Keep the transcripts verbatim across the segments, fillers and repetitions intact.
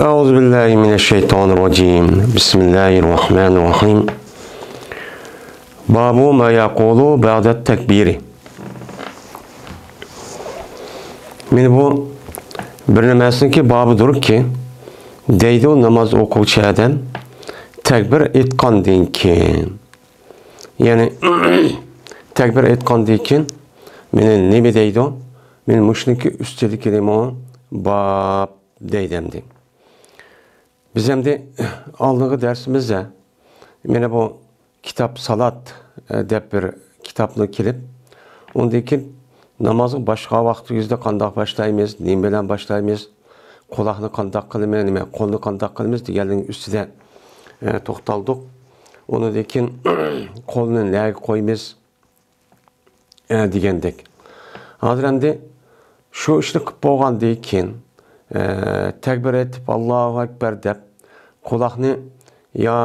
أعوذ بالله من الشيطان الرجيم. بسم الله الرحمن الرحيم. باب ما يقول بعد التكبير. مانا بۇ بىر نېمىسىنىڭكى بابىدۇركى، دەيدۇ ناماز ئوقۇغۇچى ئادەم تەكبىر ئېيتقاندىن كېيىن. يەنى تەكبىر ئېيتقاندىن كېيىن مانا نېمە دەيدۇ؟ مانا مۇشۇنىڭكى ئۈستىدىكى نېمە؟ باب دەيدۇ ئەمدى. بىز ئەمدى ئالدىنقى دەرسىمىزدە مانا بۇ كىتاب سالات، ئە، دەپ بىر كىتابنى كېلىپ، ئۇندىن كېيىن نامازنى باشقا ۋاقتىمىزدا قانداق باشلايمىز، نېمە بىلەن باشلايمىز، قۇلاقنى قانداق قىلىمىز، نېمە، قولنى قانداق قىلىمىز دېگەنلىرىنىڭ ئۈستىدە، ئە، توختالدۇق. ئۇنىڭدىن كېيىن قولنى نەگە قويىمىز، ئە، دېگەندەك. ھازىر ئەمدى شۇ ئىشنى قىلىپ بولغاندىن كېيىن، ئە، تەكبىر ئېيتىپ، «ئاللاھۇ ئەكبەر» دەپ، قۇلاقنى يا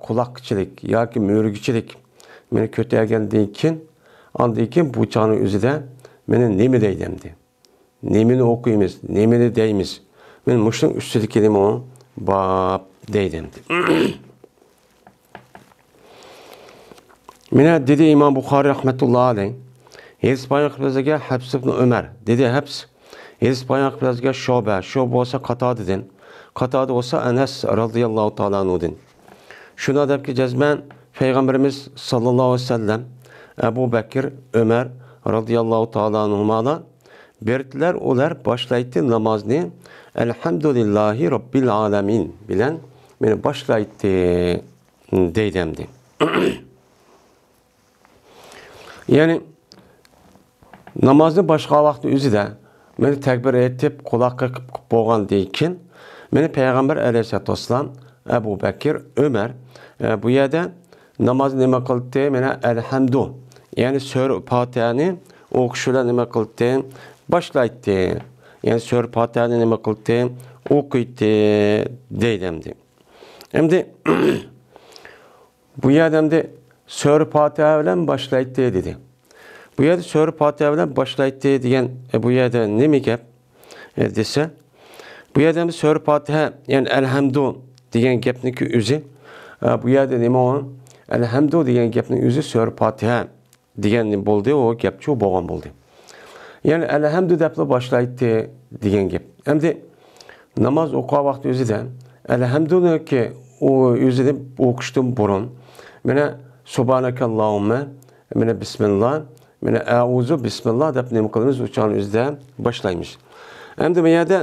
قۇلاققىچىلىك ياكى مۈرىگىچىلىك مانا كۆتەرگەندىن كېيىن، ئاندىن كېيىن بۇ چاغنىڭ ئۆزىدە مانا نېمە دەيدۇ ئەمدى؟ نېمىنى ئوقۇيمىز؟ نېمىنى دەيمىز؟ مانا مۇشۇنىڭ ئۈستىدىكى نېمە ئۇ؟ باب دەيدۇ ئەمدى. مانا دېدى ئىمام بۇخارىي رەھمەتۇللا ئەلەيھ، ھەدىس بايان قىلىپ بىزگە ھەپس ئىبن ئۆمەر، دېدى ھەپس، ھەدىس بايان قىلىپ بىزگە شۇبە، شۇبە بولسا قاتادىدىن، قاتادا بولسا ئەنەس رازىياللاھۇ تائالا ئەنھۇدىن. شۇنداق دەپكى جەزمەن پەيغەمبىرىمىز ساللاللاھۇ ئەلەيھى ۋەسەللەم، ئەبۇ بەكىر، ئۆمەر رازىياللاھۇ تائالا ئەنھۇمالار بىرتىلەر ئۇلار باشلايتتى نامازنى، «ئەلھەمدۇلىللاھى رەببىل ئالەمىن» بىلەن مانا باشلايتتى دەيدۇ ئەمدى. يەنى نامازنى باشقا ۋاقىتنىڭ ئۆزىدە مانا تەكبىر ئېيتىپ، قۇلاققا قىپ، قىپ بولغاندىن كېيىن، مانا پەيغەمبەر ئەلەيھىسسالاتۇ ۋەسسالام، ئەبۇ بەكىر، ئۆمەر، ئە، بۇ يەردە نامازنى نېمە قىلدى؟ مانا ئەلھەمدۇ، يەنى سۈرە پاتىھەنى ئوقۇش بىلەن نېمە قىلدى؟ باشلايتتى. يەنى سۈرە پاتىھەنى نېمە قىلدى؟ ئوقۇيتتى دەيدۇ ئەمدى. ئەمدى بۇ يەردە ئەمدى سۈرە پاتىھە بىلەن باشلايتتى دېدى. بۇ يەردە سۈرە پاتىھە بىلەن باشلايتتى دېگەن، ئە، بۇ يەردە نېمە گەپ، ئە، دېسە، بۇ يەردە ئەمدى سۈرە پاتىھە، يەنى ئەلھەمدۇ دېگەن گەپنىڭكى ئۆزى، ئە، بۇ يەردە نېمە ئۇ؟ ئەلھەمدۇ دېگەن گەپنىڭ ئۆزى سۈرە پاتىھە دېگەن بولدى، ئۇ گەپچۇ بولغان بولدى. يەنى ئەلھەمدۇ دەپلا باشلايتتى دېگەن گەپ. ئەمدى ناماز ئوقۇغان ۋاقتى ئۆزىدە ئەلھەمدۇنىكى ئۇ ئۆزىنى ئوقۇشتىن بۇرۇن، مانا، سۇبھانەكەللاھۇممە، مانا، بىسمىللا، مانا، ئەئۇزۇ بىسمىللا دەپ نېمە قىلىمىز؟ ئۇ چاغنىڭ ئۆزىدە باشلايمىز. ئەمدى بۇ يەردە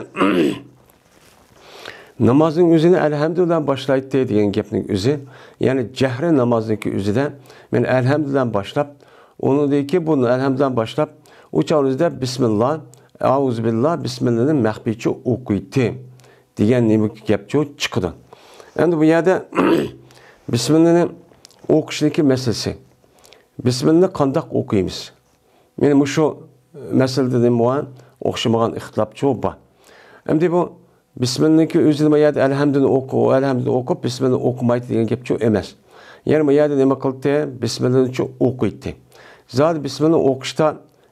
نامازنىڭ ئۆزىنى ئەلھەمدۇ بىلەن باشلايتتى دېگەن گەپنىڭ ئۆزى، يەنى جەھرى نامازنىڭكى ئۆزىدە، مانا، ئەلھەمدۇ بىلەن باشلاپ، ئۇنىڭدىن كېيىن بۇ ئەلھەمدۇ بىلەن باشلاپ، ئۇ چاغنىڭ ئۆزىدە بىسمىللا، ئەئۇزۇبىللا، بىسمىللانى مەخپىيچە ئوقۇيتتى دېگەن نېمە گەپچۇ چىقىدۇ. ئەمدى بۇ يەردە بىسمىللانى ئوقۇشنىڭكى مەسىلىسى. بىسمىللانى قانداق ئوقۇيمىز؟ مانا مۇشۇ مەسىلىدە نېمە بار؟ ئوخشىمىغان ئىختىلاپچۇ بار. ئەمدى بۇ بىسمىللانىڭكى ئۆزىنى ما يەردە ئەلھەمدۇنى ئوقۇ، ئەلھەمدۇنى ئوقۇپ، بىسمىللانى ئوقۇمايتتى دېگەن گەپچۇ ئەمەس. يەنى ما يەردە نېمە قىلدى؟ بىسمىللانىچۇ ئوقۇيتتى. زادى بىسمىللانى ئوقۇشتا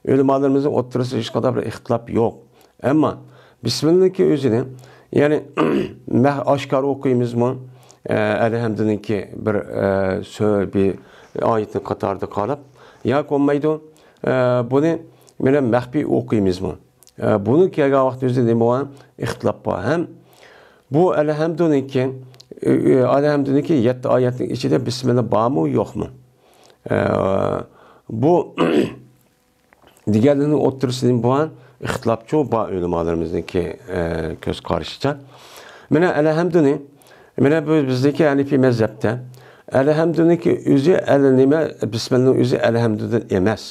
ئۆلىمالىرىمىزنىڭ ئوتتۇرىسىدا ھېچقانداق بىر ئىختىلاپ يوق. ئەمما بىسمىللانىڭكى ئۆزىنى، يەنى مەھ-، ئاشكارا ئوقۇيمىزمۇ؟ ئە، ئەلھەمدۇنىڭكى بىر، ئە، سۆ-، بىر ئايەتنىڭ قاتارىدا قاراپ، ياكى بولمايدۇ، ئە، بۇنى مانا مەخپىي ئوقۇيمىزمۇ؟ ئە، بۇنى كەلگەن ۋاقىت ئۆزىدە نېمە بار؟ ئىختىلاپ بار. ھەم بۇ ئەلھەمدۇنىڭكى، ئە، ئە، ئەلھەمدۇنىڭكى يەتتە ئايەتنىڭ ئىچىدە بىسمىللا بارمۇ، يوقمۇ؟ ئە، بۇ دېگەنلىرىنىڭ ئوتتۇرىسىدا نېمە بار؟ ئىختىلاپچۇ بار ئۆلىمالىرىمىزنىڭكى، ئە، كۆز قارىشىچە. مانا ئەلھەمدۇنى، مانا بۇ بىزدىكى ھەنىفىي مەزھەپتە ئەلھەمدۇنىڭكى ئۆزى ئەل نېمە، بىسمىللانىڭ ئۆزى ئەلھەمدۇدىن ئەمەس.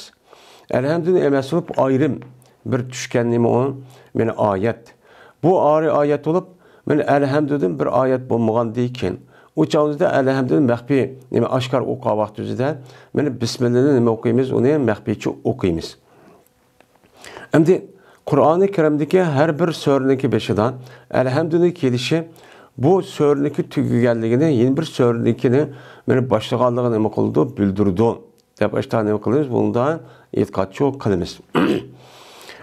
ئەلھەمدۇدىن ئەمەس بولۇپ، ئايرىم بىر چۈشكەن نېمە ئۇ؟ مانا ئايەت. بۇ ئارى ئايەت بولۇپ، مانا ئەلھەمدۇدىن بىر ئايەت بولمىغاندىن كېيىن، ئۇ چاغدا ئەلھەمدۇنى مەخپىي، نېمە، ئاشكارا ئوقۇغان ۋاقتىمىزدا، مانا بىسمىللانى نېمە ئوقۇيمىز؟ ئۇنى مەخپىيچە ئوقۇيمىز. ئەمدى قۇرئانى كەرىمدىكى ھەر بىر سۈرىنىڭكى بېشىدا ئەلھەمدۇنىڭ كېلىشى بۇ سۈرىنىڭكى تۈگىگەنلىكىنى، يەنە بىر سۈرىنىڭكىنى مانا باشلىغانلىقىنى نېمە قىلىدۇ؟ بىلدۈرىدۇ دەپ ئاشتا نېمە قىلىمىز؟ بۇندا ئېتىقادچۇ قىلىمىز.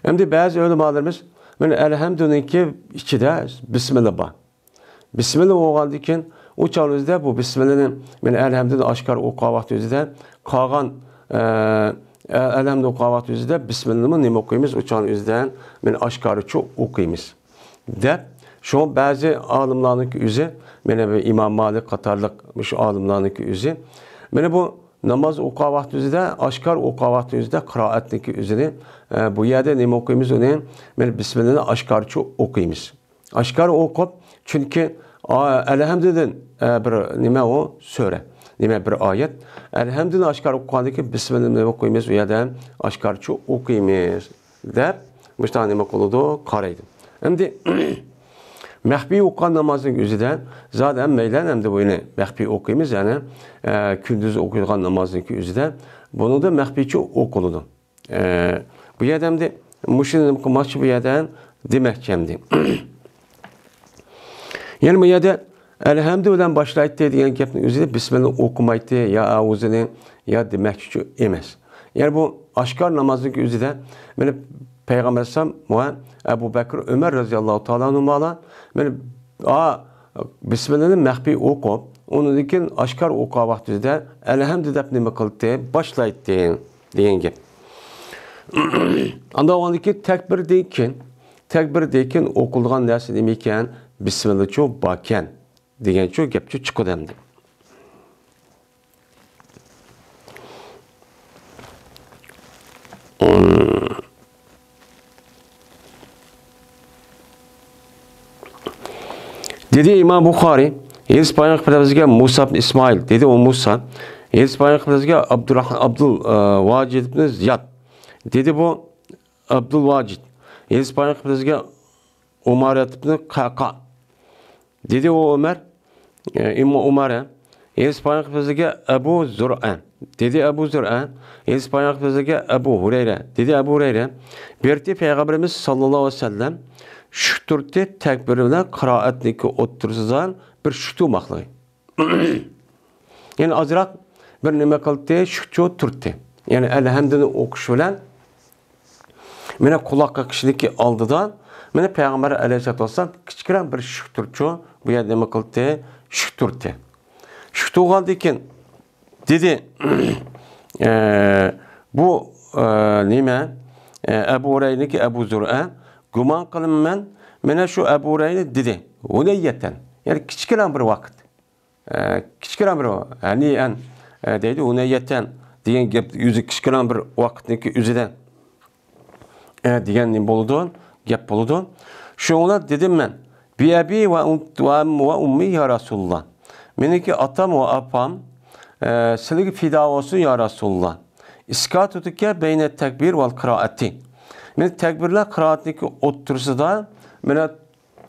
ئەمدى بەزى ئۆلىمالىرىمىز مانا ئەلھەمدۇنىڭكى ئىچىدە بىسمىللا بار. بىسمىللا بولغاندىن كېيىن، ئۇ چاغنىڭ ئۆزىدە بۇ بىسمىللىنى، مانا، ئەلھەمدۇنى ئاشكارا ئوقۇغان ۋاقتى ئۆزىدە قالغان، ئە، ئە، ئەلھەمدۇنى ئوقۇغان ۋاقتى ئۆزىدە بىسمىللىنىمۇ نېمە ئوقۇيمىز؟ ئۇ چاغنىڭ ئۆزىدە، مانا، ئاشكارىچە ئوقۇيمىز، دەپ. شۇڭا بەزى ئالىملارنىڭكى ئۆزى، مانا، بۇ ئىمام مالىك قاتارلىق مۇشۇ ئالىملارنىڭكى ئۆزى، مانا، بۇ ناماز ئوقۇغان ۋاقتى ئۆزىدە، ئاشكارا ئوقۇغان ۋاقتى ئۆزىدە قىرائەتنىڭكى ئۆزىنى، ئە، بۇ يەردە نېمە ئوقۇيمىز ئۇنى؟ مانا، بىسمىللىنى ئاشكارىچە ئوقۇيمىز. ئاشكارا ئوقۇپ، چۈنكى، ئا، ئەلھەمدۇدىن، ئە، بىر نېمە ئۇ؟ سۈرە. نېمە، بىر ئايەت. ئەلھەمدۇنى ئاشكارا ئوقۇغاندىن كېيىن بىسمىللانى نېمە ئوقۇيمىز؟ ئۇ يەردە ئاشكارىچە ئوقۇيمىز، دەپ، مۇشۇنداق نېمە قىلىدۇ؟ قارايدۇ. ئەمدى مەخپىي ئوقۇغان نامازنىڭ ئۆزىدە زادى ھەممەيلەن ئەمدى بۇنى مەخپىي ئوقۇيمىز، يەنى، ئە، كۈندۈز ئوقۇيدىغان نامازنىڭكى ئۆزىدە بۇنىڭدا مەخپىيچە ئوقۇلىدۇ. ئە، بۇ يەردە ئەمدى مۇشۇنى نېمە قىلماقچى بۇ يەردە دېمەكچى ئەمدى. يەنە بۇ يەردە ئەلھەمدۇ بىلەن باشلايتتى دېگەن گەپنىڭ ئۆزىدە بىسمىللا ئوقۇمايتتى، يا ئەئۇزۇنى، يا دېمەكچى ئەمەس. يەنى بۇ ئاشكارا نامازنىڭ ئۆزىدە مانا پەيغەمبەر ئەلەيھىسسالام ۋە ئەبۇ بەكرى، ئۆمەر رەزىياللاھۇ تائالا ئەنھۇمالا مانا، ئا، بىسمىللانى مەخپىي ئوقۇپ، ئۇنىڭدىن كېيىن ئاشكارا ئوقۇغان ۋاقتىدا ئەلھەمدۇ دەپ نېمە قىلدى؟ باشلايتتى دېگەن گەپ. ئانداق بولغاندىن كېيىن تەكبىردىن كېيىن، تەكبىردىن كېيىن ئوقۇلىدىغان نەرسە نېمە ئىكەن؟ بىسمىللاچۇ باركەن دېگەنچۇ گەپچۇ چىقىدۇ ئەمدى. دېدى ئىمام بۇخارىي، ھەدىس بايان قىلىپ بىزگە مۇسا ئىبن ئىسمائىل، دېدى ئۇ مۇسا، ھەدىس بايان قىلىپ بىزگە ئابدۇراھ-، ئابدۇل، ئە، ۋاجىد ئىبن زىياد، دېدى بۇ ئابدۇل ۋاجىد، ھەدىس بايان قىلىپ بىزگە ئۇمارەت ئىبن قەقا، دېدى ئۇ ئۆمەر، ئە، ئىمام ئۇمارە، ھەدىس بايان قىلىپ بىزگە ئەبۇ زۇرئە، دېدى ئەبۇ زۇرئە، ھەدىس بايان قىلىپ بىزگە ئەبۇ ھۇرەيرە، دېدى ئەبۇ ھۇرەيرە، بىرتى پەيغەمبىرىمىز ساللاللاھۇ ئەلەيھى ۋەسەللەم شۈك تۇرتتى، تەكبىر بىلەن قىرائەتنىڭكى ئوتتۇرىسىدا بىر شۈك تۇرماقلىقى. يەنى ئازراق بىر نېمە قىلدى، شۈكچۇ تۇرتتى. يەنى ئەلھەمدۇنى ئوقۇش بىلەن مانا قۇلاق قېقىشنىڭكى ئالدىدا مانا پەيغەمبەر ئەلەيھىسسالاتۇ ۋەسسالام كىچىككىنە بىر شۈك تۇرۇپچۇ، بۇ يەردە نېمە قىلدى؟ شۈك تۇرتتى. شۈك تۇرغاندىن كېيىن دېدى، ئە، بۇ، ئە، نېمە؟ ئە، ئەبۇ ھۇرەيرىنىڭكى ئەبۇ زۇرئە، گۇمان قىلىمەن، مانا شۇ ئەبۇ ھۇرەيرە دېدى، ھۇنەييەتەن، يەنى كىچىككىنە بىر ۋاقىت. ئە، كىچىككىنە بىر، ھەنىئەن، ئە، دەيدۇ، ھۇنەييەتەن دېگەن گەپ ئۆزى كىچىككىنە بىر ۋاقىتنىڭكى ئۆزىدە، ئە، دېگەن نېمە بولىدۇ؟ گەپ بولىدۇ. شۇڭا دېدىم مەن، بىئەبى ۋە ئۇم-، ۋە، ۋە ئۇممى يا رەسۇلاللا. مېنىڭكى ئاتام ۋە ئاپام، ئە، سىلىگە پىدا بولسۇن يا رەسۇلاللا. ئىسكاتۇتىكە بەينە تەكبىر ۋەل قىرائەتى. مېنىڭ تەكبىر بىلەن قىرائەتنىڭكى ئوتتۇرىسىدا مانا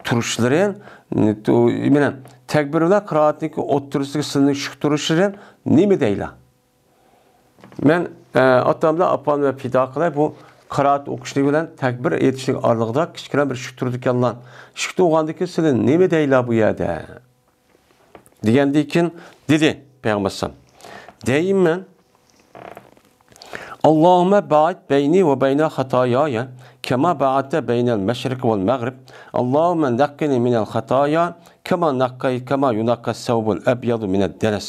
تۇرۇشلىرى، مانا تەكبىر بىلەن قىرائەتنىڭكى ئوتتۇرىسىدىكى سىلىنىڭ شۈك تۇرۇشلىرى نېمە دەيلا؟ مەن، ئە، ئاتام بىلەن ئاپامنى پىدا قىلاي، بۇ قىرائەت ئوقۇشلۇق بىلەن تەكبىر ئېيتىشلىق ئارىلىقىدا كىچىككىنە بىر شۈك تۇرىدىكەنلا. شۈك تۇرغاندىن كېيىن سىلى نېمە دەيلا بۇ يەردە؟ دېگەندىن كېيىن دېدى پەيغەمبەر ئەلەيھىسسالام، دەيمەن، اللهم باعد بيني وبين خطاياي كما باعدت بين المشرق والمغرب. اللهم نقني من الخطايا كما نقي، كما ينقى الثوب الأبيض من الدنس.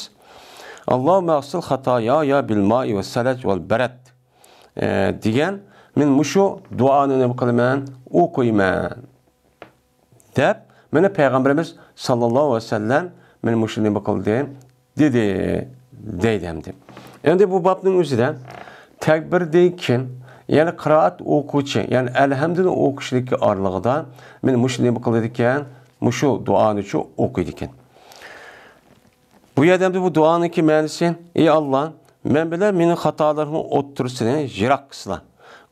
اللهم اغسل خطاياي بالماء والثلج والبرد. ئە، دېگەن، مەن مۇشۇ دۇئانى نېمە قىلىمەن؟ ئوقۇيمەن. دەپ، مانا پەيغەمبىرىمىز ساللاللاھۇ ئەلەيھى ۋەسەللەم مانا مۇشۇ نېمە قىلدى؟ دېدى، دەيدۇ ئەمدى. ئەمدى بۇ بابنىڭ ئۆزىدە تەكبىردىن كېيىن، يەنى قىرائەت ئوقۇغۇچى، يەنى ئەلھەمدۇنى ئوقۇشنىڭكى ئارىلىقىدا مانا مۇشۇ نېمە قىلىدىكەن؟ مۇشۇ دۇئانىچۇ ئوقۇيدىكەن. بۇ يەردە ئەمدى بۇ دۇئانىڭكى مەنىسى، ئى ئاللا، مەن بىلەن مېنىڭ خاتالىرىمنىڭ ئوتتۇرىسىنى يىراق قىلسىلا.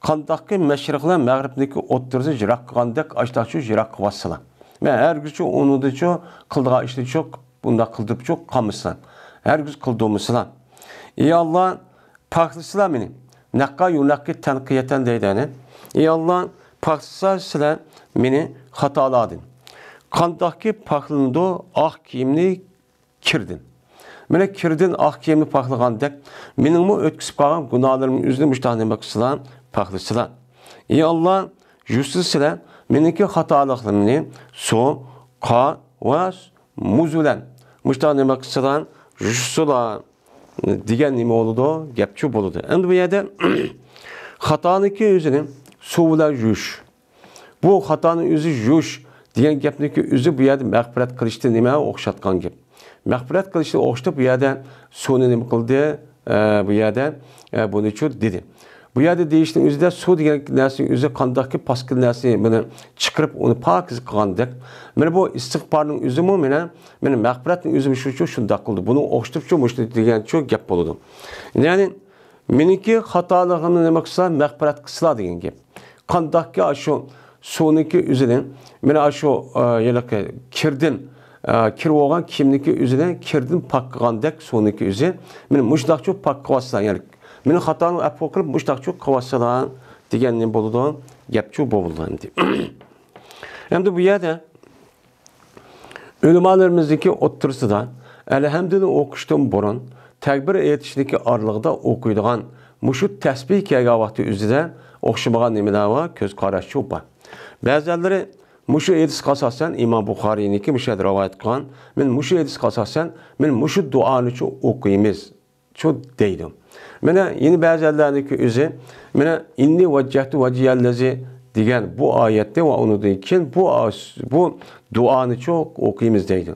قانداقكى مەشرىق بىلەن مەغرىبنىڭكى ئوتتۇرىسىنى يىراق قىلغاندەك ئاشتاقچۇ يىراق قىلىۋاتسىلا. مەن ھەرگىزچۇ ئۇنىڭدىچۇ قىلىدىغان ئىشنىچۇ بۇنداق قىلدۇرۇپچۇ قالمىسىلا. ھەرگىز قىلدۇرمىسىلا. ئى ئاللا، پاكلىسىلا مېنى. نەققا يۇنەققى تەنقىيەتەن دەيدۇ يەنى. ئى ئاللا، پاكلىسا سىلە مېنى خاتالاردىن. قانداقكى پاكلىنىدۇ ئاق كىيىمنى كىردىن. مانا كىردىن ئاق كىيىمنى پاكلىغاندەك، مېنىڭمۇ ئۆتكۈزۈپ قالغان گۇناھلىرىمنى ئۆزىنى مۇشتاق نېمە قىلسىلا، پاكلىسىلا. ئى ئاللا، يۇسىسىلە مېنىڭكى خاتالىقلىرىمنى سۇ، قار ۋە مۇز بىلەن مۇشۇنداق نېمە قىلسىلا، يۇيۇشسىلا دېگەن نېمە بولىدۇ؟ گەپچۇ بولىدۇ. ئەمدى بۇ يەردە خاتانىڭكى ئۆزىنى سۇ بىلەن يۇيۇش. بۇ خاتانىڭ ئۆزى يۇيۇش دېگەن گەپنىڭكى ئۆزى بۇ يەردە مەغپىرەت قىلىشتىن نېمە ئوخشاتقان گەپ. مەغپىرەت قىلىشتىن ئوخشىتىپ بۇ يەردە سۇنى نېمە قىلدى؟ ئە، بۇ يەردە، ئە، بۇنىچۇ دېدى. بۇ يەردە دېيىشنىڭ ئۆزىدە سۇ دېگەن نەرسىنىڭ ئۆزى قانداقكى پاسكىنا نەرسىنى بۇنى چىقىرىپ، ئۇنى پاكىز قىلغاندەك. مانا بۇ ئىستىغپارنىڭ ئۆزىمۇ مانا، مانا مەغپىرەتنىڭ ئۆزىمۇ شۇچۇ شۇنداق قىلدى. بۇنى ئوخشىتىپچۇ مۇشۇنى دېگەنچۇ گەپ بولىدۇ. يەنى مېنىڭكى خاتالىقىمنى نېمە قىلسا، مەغپىرەت قىلسىلا دېگەن گەپ. قانداقكى ئاشۇ سۇنىڭكى ئۆزىنى، مانا ئاشۇ، ئە، ھېلىقى كىردىن، ئە، كىر بولغان كىيىمنىڭكى ئۆزىنى كىردىن پاك قىلغاندەك سۇنىڭكى ئۆزى، مانا مۇشۇنداقچۇ پاك قىلىۋاتسا، يەنى مېنىڭ خاتامنى ئەپۇ قىلىپ مۇشۇنداقچۇ قىلىۋاتسىلا دېگەن نېمە بولىدۇ؟ گەپچۇ بولىدۇ ئەمدى. ئەمدى بۇ يەردە ئۆلىمالىرىمىزنىڭكى ئوتتۇرىسىدا ئەلھەمدۇنى ئوقۇشتىن بۇرۇن تەكبىر ئېيتىشنىڭكى ئارىلىقىدا ئوقۇيدىغان مۇشۇ تەسبىھ كەلگەن ۋاقتى ئۆزىدە ئوخشىمىغان نېمىلەر بار؟ كۆز قاراشچۇ بار. بەزەنلىرى مۇشۇ ھەدىسكە ئاساسەن، ئىمام بۇخارىينىڭكى مۇشۇ يەردە رىۋايەت قىلغان، مەن مۇشۇ ھەدىسكە ئاساسەن، مەن مۇشۇ دۇئانىچۇ ئوقۇيمىز. شۇ دەيدۇ. مانا يەنە بەزىلەرنىڭكى ئۆزى، مانا، «ئىننى ۋەججەھتۇ ۋەجھىيەللەزى» دېگەن بۇ ئايەتنى ۋە ئۇنىڭدىن كېيىن بۇ ئاس-، بۇ دۇئانىچۇ ئوقۇيمىز دەيدۇ.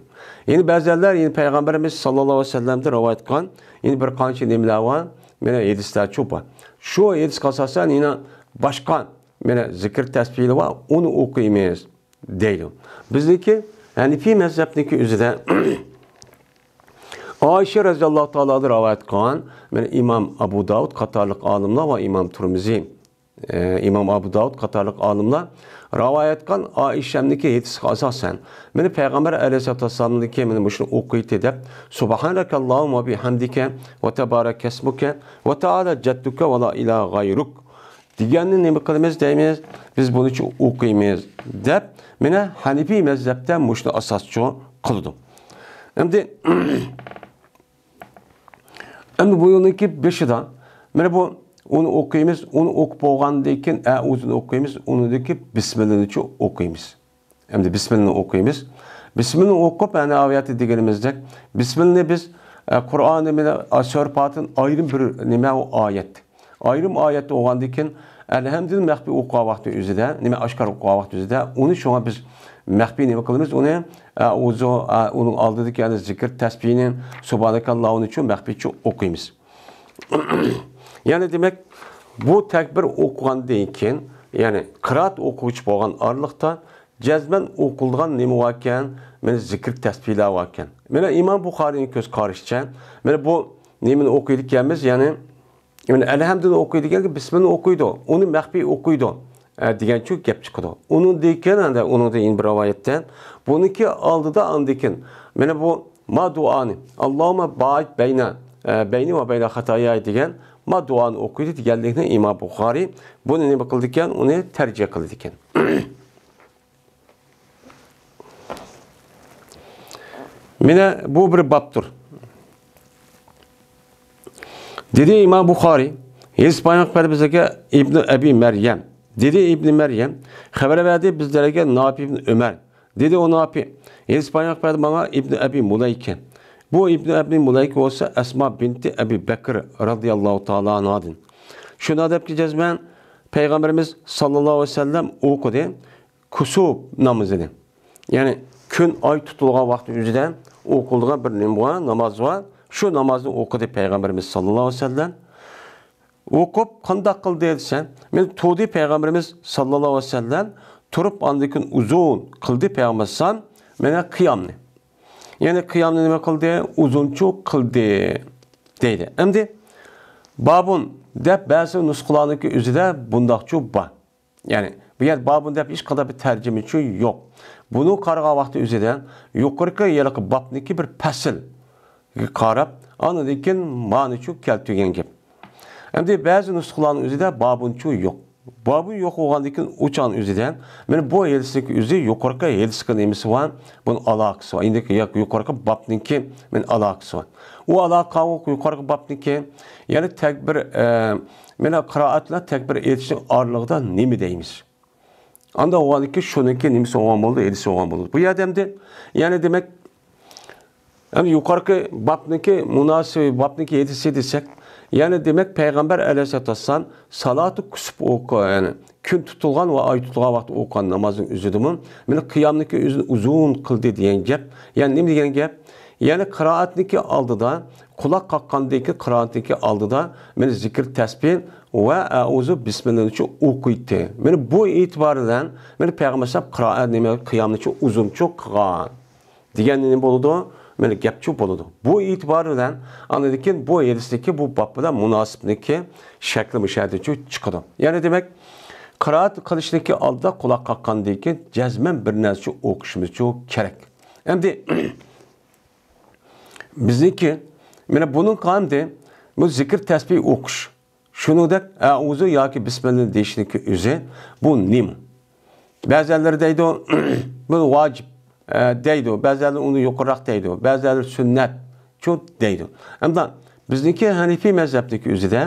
يەنە بەزىلەر يەنە پەيغەمبىرىمىز ساللاللاھۇ ئەلەيھى ۋەسەللەمدىن رىۋايەت قىلغان يەنە بىر قانچە نېمىلەر بار، مانا ھەدىسلەرچۇ بار. شۇ ھەدىسكە ئاساسەن يەنە باشقا، مانا، زىكىر تەسبىھلەر بار، ئۇنى ئوقۇيمىز دەيدۇ. بىزنىڭكى ھەنىفىي مەزھەپنىڭكى ئۆزىدە ئائىشە رەزىياللاھۇ تائالا ئانھادىن رىۋايەت قىلغان، مانا ئىمام ئەبۇ داۋۇد قاتارلىق ئالىملار ۋە ئىمام تۇرمۇزى، ئە، ئىمام ئەبۇ داۋۇد قاتارلىق ئالىملار رىۋايەت قىلغان ئائىشەمنىڭكى ھەدىسىگە ئاساسەن، مانا پەيغەمبەر ئەلەيھىسسالاتۇ ۋەسسالامدىن كېيىن مانا مۇشۇنى ئوقۇيتتى دەپ، «سۇبھانەكەللاھۇممە ۋە بىھەمدىكە ۋە تەبارەكەسمۇكە ۋە تەئالا جەددۇكە ۋە لا ئىلاھە غەيرۇك» دېگەننى نېمە قىلىمىز دەيمىز؟ بىز بۇنىچۇ ئوقۇيمىز دەپ، مانا ھەنىفىي مەزھەپتە مۇشۇنى ئاساسچۇ قىلىدۇ. ئەمدى، ئەمدى بۇ يولنىڭكى بېشىدا، مانا بۇ، ئۇنى ئوقۇيمىز، ئۇنى ئوقۇپ بولغاندىن كېيىن، ئەئۇزۇنى ئوقۇيمىز، ئۇنىڭدىن كېيىن بىسمىللانىچۇ ئوقۇيمىز. ئەمدى بىسمىللانى ئوقۇيمىز. بىسمىللانى ئوقۇپ، ئەنە ئايەتتە دېگىنىمىزدەك، بىسمىللانى بىز، ئە، قۇرئاننى مانا، ئە، سۈرە پاتىھىدىن ئايرىم بىر نېمە ئۇ ئايەت. ئايرىم ئايەتتە بولغاندىن كېيىن، ئەلھەمدۇنى مەخپىي ئوقۇغان ۋاقتى ئۆزىدە، نېمە ئاشكارا ئوقۇغان ۋاقتى ئۆزىدە، ئۇنى شۇڭا بىز مەخپىي نېمە قىلىمىز؟ ئۇنى، ئە، ئۇزۇ، ئە، ئۇنىڭ ئالدىدىكى يەنى زىكىر تەسبىھنى، سۇبھانەكەللاھۇنىچۇ مەخپىيچۇ ئوقۇيمىز. يەنى دېمەك، بۇ تەكبىر ئوقۇغاندىن كېيىن، يەنى قىرائەت ئوقۇغۇچى بولغان ئارىلىقتا جەزمەن ئوقۇلىدىغان نېمە باركەن؟ مانا زىكىر تەسبىھلەر باركەن. مانا ئىمام بۇخارىينىڭ كۆز قارىشىچە، مانا بۇ نېمىنى ئوقۇيدىكەنمىز؟ يەنى، يەنى ئەلھەمدۇنى ئوقۇيدىكەنكى، بىسمىللانى ئوقۇيدۇ، ئۇنى مەخپىي ئوقۇيدۇ، ئە، دېگەنچۇ گەپ چىقىدۇ. ئۇنىڭدىن كېيىن، ئەندى ئۇنىڭدىن يەنە بىر رىۋايەتتە، بۇنىڭكى ئالدىدا ئاندىن كېيىن، مانا بۇ ما دۇئانى، «ئاللاھۇممە بائىد بەينە، ئە، بەينى ۋە بەينە خاتاياي» دېگەن ما دۇئانى ئوقۇيدۇ دېگەنلىكنى ئىمام بۇخارىي بۇنى نېمە قىلىدىكەن؟ ئۇنى تەرجىمە قىلىدىكەن. مانا بۇ بىر بابتۇر. دېدى ئىمام بۇخارىي، ھەدىس بايان قىلىپ بەردى بىزگە ئىبنى ئەبى مەريەم. دېدى ئىبنى مەريەم، خەۋەر بەردى بىزلەرگە نافى ئىبنى ئۆمەر. دېدى ئۇ نافى، ھەدىس بايان قىلىپ بەردى ماڭا ئىبنى ئەبى مۇلەيكە. بۇ ئىبنى ئەبى مۇلەيكە بولسا ئەسما بىنتى ئەبى بەكر رەزىياللاھۇ تائالا ئانھادىن. شۇنداق دەپكى جەزمەن پەيغەمبىرىمىز ساللاللاھۇ ئەلەيھى ۋەسەللەم ئوقۇدى. كۇسۇپ نامىزىنى، يەنى كۈن، ئاي تۇتۇلغان ۋاقتى ئۆزىدە ئوقۇلىدىغان بىر نېمە بار، ناماز بار. شۇ نامازنى ئوقۇدى پەيغەمبىرىمىز ساللاللاھۇ ئەلەيھى ۋەسەللەم. ئوقۇپ قانداق قىلدى دېسە، مانا تۇردى پەيغەمبىرىمىز ساللاللاھۇ ئەلەيھى ۋەسەللەم تۇرۇپ، ئاندىن كېيىن ئۇزۇن قىلدى پەيغەمبىرىمىز ئەلەيھىسسالام. مانا قىيامنى. يەنى قىيامنى نېمە قىلدى؟ ئۇزۇنچۇ قىلدى دەيدۇ. ئەمدى بابۇن دەپ بەزى نۇسخىلارنىڭكى ئۆزىدە بۇنداقچۇ بار. يەنى، بۇ يەردە بابۇن دەپ ھېچقانداق بىر تەرجىمىچۇ يوق. بۇنى قارىغان ۋاقتى ئۆزىدە يۇقىرىقى ھېلىقى بابنىڭكى بىر پەسىلگە قاراپ، ئاندىن كېيىن مانىچۇ كەلتۈرگەن گەپ. ئەمدى بەزى نۇسخىلارنىڭ ئۆزىدە بابۇنچۇ يوق. بابۇن يوق بولغاندىن كېيىن ئۇ چاغنىڭ ئۆزىدە، مانا بۇ ھەدىسنىڭكى ئۆزى يۇقىرىقى ھەدىسكە نېمىسى بار؟ بۇنىڭ ئالاقىسى بار. ئەمدى يۇقىرىقى بابنىڭكى مانا ئالاقىسى بار. ئۇ ئالاقە يۇقىرىقى بابنىڭكى، يەنى تەكبىر، ئە، مانا قىرائەت بىلەن تەكبىر ئېيتىشنىڭ ئارىلىقىدا نېمە دەيمىز؟ ئاندىن ئۇنىڭكى شۇنىڭكى نېمىسى بولغان بولىدۇ، ھەدىسى بولغان بولىدۇ. بۇ يەردە ئەمدى، يەنى دېمەك، ئەمدى يۇقىرىقى بابنىڭكى مۇناسىۋى، بابنىڭكى ھەدىسى دېسەك، يەنى دېمەك، پەيغەمبەر ئەلەيھىسسالاتۇ ۋەسسالام سالاتۇ كۇسۇپ ئوقۇ-، يەنى كۈن تۇتۇلغان ۋە ئاي تۇتۇلغان ۋاقىتتا ئوقۇغان نامازنىڭ ئۆزىدىمۇ، مانا، قىيامنىڭكى ئۆزىنى ئۇزۇن قىلدى دېگەن گەپ. يەنى نېمە دېگەن گەپ؟ يەنى قىرائەتنىڭكى ئالدىدا، قۇلاق قاققاندىن كېيىن قىرائەتنىڭكى ئالدىدا، مانا، زىكىر تەسبىھ ۋە ئەئۇزۇ بىسمىللانىچۇ ئوقۇيتتى. مانا بۇ ئېتىبار بىلەن، مانا، پەيغەمبەر ئەلەيھىسسالام قىرائەت نېمە، قىيامنىچۇ ئۇزۇنچۇ قىلغان. دېگەن نېمە بولىدۇ؟ مانا گەپچۇ بولىدۇ. بۇ ئېتىبار بىلەن ئاندىن كېيىن بۇ ھەدىستىكى بۇ باب بىلەن مۇناسىپلىكى شەكلى مۇشۇ يەردىچۇ چىقىدۇ. يەنى دېمەك، قىرائەت قىلىشنىكى ئالدىدا قۇلاق قاققاندىن كېيىن جەزمەن بىر نەرسىچۇ ئوقۇشىمىزچۇ كېرەك. ئەمدى بىزنىڭكى، مانا بۇنىڭ قاندى، بۇ زىكىر تەسبىھ ئوقۇش. شۇنىڭدەك ئەئۇزۇ ياكى بىسمىللا دېيىشنىڭكى ئۆزى بۇ نېمە؟ بەزەنلىرى دەيدۇ، بۇ ۋاجىپ، ئە، دەيدۇ. بەزەنلىرى ئۇنى يۇقىرىراق دەيدۇ. بەزەنلىرى سۈننەت، چۇ دەيدۇ. ئەمما بىزنىڭكى ھەنىفىي مەزھەپنىڭكى ئۆزىدە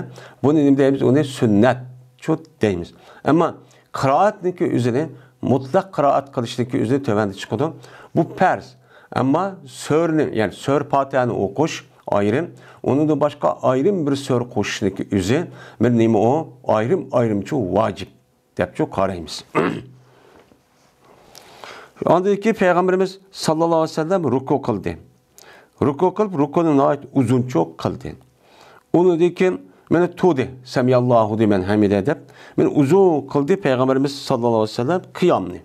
بۇنى نېمە دەيمىز؟ ئۇنى سۈننەت، چۇ دەيمىز. ئەمما قىرائەتنىڭكى ئۆزىنى مۇتلەق قىرائەت قىلىشنىڭكى ئۆزىنى تۆۋەندە چىقىدۇ. بۇ پەرز. ئەمما سۈرىنى، يەنى سۈرە پاتىھەنى ئوقۇش ئايرىم، ئۇنىڭدىن باشقا ئايرىم بىر سۈرە قوشۇشنىڭكى ئۆزى بىر نېمە ئۇ؟ ئايرىم-ئايرىمچۇ ۋاجىپ دەپچۇ قارايمىز. ئاندىن كېيىن پەيغەمبىرىمىز ساللاللاھۇ ئەلەيھى ۋەسەللەم رۇكۇ قىلدى. رۇكۇ قىلىپ، رۇكۇنى ناھايىتى ئۇزۇنچۇ قىلدى. ئۇنىڭدىن كېيىن مانا تۇردى، سەمىئەللاھۇ لىمەن ھەمىدە دەپ، مانا ئۇزۇن قىلدى پەيغەمبىرىمىز ساللاللاھۇ ئەلەيھى ۋەسەللەم قىيامنى.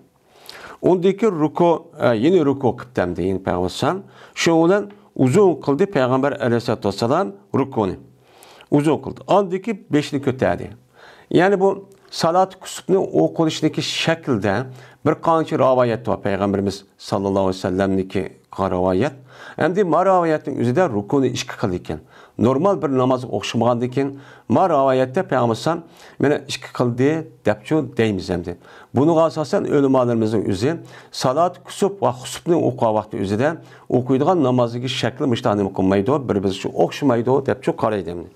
ئۇندىن كېيىن رۇكۇ، ئە، يەنە رۇكۇ قىپتۇ ئەمدى، يەنە پەيغەمبەر ئەلەيھىسسالام. شۇنىڭ بىلەن ئۇزۇن قىلدى پەيغەمبەر ئەلەيھىسسالاتۇ ۋەسسالام رۇكۇنى. ئۇزۇن قىلدى. ئاندىن كېيىن بېشىنى كۆتەردى. يەنى بۇ سالات كۇسۇپنى ئوقۇلۇشىدىكى شەكىلدە بىر قانچە رىۋايەت بار پەيغەمبىرىمىز ساللاللاھۇ ئەلەيھى ۋەسەللەمنىڭكى رىۋايەت. ئەمدى ما رىۋايەتنىڭ ئۆزىدە رۇكۇنى ئىككى قىلىدىكەن. نورمال بىر نامازغا ئوخشىمىغاندىكىن، ما رىۋايەتتە پەيغەمبەر ئەلەيھىسسالام مانا ئىككى قىلدى دەپچۇ دەيمىز ئەمدى. بۇنىڭغا ئاساسەن ئۆلىمالىرىمىزنىڭ ئۆزى سالات كۇسۇپ ۋە خۇسۇپنى ئوقۇغان ۋاقتى ئۆزىدە ئوقۇيدىغان نامازدىكى شەكلى مۇشۇنداق نېمە قىلمايدۇ، بىر-بىرسىچۇ ئوخشىمايدۇ دەپچۇ قارايدۇ ئەمدى.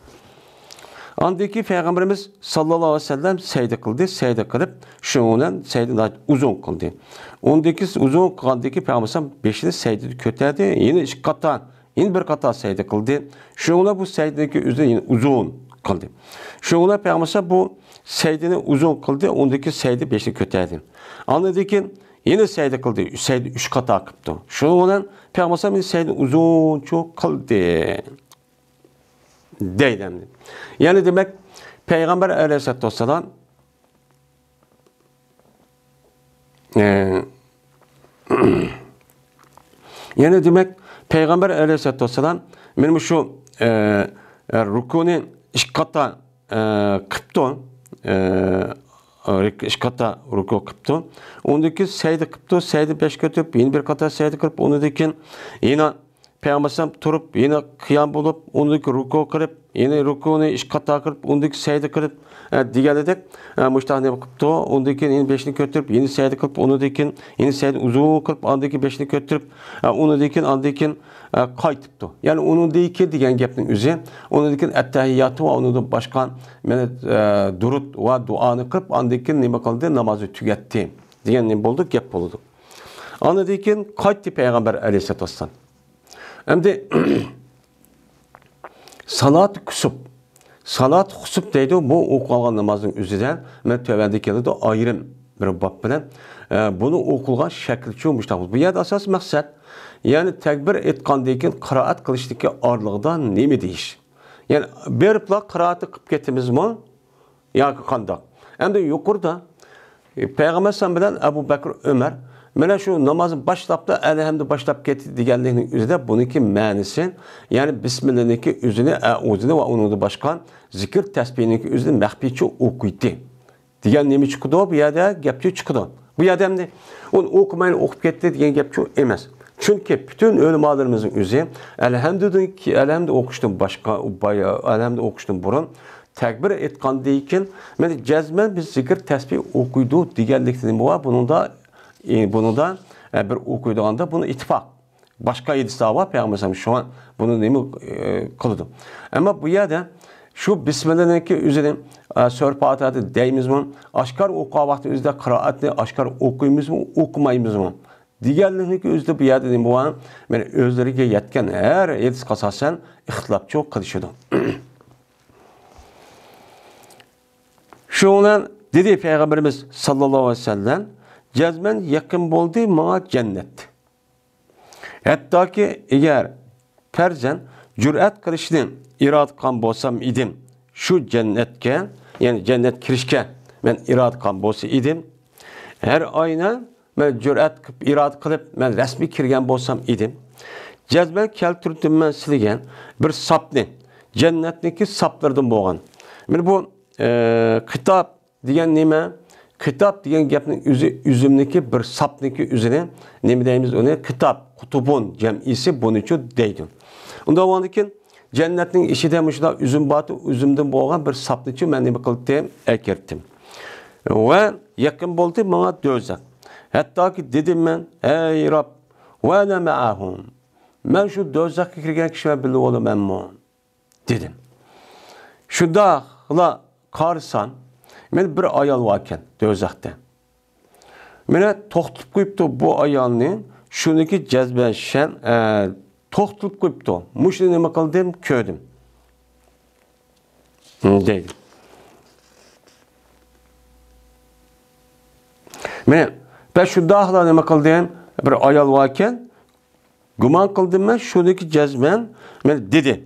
ئاندىن كېيىن پەيغەمبىرىمىز ساللاللاھۇ ئەلەيھى ۋەسەللەم سەجدە قىلدى، سەجدە قىلىپ، شۇنىڭ بىلەن سەجدە ناھايىتى ئۇزۇن قىلدى. ئۇندىن كېيىن ئۇزۇن قىلغاندىن كېيىن پەيغەمبەر ئەلەيھىسسالام بېشىنى سەجدىدىن كۆتەردى، يەنە ئىككى قاتا، يەنە بىر قاتا سەجدە قىلدى. شۇنىڭ بىلەن بۇ سەجدىنىڭكى ئۆزىنى يەنە ئۇزۇن قىلدى. شۇنىڭ بىلەن پەيغەمبەر ئەلەيھىسسالام بۇ سەجدىنى ئۇزۇن قىلدى، ئۇندىن كېيىن سەجدە بېشىنى كۆتەردى. ئاندىن كېيىن يەنە سەجدە قىلدى، سەجدە ئۈچ قاتا قىپتۇ. شۇنىڭ بىلەن پەيغەمبەر ئەلەيھىسسالام يەنە سەجدىنى ئۇزۇنچۇ قىلدى. دەيدۇ ئەمدى. يەنى دېمەك، پەيغەمبەر ئەلەيھىسسالاتۇ ۋەسسالام، ئە، يەنى دېمەك، پەيغەمبەر ئەلەيھىسسالاتۇ ۋەسسالام مانا مۇشۇ، ئە، ئە، رۇكۇنى ئىككى قاتا، ئە، قىپتۇ. ئە، ئىككى قاتا رۇكۇ قىپتۇ. ئۇندىن كېيىن سەجدە قىپتۇ، سەجدە بېشى كۆتۈرۈپ، يەنە بىر قاتا سەجدە قىلىپ، ئۇنىڭدىن كېيىن يەنە پەيغەمبەر ئەلەيھىسسالام تۇرۇپ، يەنە قىيام بولۇپ، ئۇندىن كېيىن رۇكۇ قىلىپ، يەنە رۇكۇنى ئىككى قاتا قىلىپ، ئۇندىن كېيىن سەجدە قىلىپ، ئە، دېگەنىدەك، ئە، مۇشۇنداق نېمە قىپتۇ. ئۇندىن كېيىن يەنە بېشىنى كۆتۈرۈپ، يەنە سەجدە قىلىپ، ئۇنىڭدىن كېيىن يەنە سەجدە ئۇزۇن قىلىپ، ئاندىن كېيىن بېشىنى كۆتۈرۈپ، ئە، ئۇنىڭدىن كېيىن، ئاندىن كېيىن، ئە، قايتىپتۇ. يەنى ئۇنىڭدىن كېيىن دېگەن گەپنىڭ ئۆزى، ئۇنىڭدىن كېيىن ئەتتەھىياتى ۋە ئۇنىڭدىن باشقا، مانا، ئە، دۇرۇت ۋە دۇئانى قىلىپ، ئاندىن كېيىن نېمە قىلدى؟ نامازنى تۈگەتتى دېگەن نېمە بولىدۇ؟ گەپ بولىدۇ. ئاندىن كېيىن قايتتى پەيغەمبەر ئەلەيھىسسالاتۇ ۋەسسالام. ئەمدى سالات كۇسۇپ، سالات خۇسۇپ دەيدۇ، بۇ ئوقۇلغان نامازنىڭ ئۆزىدە مانا تۆۋەندە كېلىدۇ، ئايرىم بىر باب بىلەن. ئە، بۇنىڭ ئوقۇلغان شەكلىچۇ مۇشۇنداق. بۇ يەردە ئاساسىي مەقسەت، يەنى تەكبىر ئېيتقاندىن كېيىن قىرائەت قىلىشتىكى ئارىلىقىدا نېمە دېيىش؟ يەنى بېرىپلا قىرائەتنى قىلىپ كېتىمىزمۇ؟ ياكى قانداق؟ ئەمدى يۇقىرىدا، ئە، پەيغەمبەر ئەلەيھىسسالام بىلەن ئەبۇ بەكرى ئۆمەر مانا شۇ نامازنى باشلاپلا، ئەلھەمدۇ باشلاپ كەتتى دېگەنلىكنىڭ ئۆزىدە بۇنىڭكى مەنىسى، يەنى بىسمىللانىڭكى ئۆزىنى، ئەئۇزۇنى ۋە ئۇنىڭدىن باشقا زىكىر تەسبىھنىڭكى ئۆزىنى مەخپىيچە ئوقۇيتتى دېگەن نېمە چىقىدۇ؟ بۇ يەردە گەپچۇ چىقىدۇ. بۇ يەردە ئەمدى ئۇنى ئوقۇمايلا ئوقۇپ كەتتى دېگەن گەپچۇ ئەمەس. چۈنكى پۈتۈن ئۆلىمالىرىمىزنىڭ ئۆزى ئەلھەمدۇدىن، ئەلھەمدۇ ئوقۇشتىن باشقا، ئەلھەمدۇ ئوقۇشتىن بۇرۇن تەكبىر ئېيتقاندىن كېيىن، مانا، جەزمەن بىز زىكىر تەسبىھ ئوقۇيدۇ دېگەنلىكتە نېمە بار؟ بۇنىڭدا، ئى، بۇنىڭدا، ئە، بىر ئوقۇيدىغاندا بۇنى ئىتتىپاق. باشقا ھەدىسلەر بار، پەيغەمبەر ئەلەيھىسسالام شۇڭا بۇنى نېمە، ئى، قىلىدۇ. ئەمما بۇ يەردە شۇ بىسمىللانىڭكى ئۆزىنى، ئە، سۈرە پاتىھەدە دەيمىزمۇ؟ ئاشكارا ئوقۇغان ۋاقتى ئۆزىدە قىرائەتنى ئاشكارا ئوقۇيمىزمۇ، ئوقۇمايمىزمۇ؟ دېگەنلىكنىڭكى ئۆزىدە بۇ يەردە نېمە بار؟ مانا ئۆزلىرىگە يەتكەن ھەر ھەدىسكە ئاساسەن ئىختىلاپچۇ قىلىشىدۇ. شۇنىڭ بىلەن دېدى پەيغەمبىرىمىز ساللاللاھۇ ئەلەيھى ۋەسەللەم، جەزمەن يېقىن بولدى ماڭا جەننەت. ھەتتاكى ئەگەر پەرزەن جۈرئەت قىلىشنى ئىرادە قىلغان بولسام ئىدىم، شۇ جەننەتكە، يەنى جەننەت كىرىشكە مەن ئىرادە قىلغان بولسا ئىدىم، ھەر ئاينى مەن جۈرئەت قىلىپ، ئىرادە قىلىپ، مەن رەسمىي كىرگەن بولسام ئىدىم، جەزمەن كەلتۈردۈم مەن سىلىگە بىر ساپنى، جەننەتنىڭكى ساپلىرىدىن بولغان. مانا بۇ، ئە، خىتاب دېگەن نېمە؟ خىتاب دېگەن گەپنىڭ ئۆزى ئۈزۈمنىڭكى بىر ساپنىڭكى ئۆزىنى نېمە دەيمىز ئۇنى؟ خىتاب، قۇتۇبۇن جەمئىسى بۇنىچۇ دەيدۇ. ئۇنداق بولغاندىن كېيىن جەننەتنىڭ ئىچىدە مۇشۇنداق ئۈزۈم بار، ئۈزۈمدىن بولغان بىر ساپنىچۇ مەن نېمە قىلدىم؟ ئەكىردىم. ۋە يېقىن بولدى ماڭا دوزاخ. ھەتتاكى دېدىم مەن، ئەي رەب، ۋە ئەنە مەئەھۇم. مەن شۇ دوزاخقا كىرگەن كىشى بىلەن بىللە بولىمەنمۇ؟ دېدىم. شۇنداقلا قارىسام، مانا بىر ئايال باركەن دوزاختا. مانا توختىتىپ قويۇپتۇ بۇ ئايالنى، شۇنىڭكى جەزمەن شەن، ئە، توختىتىپ قويۇپتۇ. مۇشۇنى نېمە قىلدىم؟ كۆردۈم. ھىم، دەيدۇ. مانا، مەن شۇنداقلا نېمە قىلدىم؟ بىر ئايال باركەن، گۇمان قىلدىم مەن، شۇنىڭكى جەزمەن، مانا دېدى.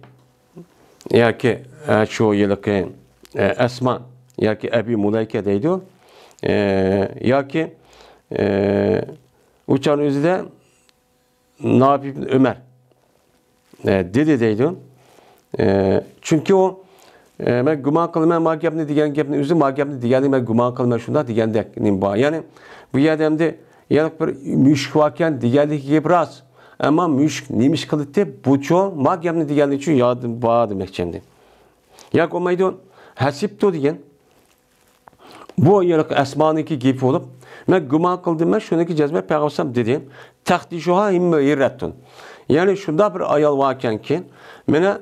ياكى، ئە، شۇ ھېلىقى، ئە، ئەسما ياكى ئەبى مۇلەيكە دەيدۇ. ئە، ياكى، ئە، ئۇ چاغنىڭ ئۆزىدە ناپىھ ئۆمەر، ئە، دېدى دەيدۇ. ئە، چۈنكى ئۇ، ئە، مەن گۇمان قىلىمەن، ما گەپنى دېگەن گەپنى ئۆزى، ما گەپنى دېگەننى مەن گۇمان قىلىمەن، شۇنداق دېگەندەك نېمە بار. يەنى بۇ يەردە ئەمدى يەنە بىر مۈشۈك باركەن دېگەنلىكى گەپ راست. ئەمما مۈشۈك نېمە ئىش قىلدى؟ بۇچۇ ما گەپنى دېگەنلىكى ئۈچۈن يادىم بار دېمەكچى ئەمدى. ياكى بولمايدۇ، ھەسىبتۇ دېگەن. بۇ يەنە ئەسمانىڭكى گېپى بولۇپ، مەن گۇمان قىلدىم، مەن شۇنىڭكى جەزمەن پەيغەمبەر دېدى، تەختىشۇھا ھىممە ھىررەتتۇن. يەنى شۇنداق بىر ئايال باركەنكى، مانا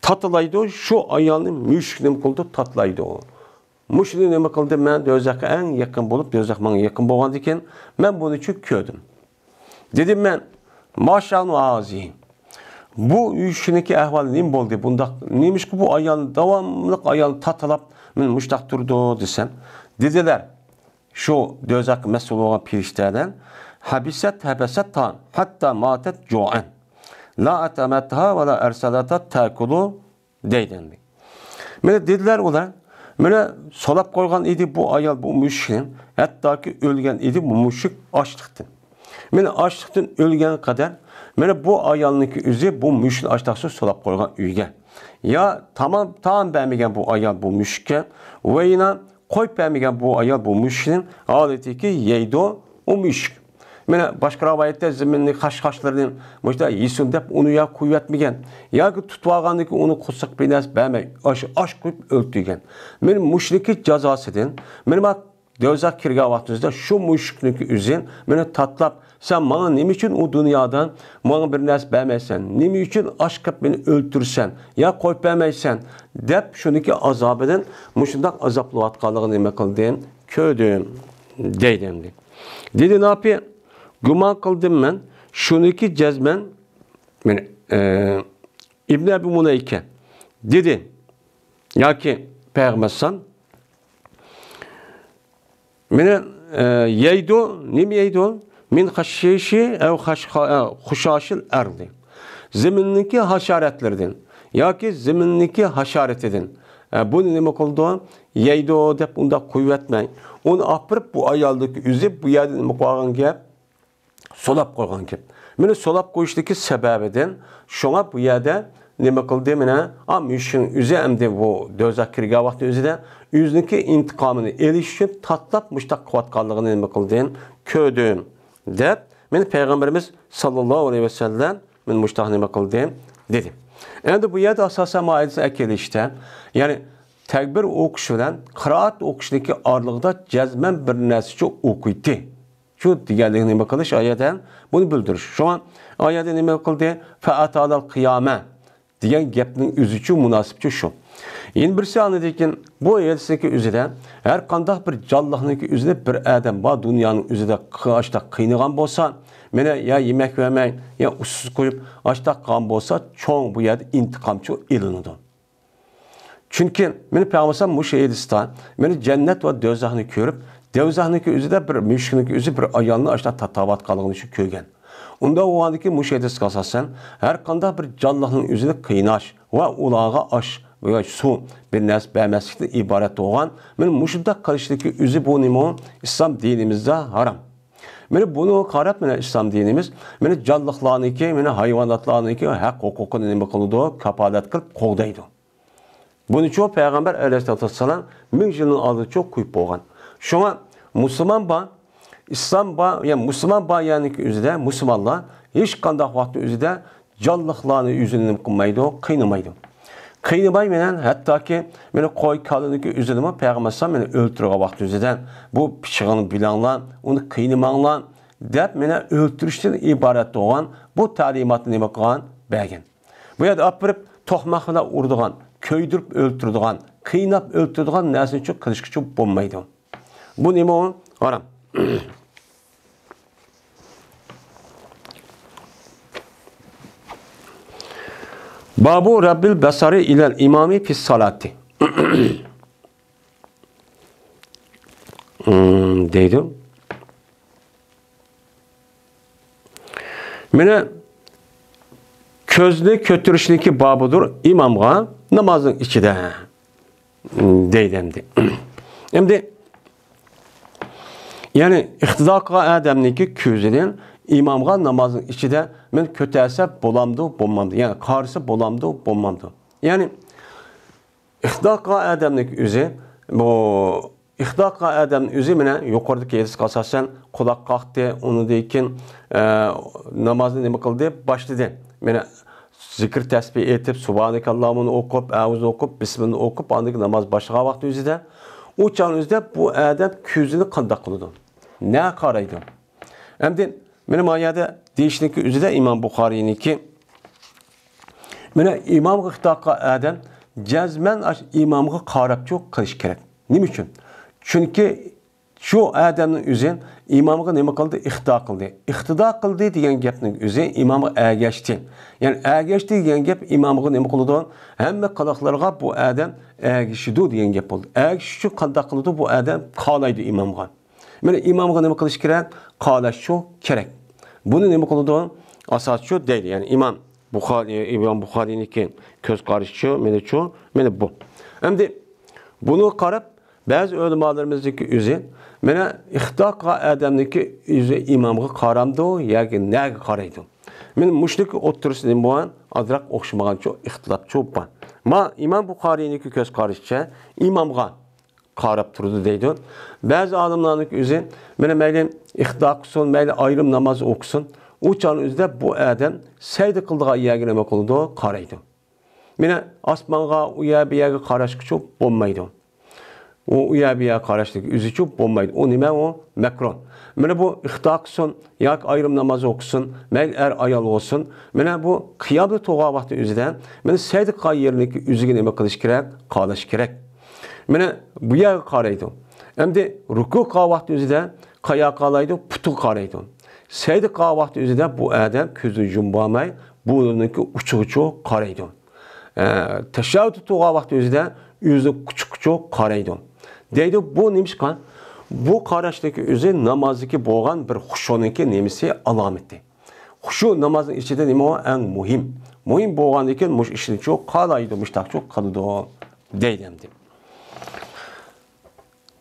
تاتىلايدۇ، شۇ ئايالنى مۈشۈك نېمە قىلىدۇ، تاتىلايدۇ. مۇشۇنى نېمە قىلدىم مەن؟ دوزاخقا ئەڭ يېقىن بولۇپ، دوزاخ ماڭا يېقىن بولغاندىكىن، مەن بۇنى چۈ كۆردۈم. دېدىم مەن، ما شەئنۇ ھازىھ؟ بۇ ئۈي كىشىنىڭكى ئەھۋالى نېمە بولدى؟ بۇنداق نېمىشقا بۇ ئايال داۋاملىق ئايال تاتىلاپ، مېنى مۇشتاق تۇرىدۇ دېسەم، دېدىلەر، شۇ دوزاخقا مەسئۇل بولغان پېرىشتەلەر، ھەبىسەت ھەبەسەتھا ھەتتا ماتەت جۇئەن. لا ئەتئەمەتھا ۋە لا ئەرسەلەتھا تەئكۇلۇ دەيدۇ ئەمدى. مانا دېدىلەر ئۇلار، مانا سولاپ قويغان ئىدى بۇ ئايال بۇ مۈشۈكنى، ھەتتاكى ئۆلگەن ئىدى بۇ مۈشۈك ئاچلىقتىن. مانا ئاچلىقتىن ئۆلگەن قەدەر، مانا بۇ ئايالنىڭكى ئۆزى بۇ مۈشۈكنى ئاچلىقسىز سولاپ قويغان ئۆيگە. يا تامام، تائام بەرمىگەن بۇ ئايال بۇ مۈشۈككە، ۋە يەنە قويۇپ بەرمىگەن بۇ ئايال بۇ مۈشۈكنى، ھالىتىكى يەيدۇ ئۇ مۈشۈك. مانا باشقا رىۋايەتتە زېمىننى خاش-خاشلىرىنى مۇشۇنداق يېسۇن دەپ ئۇنى يا قويۇۋەتمىگەن، ياكى تۇتۇۋالغاندىن كېيىن ئۇنى قورساق بىر نەرسە بەرمەي، ئاشۇ ئاچ قويۇپ ئۆلتۈرگەن. مانا مۇشۇنىڭكى جازاسىدىن، مانا ما دوزاخ كىرگەن ۋاقتىمىزدا شۇ مۈشۈكنىڭكى ئۆزى مېنى تاتلاپ، سەن ماڭا نېمە ئۈچۈن ئۇ دۇنيادا ماڭا بىر نەرسە بەرمەيسەن؟ نېمە ئۈچۈن ئاچ قېلىپ مېنى ئۆلتۈرىسەن؟ يا قويۇپ بەرمەيسەن؟ دەپ شۇنىڭكى ئازابىدىن مۇشۇنداق ئازابلىنىۋاتقانلىقىنى نېمە قىلدىم؟ كۆردۈم، دەيدۇ ئەمدى. دېدى ناپىھ، گۇمان قىلدىم مەن، شۇنىڭكى جەزمەن، مانا، ئە، ئىبنى ئەبى مۇلەيكە دېدى، ياكى پەيغەمبەر ئەلەيھىسسالام، مېنى، ئە، يەيدۇ، نېمە يەيدۇ؟ مىن خەشىشى ئەۋ خەش-، ئە، خۇشاشىل ئەرزى. زېمىننىڭكى ھاشارەتلىرىدىن ياكى زېمىننىڭكى ھاشارىتىدىن. ئە، بۇنى نېمە قىلىدۇ؟ يەيدۇ دەپ ئۇنداق قويۇۋەتمەي، ئۇنى ئاپىرىپ بۇ ئايالدىكى ئۆزى بۇ يەردە نېمە قىلغان گەپ؟ سولاپ قويغان گەپ. مېنى سولاپ قويۇشتىكى سەۋەبىدىن، شۇڭا بۇ يەردە نېمە قىلدى؟ مانا، ئا، مۈشۈكنىڭ ئۆزى ئەمدى بۇ دوزاخ كىرگەن ۋاقتى ئۆزىدە ئۆزىنىڭكى ئىنتىقامىنى ئېلىش ئۈچۈن تاتلاپ مۇشتاق قىلىۋاتقانلىقىنى نېمە قىلدىم؟ كۆردۈم، دەپ مانا پەيغەمبىرىمىز ساللاللاھۇ ئەلەيھى ۋەسەللەم مانا مۇشتاق نېمە قىلدى؟ دېدى. ئەمدى بۇ يەردە ئاساسەن مائىدىسى ئەكېلىشتە، يەنى تەكبىر ئوقۇش بىلەن قىرائەت ئوقۇشنىڭكى ئارىلىقىدا جەزمەن بىر نەرسىچۇ ئوقۇيتتى. شۇ دېگەنلىكنى نېمە قىلىش ئايەتتە بۇنى بىلدۈرۈش. شۇڭا ئايەتتە نېمە قىلدى؟ فەئەتالەل قىيامە دېگەن گەپنىڭ ئۆزىچۇ مۇناسىپچۇ شۇ. يەنە بىرسى ئاندىن كېيىن بۇ ھەدىسنىڭكى ئۆزىدە ھەر قانداق بىر جانلىقنىڭكى ئۆزىدە بىر ئادەم بار دۇنيانىڭ ئۆزىدە قاشتا قىينىغان بولسا، مانا يا يېمەك بەرمەي، يا ئۇسسۇز قويۇپ، ئاشتا قالغان بولسا، چوڭ بۇ يەردە ئىنتىقامچۇ ئېلىنىدۇ. چۈنكى مانا پەيغەمبەر مۇشۇ ھەدىستە مانا جەننەت ۋە دوزاخنى كۆرۈپ، دوزاخنىڭكى ئۆزىدە بىر مۈشۈكنىڭكى ئۆزى بىر ئايالنى ئاشتا تاتاۋاتقانلىقىنى شۇ كۆرگەن. ئۇنداق بولغاندىكىن مۇشۇ ھەدىسكە ئاساسەن، ھەر قانداق بىر جانلىقنىڭ ئۆزىنى قىيناش ۋە ئۇلارغا ئاش ۋە سۇ بىر نەرسە بەرمەسلىكتىن ئىبارەت بولغان، مانا مۇشۇنداق قىلىشنىڭكى ئۆزى بۇ نېمە؟ ئىسلام دىنىمىزدا ھارام. مانا بۇنىڭغا قاراپ، مانا ئىسلام دىنىمىز مانا جانلىقلارنىڭكى، مانا ھايۋاناتلارنىڭكى ھەق ھوقۇقىنى نېمە قىلىدۇ؟ كاپالەت قىلىپ قوغدايدۇ. بۇنىچۇ پەيغەمبەر ئەلەيھىسسالاتۇ ۋەسسالام مىڭ يىلدىن ئالدىنچۇ قويۇپ بولغان. شۇڭا مۇسۇلمان بار، ئىسلام بار، يا مۇسۇلمان بار يەرنىڭكى ئۆزىدە مۇسۇلمانلار ھېچ قانداق ۋاقىتنىڭ ئۆزىدە جانلىقلارنى ئۆزىنى نېمە قىلمايدۇ، قىينىمايدۇ. قىينىماي مەنەن ھەتتاكى مانا قوي كالىنىڭكى ئۆزىنىمۇ پەيغەمبەر ئەلەيھىسسالام مانا ئۆلتۈرگەن ۋاقتى ئۆزىدە بۇ پىچىقىڭنى بىلەڭلار، ئۇنى قىينىماڭلار دەپ مانا ئۆلتۈرۈشتىن ئىبارەت بولغان بۇ تەلىماتنى نېمە قىلغان؟ بەرگەن. بۇ يەردە ئاپىرىپ توقماق بىلەن ئۇرىدىغان، كۆيدۈرۈپ ئۆلتۈرىدىغان، قىيناپ ئۆلتۈرىدىغان نەرسىنىچۇ قىلىشقىچۇ بولمايدۇ. بۇ نېمە ئۇ؟ ھارام. بابۇ رەببىل بەسارى ئىلەل ئىمامى فىس سالاتى. دەيدۇ. مانا كۆزنى كۆتۈرۈشنىڭكى بابىدۇر ئىمامغا نامازنىڭ ئىچىدە، دەيدۇ ئەمدى. ئەمدى، يەنى ئىقتىدا قىلغان ئادەمنىڭكى كۆزىنى ئىمامغا نامازنىڭ ئىچىدە مەن كۆتەرسە بولامدۇ، بولمامدۇ؟ يەنى قارىسا بولامدۇ، بولمامدۇ؟ يەنى ئىقتىدا قىلغان ئادەمنىڭ ئۆزى، بۇ ئىقتىدا قىلغان ئادەمنىڭ ئۆزى مانا يۇقىرىدىكى ھەدىسكە ئاساسەن قۇلاق قاقتى، ئۇنىڭدىن كېيىن، ئە، نامازنى نېمە قىلدى؟ باشلىدى. مانا زىكىر تەسبىھ ئېيتىپ، سۇبھانەكاللاھۇممىنى ئوقۇپ، ئەئۇزۇنى ئوقۇپ، بىسمىللانى ئوقۇپ، ئاندىن كېيىن ناماز باشلىغان ۋاقتى ئۆزىدە، ئۇ چاغنىڭ ئۆزىدە بۇ ئادەم كۆزىنى قانداق قىلىدۇ؟ نە قارايدۇ؟ ئەمدى مانا ما يەردە دېيىشنىڭكى ئۆزىدە ئىمام بۇخارىينىڭكى، مانا ئىمامغا ئىقتىدا قىلغان ئادەم جەزمەن ئاشۇ ئىمامغا قاراپچۇ قىلىش كېرەك. نېمە ئۈچۈن؟ چۈنكى شۇ ئادەمنىڭ ئۆزى ئىمامغا نېمە قىلدى؟ ئىقتىدا قىلدى. ئىقتىدا قىلدى دېگەن گەپنىڭ ئۆزى ئىمامغا ئەگەشتى. يەنى ئەگەشتى دېگەن گەپ ئىمامغا نېمە قىلىدۇ؟ ھەممە قىلىقلىرىغا بۇ ئادەم ئەگىشىدۇ دېگەن گەپ بولدى. ئەگىشىش ئۈچۈن قانداق قىلىدۇ؟ بۇ ئادەم قارايدۇ ئىمامغا. مانا ئىمامغا نېمە قىلىش كېرەك؟ قاراش شۇ كېرەك. بۇنى نېمە قىلىدۇ؟ ئاساس شۇ دەيدۇ. يەنى ئىمام بۇخارىي، ئىمام بۇخارىينىڭكى كۆز قارىشىچۇ، مېنىچۇ، مانا بۇ. ئەمدى بۇنى قاراپ، بەزى ئۆلىمالىرىمىزنىڭكى ئۆزى، مانا ئىقتىدا قىلغان ئادەمنىڭكى ئۆزى ئىمامغا قارامدۇ ياكى نەگە قارايدۇ؟ مانا مۇشۇنىڭكى ئوتتۇرىسىدا نېمە بار؟ ئازراق ئوخشىمىغانچۇ، ئىختىلاپچۇ بار. ما ئىمام بۇخارىينىڭكى كۆز قارىشىچە ئىمامغا قاراپ تۇرىدۇ دەيدۇ. بەزى ئالىملارنىڭ ئۆزى، مانا مەيلى ئىقتىدا قىلسۇن، مەيلى ئايرىم ناماز ئوقۇسۇن، ئۇ چاغنىڭ ئۆزىدە بۇ ئادەم سەجدە قىلىدىغان يەرگە نېمە قىلىدۇ؟ قارايدۇ. مانا ئاسمانغا، ئۇ يەر بۇ يەرگە قاراشقىچۇ بولمايدۇ. ئۇ، ئۇ يەر بۇ يەرگە قاراشنىڭ ئۆزىچۇ بولمايدۇ. ئۇ نېمە ئۇ؟ مەكرۇھ. مانا بۇ ئىقتىدا قىلسۇن ياكى ئايرىم ناماز ئوقۇسۇن، مەيلى ئەر ئايال بولسۇن، مانا بۇ قىيامدا تۇرغان ۋاقتى ئۆزىدە، مانا سەجدە قىلغان يېرىنىڭكى ئۆزىگە نېمە قىلىش كېرەك؟ قاراش كېرەك. مانا بۇ يەرگە قارايدۇ. ئەمدى رۇكۇ قىلغان ۋاقتى ئۆزىدە قاياققا قارايدۇ؟ پۇتىغا قارايدۇ. سەجدە قىلغان ۋاقتى ئۆزىدە بۇ ئادەم كۆزىنى يۇمۇۋالماي، بۇرنىنىڭكى ئۇچىغىچۇ قارايدۇ. ئە، تەشەھھۇدتا تۇرغان ۋاقتى ئۆزىدە ئۆزىنىڭ قۇچىقىچۇ قارايدۇ. دەيدۇ، بۇ نېمىشقا؟ بۇ قاراشنىڭكى ئۆزى نامازدىكى بولغان بىر خۇشۇنىڭكى نېمىسى؟ ئالامىتى. خۇشۇ نامازنىڭ ئىچىدە نېمە ئۇ؟ ئەڭ مۇھىم. مۇھىم بولغاندىكىن مۇشۇ ئىشنىچۇ قارايدۇ، مۇشتاقچۇ قىلىدۇ. دەيدۇ ئەمدى.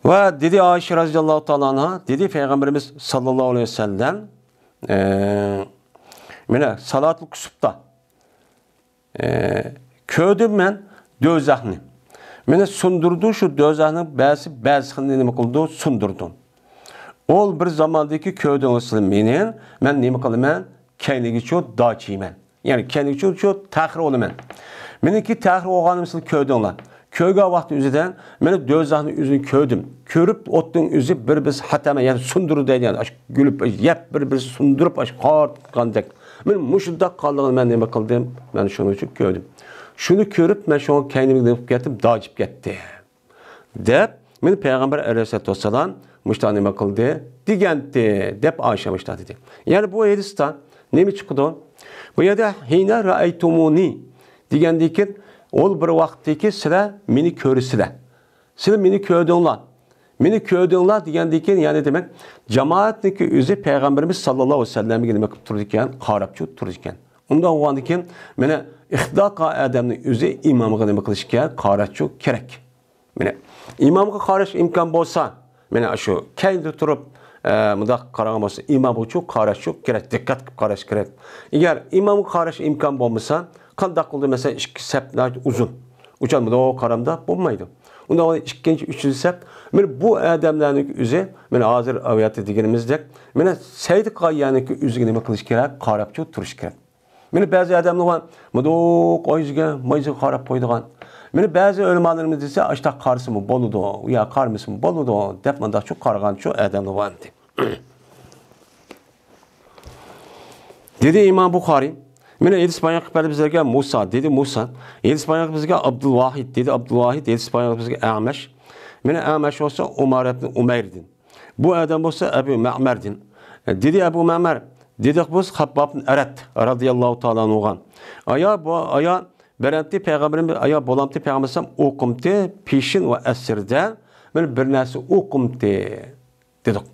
ۋە دېدى ئائىشە رەزىياللاھۇ تائالا ئەنھا، دېدى پەيغەمبىرىمىز ساللاللاھۇ ئەلەيھى ۋەسەللەم، ئە، مانا سالاتۇل كۇسۇپتا، ئە، كۆردۈم مەن دوزاخنى. مېنى سۇندۇرىدۇ، شۇ دوزاخنىڭ بەزى، بەزى خىلىنى نېمە قىلىدۇ؟ سۇندۇرىدۇ. ئول بىر زاماندىكى كۆردۈڭىز سىلەر مېنى، مەن نېمە قىلىمەن؟ كەينىگىچۇ داچىيمەن. يەنى كەينىگىچۇ تەخىر بولىمەن. مېنىڭكى تەخىر بولغاننى سىلەر كۆردۈڭلار. كۆرگەن ۋاقتى ئۆزىدە مەن دوزاخنى ئۆزىنى كۆردۈم. كۆرۈپ ئوتنىڭ ئۆزى بىر بىرسى ھاتەمە، يەنى سۇندۇرۇ دەيدۇ، يەنى ئاشۇ گۈلۈپ، يەپ بىر بىرسى سۇندۇرۇپ، ئاشۇ قارتقاندەك. مەن مۇشۇنداق قانلىقىنى مەن نېمە قىلدىم؟ مەن شۇنىڭ ئۈچۈن كۆردۈم. شۇنى كۆرۈپ، مەن شۇڭا كەينىمگە نېمە قىلىپ كەتتىم؟ داجىپ كەتتىم. دەپ، مېنى پەيغەمبەر ئەلەيھىسسالاتۇ ۋەسسالام مۇشۇنداق نېمە قىلدى؟ دېگەنتى، دەپ ئائىشە مۇشۇنداق دېدى. يەنى بۇ ھەدىستە نېمە چىقىدۇ؟ بۇ يەردە ھىنە رەئەيتۇمۇنى دېگەندىن كېيىن، ئۇ بىر ۋاقىتتىكى سىلەر مېنى كۆرىسىلەر. سىلەر مېنى كۆردۈڭلار. مېنى كۆردۈڭلار دېگەندىن كېيىن، يەنى دېمەك، جامائەتنىڭكى ئۆزى پەيغەمبىرىمىز ساللاللاھۇ ئەلەيھى ۋەسەللەمگە نېمە قىلىپ تۇرىدىكەن؟ قاراپچۇ تۇرىدىكەن. ئۇنداق بولغاندىن كېيىن، مانا ئىختىلاق قىلغان ئادەمنىڭ ئۆزى ئىمامغا نېمە قىلىشكە؟ قاراپچۇ كېرەك. مانا ئىمامغا قاراش ئىمكان بولسا، مانا شۇ كەينىدە تۇرۇپ، ئە، مۇنداق قارىغان بولسا، ئىمامغىچۇ قاراشچۇ كېرەك، دىققەت قىلىپ قاراش كېرەك. ئەگەر ئىمامغا قاراش ئىمكان بولمىسا، قانداق قىلدى؟ مەسىلەن، ئىككى سەپ ناھايىتى ئۇزۇن. ئۇچان بۇنداق قارامدا بولمايدۇ. ئۇنداق ئىككىنچى، ئۈچىنچى سەپ، مانا بۇ ئادەملەرنىڭ ئۆزى، مانا ھازىر ئاۋىياتتا دېگىنىمىزدەك، مانا سەجدە قىلغان يەرنىڭكى ئۆزىگە نېمە قىلىش كېرەك؟ قاراپچۇ تۇرۇش كېرەك. مانا بەزى ئادەملەر بار، مۇنداق ئايىزىگە، مايىزىغا قاراپ قويىدىغان. مانا بەزى ئۆلىمالىرىمىز دېسە، ئاشتاق قارىسىمۇ بولىدۇ، يا قارىمىسىمۇ بولىدۇ، دەپ مۇنداقچۇ قارىغانچۇ ئادەملەر بار ئەمدى. دېدى ئىمام بۇخارىي، مانا ھەدىس بايان قىلىپ بەردى بىزلەرگە مۇسا، دېدى مۇسا. ھەدىس بايان قىلىپ بىزگە ئابدۇلۋاھىد، دېدى ئابدۇلۋاھىد. ھەدىس بايان قىلىپ بىزگە ئەمەش. مانا ئەمەش بولسا ئۇمار ئىبن ئۇمەيردىن. بۇ ئادەم بولسا ئەبۇ مەمەردىن. دېدى ئەبۇ مەمەر، دېدۇق بىز خەبباب ئەرەت رەزىياللاھۇ تائالا ئەنھۇغا. ئايا، بۇ ئايا بەرەمتى پەيغەمبىرىم، ئايا بولامتى پەيغەمبىرىم ئوقۇمتى، پېشىن ۋە ئەسىردە مانا بىر نەرسە ئوقۇمتى دېدۇق.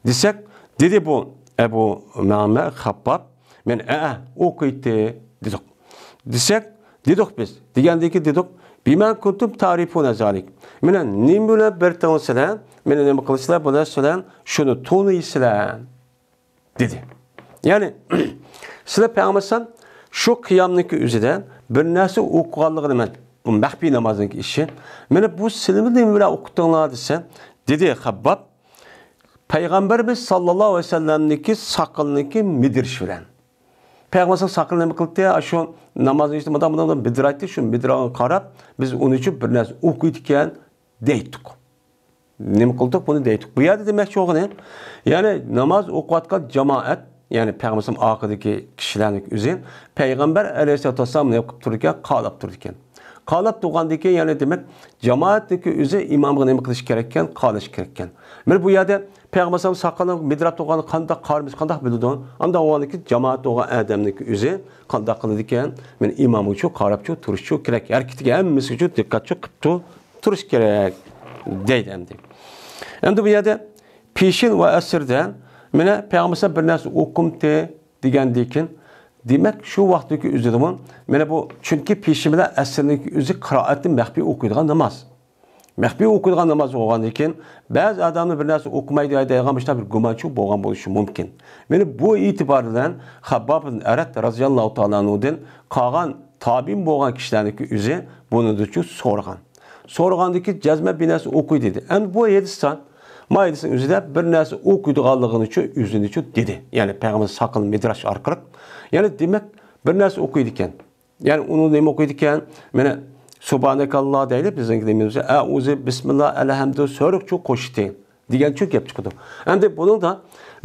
دېسەك، دېدى بۇ ئەبۇ مەمەر خەبباب، مەن ئەئە ئوقۇيتتى دېدۇق. دېسەك، دېدۇق بىز. دېگەندىكى دېدۇق، بىمە كۇنتۇم تەئرىفۇنە زالىك. مانا نېمە بىلەن بىردىڭلار سىلەر، مانا نېمە قىلىسىلەر، بۇلار سىلەر شۇنى تونۇيسىلەر، دېدى. يەنى، سىلەر پەيغەمبەر ئەلەيھىسسالام شۇ قىيامنىڭكى ئۆزىدە بىر نەرسە ئوقۇغانلىقىنى مەن، بۇ مەخپىي نامازنىڭكى ئىشى. مانا بۇ سىلەر نېمە بىلەن ئوقۇتتۇڭلار دېسە، دېدى خەبباب، پەيغەمبىرىمىز ساللاللاھۇ ئەلەيھى ۋەسەللەمنىڭكى ساقىلىنىڭكى مىدىرىشى بىلەن. پەيغەمبەر ساقىلىنى نېمە قىلدى؟ شۇ نامازنىڭ ئىچىدە مۇنداق، مۇنداق بىدىر ئېيتتى، شۇ بىدىرغا قاراپ، بىز ئۇنىڭ ئۈچۈن بىر نەرسە ئوقۇيدىكەن دەيتتۇق. نېمە قىلدۇق بۇنى دەيتتۇق. بۇ يەردە دېمەكچى بولغىنى، يەنى ناماز ئوقۇۋاتقان جامائەت، يەنى پەيغەمبەر ئارقىدىكى كىشىلەرنىڭ ئۆزى پەيغەمبەر ئەلەيھىسسالاتۇ ۋەسسالام نېمە قىلىپ تۇرىدىكەن؟ قاراپ تۇرىدىكەن. قاراپ تۇرغاندىن كېيىن، يەنى دېمەك، جامائەتنىڭكى ئۆزى ئىمامغا نېمە قىلىش كېرەككەن؟ قارىشى كېرەككەن. مانا بۇ يەردە پەيغەمبەر ئەلەيھىسسالام ساقىلىنىڭ مىدىراپ تۇرغانلىقىنى قانداق قارىمىز، قانداق بىلىدۇ؟ ئانداق بولغاندىكىن جامائەت بولغان ئادەمنىڭكى ئۆزى قانداق قىلىدىكەن؟ مانا ئىمامغىچۇ قاراپچۇ تۇرۇشچۇ كېرەك. ھەرىكىتىگە ھەممىسىگىچۇ دىققەتچۇ قىپتۇ تۇرۇش كېرەك دەيدۇ ئەمدى. ئەمدى بۇ يەردە پېشىن ۋە ئەسىردە مانا پەيغەمبەر بىر نەرسە ئوقۇمتى دېگەندىن كېيىن، دېمەك، شۇ ۋاقىتتىكى ئۆزىدىمۇ مانا بۇ، چۈنكى پېشىن بىلەن ئەسىرنىڭكى ئۆزى قىرائەتنى مەخپىي ئوقۇيدىغان ناماز. مەخپىي ئوقۇيدىغان ناماز بولغاندىن كېيىن، بەزى ئادەملەر بىر نەرسە ئوقۇمايدۇ دەيدىغان مۇشۇنداق بىر گۇمانچىلىق بولغان بولۇشى مۇمكىن. مانا بۇ ئېتىبار بىلەن خەبباب ئەرەت رەزىياللاھۇ تائالا ئەنھۇدىن قالغان تابىئىن بولغان كىشىلەرنىڭكى ئۆزى بۇنىڭدىنچۇ سورىغان. سورىغاندىكى جەزمەن بىر نەرسە ئوقۇي دېدى. ئەمدى بۇ ھەدىستە، ما ھەدىسنىڭ ئۆزىدە بىر نەرسە ئوقۇيدىغانلىقىنىچۇ ئۆزىنىچۇ دېدى. يەنى پەيغەمبەر ساقىل مىدراش ئارقىلىق. يەنى دېمەك، بىر نەرسە ئوقۇيدىكەن. يەنى ئۇنى نېمە ئوقۇيدىكەن؟ مانا سۇبھانەكاللا دەيلى، بىزنىڭكى نېمىمىزدە ئەئۇزۇ، بىسمىللا، ئەلھەمدۇ، سۆرۈكچۇ قوشتى دېگەنچۇ گەپ چىقىدۇ. ئەمدى بۇنىڭدا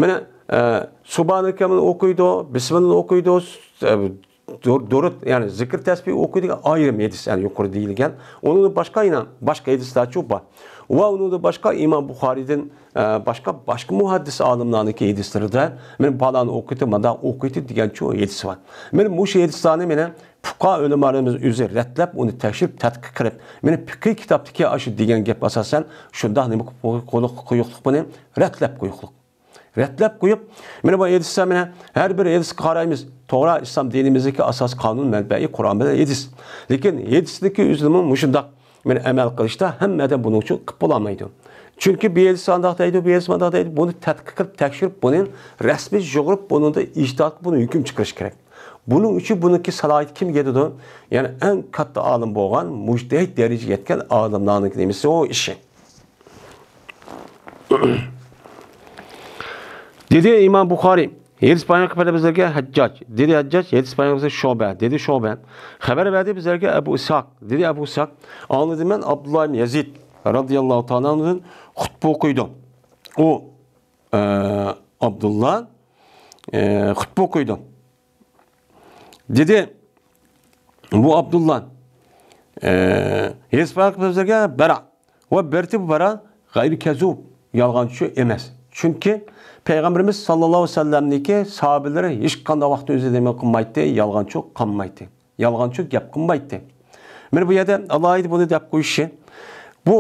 مانا، ئە، سۇبھانەكەمنى ئوقۇيدۇ، بىسمىللانى ئوقۇيدۇ، ئە، دۇر-، دۇرۇت، يەنى زىكىر تەسبىھ ئوقۇيدىغان ئايرىم ھەدىس، يەنى يۇقىرىدا دېيىلگەن. ئۇنىڭدىن باشقا يەنە باشقا ھەدىسلەرچۇ بار. ۋە ئۇنىڭدىن باشقا ئىمام بۇخارىيدىن، ئە، باشقا، باشقا مۇھەددىس ئالىملارنىڭكى ھەدىسلىرىدە مانا پالانى ئوقۇيتتى، مانداق ئوقۇيتتى دېگەنچۇ ھەدىس بار. مانا مۇشۇ ھەدىسلەرنى مانا پۇقاھا ئۆلىمالىرىمىز ئۆزى رەتلەپ، ئۇنى تەكشۈرۈپ، تەتقىق قىلىپ، مانا پىقھىي كىتابتىكى ئاشۇ دېگەن گەپ ئاساسەن شۇنداق نېمە قويۇقلۇق، بۇنى رەتلەپ قويۇقلۇق. رەتلەپ قويۇپ، مانا بۇ ھەدىسلەر مانا ھەر بىر ھەدىسكە قارايمىز. توغرا، ئىسلام دىنىمىزدىكى ئاساسىي قانۇن مەنبەئى قۇرئان بىلەن ھەدىس. لېكىن ھەدىسنىڭكى ئۆزىنىمۇ مۇشۇنداق مانا ئەمەل قىلىشتا ھەممە ئادەم بۇنىڭ ئۈچۈن قىلىپ بولالمايدۇ. چۈنكى بۇ ھەدىس ئانداق دەيدۇ، بۇ ھەدىس مانداق دەيدۇ. بۇنى تەتقىق قىلىپ، تەكشۈرۈپ، بۇنى رەسمىي يۇغۇرۇپ، بۇنىڭدا ئىجتىھات قىلىپ، بۇنى ھۆكۈم چىقىرىش كېرەك. بۇنىڭ ئۈچۈن بۇنىڭكى سالاھىيىتى كىمگە يېتىدۇ؟ يەنى ئەڭ كاتتا ئالىم بولغان، مۇجتەھىد دەرىجىگە يەتكەن ئالىملارنىڭكى نېمىسى ئۇ ئىشى. دېدى ئىمام بۇخارىي، ھەدىس بايان قىلىپ بەردى بىزلەرگە ھەججاج. دېدى ھەججاج، ھەدىس بايان قىلىپ شۇبە. دېدى شۇبە. خەۋەر بەردى بىزلەرگە ئەبۇ ئىسھاق. دېدى ئەبۇ ئىسھاق، ئاڭلىدىم مەن ئابدۇللا ئىبن يەزىد رەزىياللاھۇ تائالا ئەنھۇدىن خۇتبە ئوقۇيدۇ. ئۇ، ئە، ئابدۇللا، ئە، خۇتبە ئوقۇيدۇ. دېدى، بۇ ئابدۇللا، ئە، ھېسباق سۆزلەرگە بەرا. ۋە بىرتىبى بەرا غەيرى كەزۇب، يالغانچى ئەمەس. چۈنكى پەيغەمبىرىمىز ساللاللاھۇ ئەلەيھى ۋەسەللەمنىڭكى ساھابىلىرى ھېچقانداق ۋاقىتتا ئۆزى نېمە قىلمايتتى، يالغانچى قىلمايتتى. يالغانچى گەپ قىلمايتتى. مانا بۇ يەردە ئالاھىدە بۇنى دەپ قويۇشى، بۇ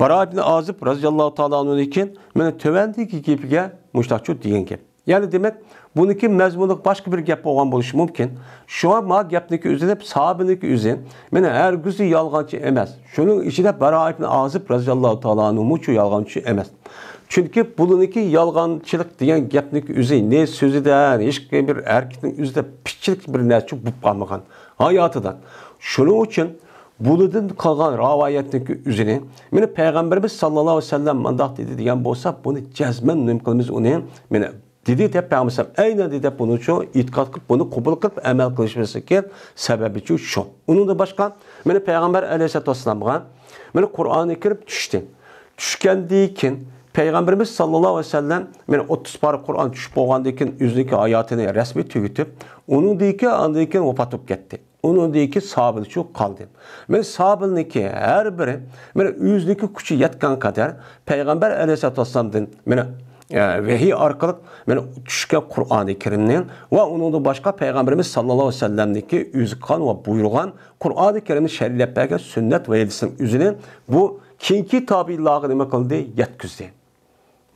باراء ئىبن ئازىب رازىياللاھۇ تائالا ئەنھۇدىن كېيىن مانا تۆۋەندىكى گېپىگە مۇشتاقچۇ دېگەن گەپ. يەنى دېمەك، بۇنىڭكى مەزمۇنى باشقا بىر گەپ بولغان بولۇشى مۇمكىن. شۇڭا ما گەپنىكى ئۆزى دەپ ساھابىنىڭكى ئۆزى، مانا ھەرگىزى يالغانچى ئەمەس. شۇنىڭ ئىچىدە باراء ئىبن ئازىب رازىياللاھۇ تائالا ئەنھۇمۇچۇ يالغانچى ئەمەس. چۈنكى بۇنىڭكى يالغانچىلىق دېگەن گەپنىكى ئۆزى نى سۆزىدە ھېچقانداق بىر ھەرىكىتىنىڭ ئۆزىدە پىچىرلىق بىر نەرسە بولۇپ قالمىغان ھاياتىدا. شۇنىڭ ئۈچۈن بۇنىڭدىن قالغان رىۋايەتنىڭكى ئۆزىنى، مانا پەيغەمبىرىمىز ساللاللاھۇ ئەلەيھى ۋەسەللەم مانداق دېدى دېگەن بولسا، بۇنى جەزمەن نېمە قىلىمىز ئۇنى؟ مانا دېدى دەپ پەيغەمبەر ئەينەن دېدى دەپ بۇنىچۇ ئېتىقاد قىلىپ، بۇنى قوبۇل قىلىپ ئەمەل قىلىشىمىزدىكى سەۋەبىچۇ شۇ. ئۇنىڭدىن باشقا، مانا پەيغەمبەر ئەلەيھىسسالاتۇ ۋەسسالامغا مانا قۇرئانى كەرىم چۈشتى. چۈشكەندىن كېيىن پەيغەمبىرىمىز ساللاللاھۇ ئەلەيھى ۋەسەللەم مانا ئوتتۇز پارە قۇرئان چۈشۈپ بولغاندىن كېيىن ئۆزىنىڭكى ھاياتىنى رەسمىي تۈگىتىپ، ئۇنىڭدىن كېيىن، ئاندىن كېيىن ۋاپات بولۇپ كەتتى. ئۇنىڭدىن كېيىن ساھابىلىرچۇ قالدى. مانا ساھابىلىرنىڭكى ھەر بىرى مانا ئۆزىنىڭكى كۈچى يەتكەن قەدەر پەيغەمبەر ئەلەيھىسسالاتۇ ۋەسسالامدىن مانا، ئە، ۋەھىي ئارقىلىق مانا چۈشكەن قۇرئانى كەرىمنى ۋە ئۇنىڭدىن باشقا پەيغەمبىرىمىز ساللاللاھۇ ئەلەيھى ۋەسەللەمنىڭكى ئۆزى قىلغان ۋە بۇيرۇغان قۇرئانى كەرىمنى شەرھلەپ بەرگەن سۈننەت ۋە ھەدىسنىڭ ئۆزىنى بۇ كېيىنكى تابىئىنلارغا نېمە قىلدى؟ يەتكۈزدى.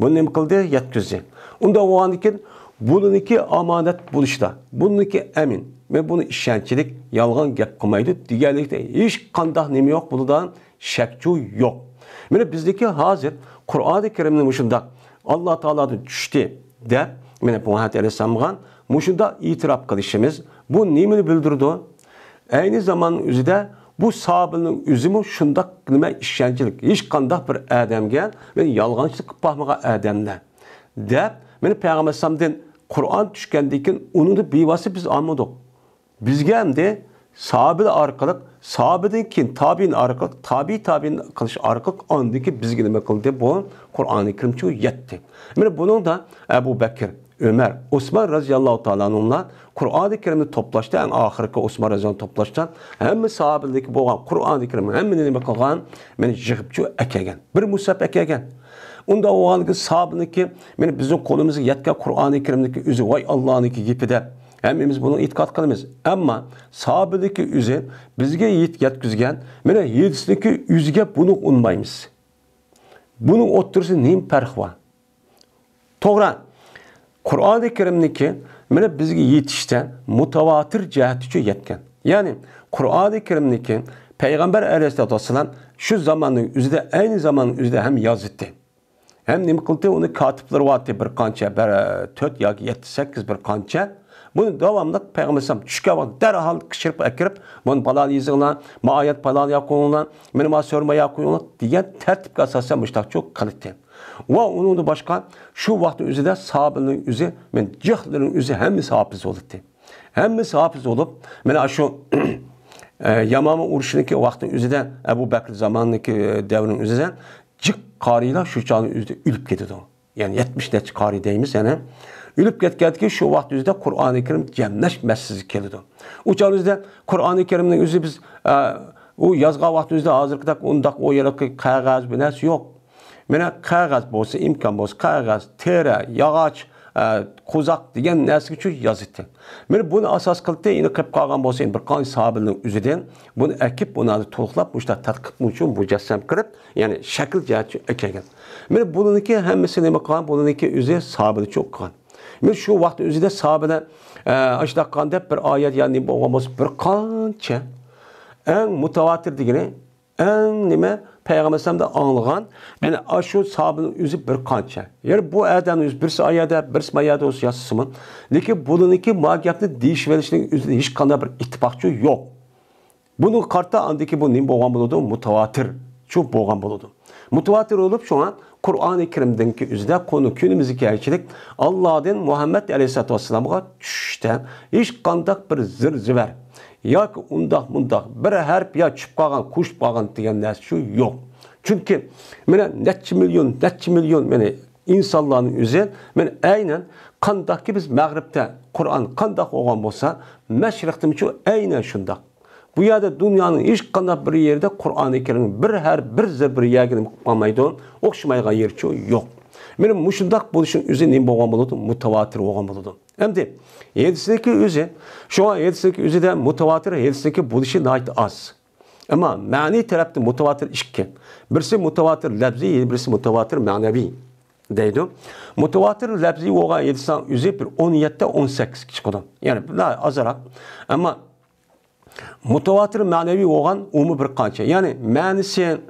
بۇنى نېمە قىلدى؟ يەتكۈزدى. ئۇنداق بولغاندىن كېيىن بۇنىڭكى ئامانەت بولۇشىدا، بۇنىڭكى ئەمىن، مەن بۇنى ئىشەنچلىك، يالغان گەپ قىلمايدۇ دېگەنلىكتە ھېچقانداق نېمە يوق، بۇنىدا شەكچۇ يوق. مانا بىزدىكى ھازىر قۇرئانى كەرىمنى مۇشۇنداق ئاللا تائالادىن چۈشتى دەپ، مانا مۇھەممەد ئەلەيھىسسالامغا مۇشۇنداق ئېتىراپ قىلىشىمىز، بۇ نېمىنى بىلدۈرىدۇ؟ ئەينى زاماننىڭ ئۆزىدە بۇ ساھابىنىڭ ئۆزىمۇ شۇنداق نېمە ئىشەنچلىك، ھېچقانداق بىر ئادەمگە مەن يالغانچىلىق قىلىپ باقمىغان ئادەملەر دەپ، مانا پەيغەمبەر ئەلەيھىسسالامدىن قۇرئان چۈشكەندىن كېيىن ئۇنى بىۋاسىتە بىز ئالمىدۇق. بىزگە ئەمدى ساھابىلەر ئارقىلىق، ساھابىدىن كېيىن تابىئىن ئارقىلىق، تابىئى تابىئىن قىلىش ئارقىلىق ئاندىن كېيىن بىزگە نېمە قىلدى؟ بۇ قۇرئانى كەرىمچۇ يەتتى. مانا بۇنىڭدا ئەبۇ بەكىر، ئۆمەر، ئوسمان رازىياللاھۇ تائالا ئەنھۇملار قۇرئانى كەرىمنى توپلاشتا، ئەڭ ئاخىرقى ئوسمان رازىياللاھۇ توپلاشتا ھەممە ساھابىلىكى بولغان قۇرئانى كەرىمنى ھەممىنى نېمە قىلغان؟ مانا يىغىپچۇ ئەكەلگەن. بىر مۇسھەپ ئەكەلگەن. ئۇنداق بولغاندىكىن ساھابىنىڭكى، مانا بىزنىڭ قولىمىزغا يەتكەن قۇرئانى كەرىمنىڭكى ئۆزى ۋاي ئاللانىڭكى گېپى دەپ ھەممىمىز بۇنى ئېتىقاد قىلىمىز. ئەمما ساھابىنىڭكى ئۆزى بىزگە يەت-، يەتكۈزگەن، مانا ھەدىسنىڭكى ئۆزىگە بۇنى ئۇنىمايمىز. بۇنىڭ ئوتتۇرىسىدا نېمە پەرق بار؟ توغرا، قۇرئانى كەرىمنىڭكى مانا بىزگە يېتىشتە مۇتەۋاتىر جەھەتتىچۇ يەتكەن. يەنى قۇرئانى كەرىمنىڭكى پەيغەمبەر ئەلەيھىسسالاتۇ ۋەسسالام شۇ زاماننىڭ ئۆزىدە، ئەينى زاماننىڭ ئۆزىدە ھەم يازدى. ھەم نېمە قىلدى؟ ئۇنى كاتىپلىرى بارتى، بىر قانچە، بىر، تۆت ياكى يەتتە، سەككىز بىر قانچە. بۇنى داۋاملىق پەيغەمبەر ئەلەيھىسسالام چۈشكەن ۋاقىت دەرھال كىشىرىپ ئەكىرىپ، بۇنى پالان يېزىڭلار، ما ئايەت پالان يەرگە قويۇڭلار، مېنى ما سۆرىمە يەرگە قويۇڭلار دېگەن تەرتىپكە ئاساسەن مۇشۇنداقچۇ قىلىتتى. ۋە ئۇنىڭدىن باشقا شۇ ۋاقىتنىڭ ئۆزىدە ساھابىلەرنىڭ ئۆزى، مەن جىقلىرىنىڭ ئۆزى ھەممىسى ھاپىز بولاتتى. ھەممىسى ھاپىز بولۇپ، مانا شۇ، ئە، يامامە ئۇرۇشىنىڭكى ۋاقتىنىڭ ئۆزىدە، ئەبۇ بەكرى زامانىنىڭكى، ئە، دەۋرىنىڭ ئۆزىدە جىق قارىيلار شۇ چاغنىڭ ئۆزىدە ئۆلۈپ كېتىدۇ. يەنى يەتمىش نەچچە قارىي دەيمىز، يەنى ئۆلۈپ كەتكەندىكىن شۇ ۋاقىت ئۆزىدە قۇرئانى كەرىم جەملەش مەسىلىسى كېلىدۇ. ئۇ چاغنىڭ ئۆزىدە قۇرئانى كەرىمنىڭ ئۆزى بىز، ئە، ئۇ يازغان ۋاقتىمىزدا ھازىرقىدەك ئۇنداق ئۇ يەرلىكى قەغەز بىر نەرسە يوق. مانا قەغەز بولسا، ئىمكان بولسا، قەغەز، تېرە، ياغاچ، ئە، قوزاق دېگەن نەرسىگىچۇ يازىتتى. مانا بۇنى ئاساس قىلىپ، يەنە قېلىپ قالغان بولسا، يەنە بىر قانچە ساھابىلەرنىڭ ئۆزىدىن بۇنى ئەكىپ، بۇنى تولۇقلاپ، مۇشۇنداق تەتقىق بويىچە مۇجەسسەم قىلىپ، يەنى شەكىل جەھەتتە ئەكەلگەن. مانا بۇنىڭكى ھەممىسى نېمە قىلغان؟ بۇنىڭكى ئۆزى ساھابىلەرچۇ قىلغان. مانا شۇ ۋاقىت ئۆزىدە ساھابىلەر، ئە، ئاشۇنداق قىلغان دەپ بىر ئايەت يا نېمە بولغان بولسا، بىر قانچە ئەڭ مۇتەۋاتىر دېگىنى ئەڭ نېمە پەيغەمبەر ئەلەيھىسسالامدىن ئاڭلىغان، يەنى ئاشۇ ساھابىنىڭ ئۆزى بىر قانچە. يەنى بۇ ئادەمنىڭ ئۆزى بىرسى ئايەدە، بىرسى مايەدە بولسا يازسىمۇ. لېكىن بۇنىڭكى ما گەپنى دېيىشىۋېلىشنىڭ ئۆزىدە ھېچقانداق بىر ئىتتىپاقچۇ يوق. بۇنىڭغا قارىتا ئاندىكى بۇ نېمە بولغان بولىدۇ؟ مۇتەۋاتىرچۇ بولغان بولىدۇ. مۇتەۋاتىر بولۇپ، شۇڭا قۇرئانى كەرىمدىكى ئۆزىدە قۇنۇ كۈنىمىزگە كەلگۈچىلىك ئاللادىن مۇھەممەد ئەلەيھىسسالاتۇ ۋەسسالامغا چۈشۈشتە ھېچقانداق بىر زىر-زىۋەر ياكى ئۇنداق-مۇنداق بىر ھەرپ يا چۈشۈپ قالغان، قوشۇلۇپ قالغان دېگەن نەرسە شۇ يوق. چۈنكى مانا نەچچە مىليون، نەچچە مىليون مانا ئىنسانلارنىڭ ئۆزى مانا ئەينەن قانداقكى بىز مەغرىبتە قۇرئان قانداق بولغان بولسا، مەشرىقتىمۇ شۇ ئەينەن شۇنداق. بۇ يەردە دۇنيانىڭ ھېچقانداق بىر يېرىدە قۇرئانى كەرىمنىڭ بىر ھەرپ، بىر زىر، بىر يەرگە نېمە قىلىپ قالمايدۇ، ئوخشىمايدىغان يېرىچۇ يوق. مانا مۇشۇنداق بولۇشنىڭ ئۆزى نېمە بولغان بولىدۇ؟ مۇتەۋاتىر بولغان بولىدۇ. ئەمدى ھەدىسنىڭكى ئۆزى، شۇڭا ھەدىسنىڭكى ئۆزىدە مۇتەۋاتىر ھەدىسنىڭكى بولۇشى ناھايىتى ئاز. ئەمما مەنىي تەرەپتە مۇتەۋاتىر ئىككى. بىرسى مۇتەۋاتىر لەپزىي، بىرسى مۇتەۋاتىر مەنىۋى دەيدۇ. مۇتەۋاتىر لەپزىي بولغان ھەدىسنىڭ ئۆزى بىر ئون يەتتە، ئون سەككىزگە چىقىدۇ. يەنى بۇلار ئازراق. ئەمما مۇتەۋاتىر مەنىۋى بولغان ئۇمۇ بىر قانچە. يەنى مەنىسى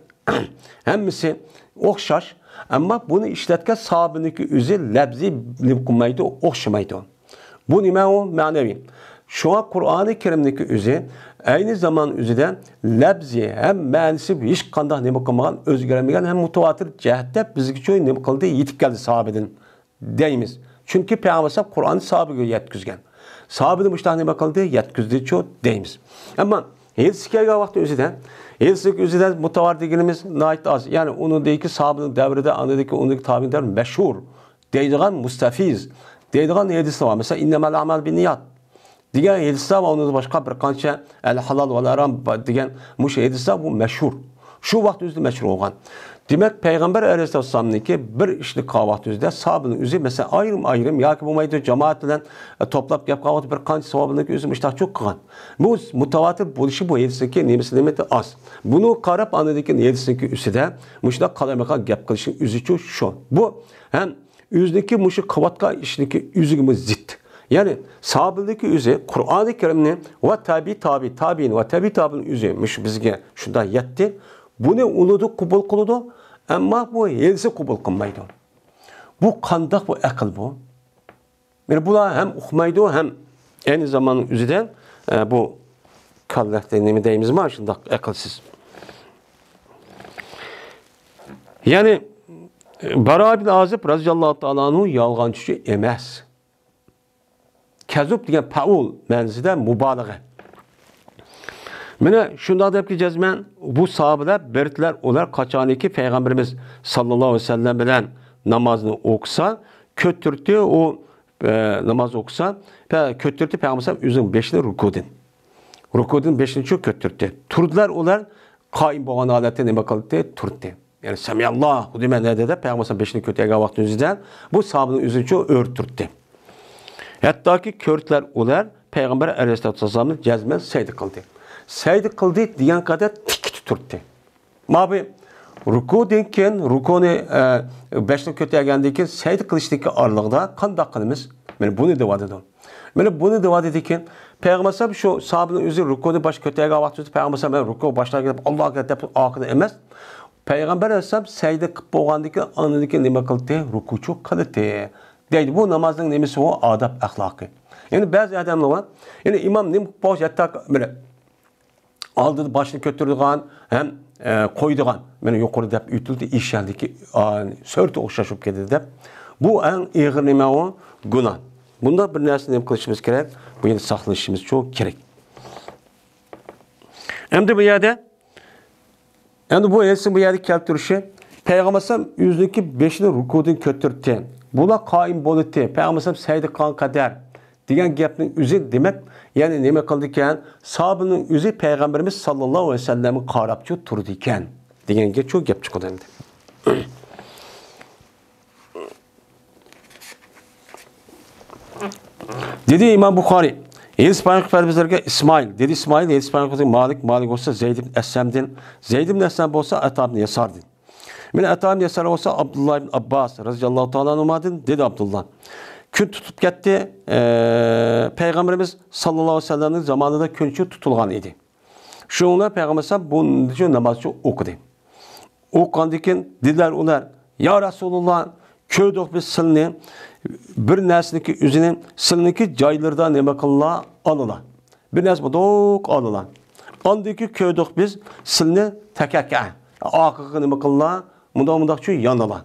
ھەممىسى ئوخشاش. ئەمما بۇنى ئىشلەتكەن ساھابىنىڭكى ئۆزى لەپزىي نېمە قىلمايدۇ، ئوخشىمايدۇ. بۇ نېمە ئۇ؟ مەنىۋى. شۇڭا قۇرئانى كەرىمنىڭكى ئۆزى ئەينى زامان ئۆزىدە لەپزى ھەم مەنىسى ھېچقانداق نېمە قىلمىغان، ئۆزگەرمىگەن ھەم مۇتەۋاتىر جەھەتتە بىزگىچۇ نېمە قىلدى؟ يېتىپ كەلدى ساھابىدىن دەيمىز. چۈنكى پەيغەمبەر ئەلەيھىسسالام قۇرئاننى ساھابىگە يەتكۈزگەن. ساھابىدىن مۇشۇنداق نېمە قىلدى؟ يەتكۈزدىچۇ دەيمىز. ئەمما ھەدىسكە كەلگەن ۋاقىتتا ئۆزىدە، ھەدىسنىڭكى ئۆزىدە مۇتەۋاتىر دېگىنىمىز ناھايىتى ئاز. يەنى ئۇنىڭدىكى ساھابىنىڭ دەۋرىدە، ئاندىكى ئۇنىڭدىكى تابىئىن دەۋرى مەشھۇر دەيدىغان مۇستەفىز دەيدىغان ھەدىسلەر بار. مەسىلەن، ئىننەمەل ئەمال بىننىيات دېگەن ھەدىسلەر ۋە ئۇنىڭدىن باشقا بىر قانچە ئەل ھالال ۋەل ھارام دېگەن مۇشۇ ھەدىسلەر بۇ مەشھۇر. شۇ ۋاقىت ئۆزىدە مەشھۇر بولغان. دېمەك، پەيغەمبەر ئەلەيھىسسالامنىڭكى بىر ئىشنى قىلغان ۋاقتى ئۆزىدە ساھابىنىڭ ئۆزى، مەسىلەن، ئايرىم-ئايرىم ياكى بولمايدۇ جامائەت بىلەن، ئە، توپلاپ گەپ قىلغان ۋاقتى بىر قانچە ساھابىنىڭكى ئۆزى مۇشۇنداقچۇ قىلغان. بۇ مۇتەۋاتىر بولۇشى بۇ ھەدىسنىڭكى نېمىسى نېمىدە ئاز. بۇنى قاراپ ئاندىن كېيىن ھەدىسنىڭكى ئۈستىدە مۇشۇنداق قالايمىقان گەپ قىلىشنىڭ ئۆزىچۇ شۇ. بۇ ھەم ئۆزىنىڭكى مۇشۇ قىلىۋاتقان ئىشىنىڭكى ئۆزىگىمۇ زىت. يەنى ساھابىنىڭكى ئۆزى قۇرئانى كەرىمنى ۋە تەبىئىي تابىئىي، تابىئىن ۋە تەبىئىي تابىئىن ئۆزى مۇشۇ بىزگە شۇنداق يەتتى. بۇنى ئۇنىدۇ قوبۇل قىلىدۇ، ئەمما بۇ ھەدىسنى قوبۇل قىلمايدۇ. بۇ قانداق بۇ ئەقىل بۇ؟ مانا بۇلار ھەم ئۇقمايدۇ، ھەم ئەينى زامان ئۆزىدە، ئە، بۇ كاللەكتە نېمە دەيمىزما، شۇنداق ئەقىلسىز. يەنى، باراء ئىبن ئازىب رەزىياللاھۇ تائالا ئەنھۇ يالغانچى ئەمەس. كەزۇب دېگەن پەئۇل مەنىسىدە مۇبالىغە. مانا شۇنداق دەپكى جەزمەن، بۇ ساھابىلەر بىردىلەر، ئۇلار قاچانكى پەيغەمبىرىمىز ساللاللاھۇ ئەلەيھى ۋەسەللەم بىلەن نامازنى ئوقۇسا، كۆتۈرتتى ئۇ، ئە، ناماز ئوقۇسا، پە-، كۆتۈرتتى پەيغەمبەر ئۆزىنىڭ بېشىنى رۇكۇدىن. رۇكۇدىن بېشىنى شۇ كۆتۈرتتى. تۇردىلار ئۇلار قائىم بولغان ھالەتتە نېمە قىلدى؟ تۇردى. يەنى سەمىئاللاھ لىمەن ھەمىدە دەپ پەيغەمبەر بېشىنى كۆتۈرگەن ۋاقتىنىڭ ئۆزىدە بۇ ساھابىنىڭ ئۆزىنى شۇ ئۆرە تۇردى. ھەتتاكى كۆردىلەر ئۇلار پەيغەمبەر ئەلەيھىسسالاتۇ ۋەسسالامنى جەزمەن سەجدە قىلدى. سەجدە قىلدى دېگەن قەدەر تىككىتە تۇردى. مانا بۇ رۇكۇدىن كېيىن، رۇكۇنى، ئە، بېشىنى كۆتەرگەندىن كېيىن سەجدە قىلىشتىكى ئارىلىقىدا قانداق قىلىمىز؟ مانا بۇنى دەۋاتىدۇ. مانا بۇنى دەۋاتىدىكەن، پەيغەمبەر ئەلەيھىسسالام شۇ ساھابىنىڭ ئۆزى رۇكۇنى باش كۆتەرگەن ۋاقتىدا پەيغەمبەر ئەلەيھىسسالام، مەن رۇكۇ باشلاپ كېتىپ، ئاللاھ ئەكبەر دەپ ئارقىدىن ئەمەس. پەيغەمبەر ئەلەيھىسسالام سەجدە قىلىپ بولغاندىن كېيىن، ئاندىن كېيىن نېمە قىلدى؟ رۇكۇچۇ قىلدى. دەيدۇ، بۇ نامازنىڭ نېمىسى ئۇ؟ ئاداب ئەخلاقى. يەنى بەزى ئادەملەر بار. يەنى ئىمام نېمە قىلىپ بولغاچ، ھەتتا مانا ئالدىدا باشنى كۆتۈرىدىغان ھەم، ئە، قويىدىغان. مانا يۇقىرى دەپ ئۆتۈلدى، ئىشەندىكى، ئا، سۈرىتى ئوخشاش بولۇپ كېتىدۇ دەپ. بۇ ئەڭ ئېغىر نېمە ئۇ؟ گۇناھ. بۇنداق بىر نەرسىنى نېمە قىلىشىمىز كېرەك؟ بۇ يەردە ساقلىنىشىمىز شۇ كېرەك. ئەمدى بۇ يەردە، ئەمدى بۇ ھەدىسنىڭ بۇ يەردە كەلتۈرۈشى، پەيغەمبەر ئەلەيھىسسالام ئۆزىنىڭكى بېشىنى رۇكۇدىن كۆتۈرتتى. بۇلار قائىم بولۇتتى. پەيغەمبەر ئەلەيھىسسالام سەجدە قىلغان قەدەر. دېگەن گەپنىڭ ئۆزى دېمەك، يەنى نېمە قىلىدىكەن؟ ساھابىنىڭ ئۆزى پەيغەمبىرىمىز ساللاللاھۇ ئەلەيھى ۋەسەللەمگە قاراپچۇ تۇرىدىكەن دېگەنگە شۇ گەپ چىقىدۇ ئەمدى. دېدى ئىمام بۇخارىي، ھەدىس بايان قىلىپ بەرگەن بىزلەرگە ئىسمائىل. دېدى ئىسمائىل، ھەدىس بايان قىلىپ مالىك، مالىك بولسا زەيد ئىبن ئەسلەمدىن، زەيد ئىبن ئەسلەم بولسا ئەتا ئىبن ياساردىن. مانا ئەتا ئىبن ياسار بولسا ئابدۇللا ئىبن ئابباس رەزىياللاھۇ تائالا ئەنھۇمادىن، دېدى ئابدۇللا. كۈن تۇتۇپ كەتتى. ئە، پەيغەمبىرىمىز ساللاللاھۇ ئەلەيھى ۋەسەللەمنىڭ زامانىدا كۈن شۇ تۇتۇلغان ئىدى. شۇنىڭ بىلەن پەيغەمبەر ئەلەيھىسسالام بۇ شۇ ناماز شۇ ئوقۇدى. ئوقۇغاندىن كېيىن دېدىلەر ئۇلار، يا رەسۇلۇللا، كۆردۇق بىز سىلنى بىر نەرسىنىڭكى ئۆزىنى سىلنىڭكى جايلىرىدا نېمە قىلىلا، ئالىلا. بىر نەرسە بولدۇق، ئالىلا. ئاندىن كېيىن كۆردۇق بىز سىلنى تەكەكە، ئارقىغا نېمە قىلىلا، مۇنداق مۇنداقچۇ يانىلا.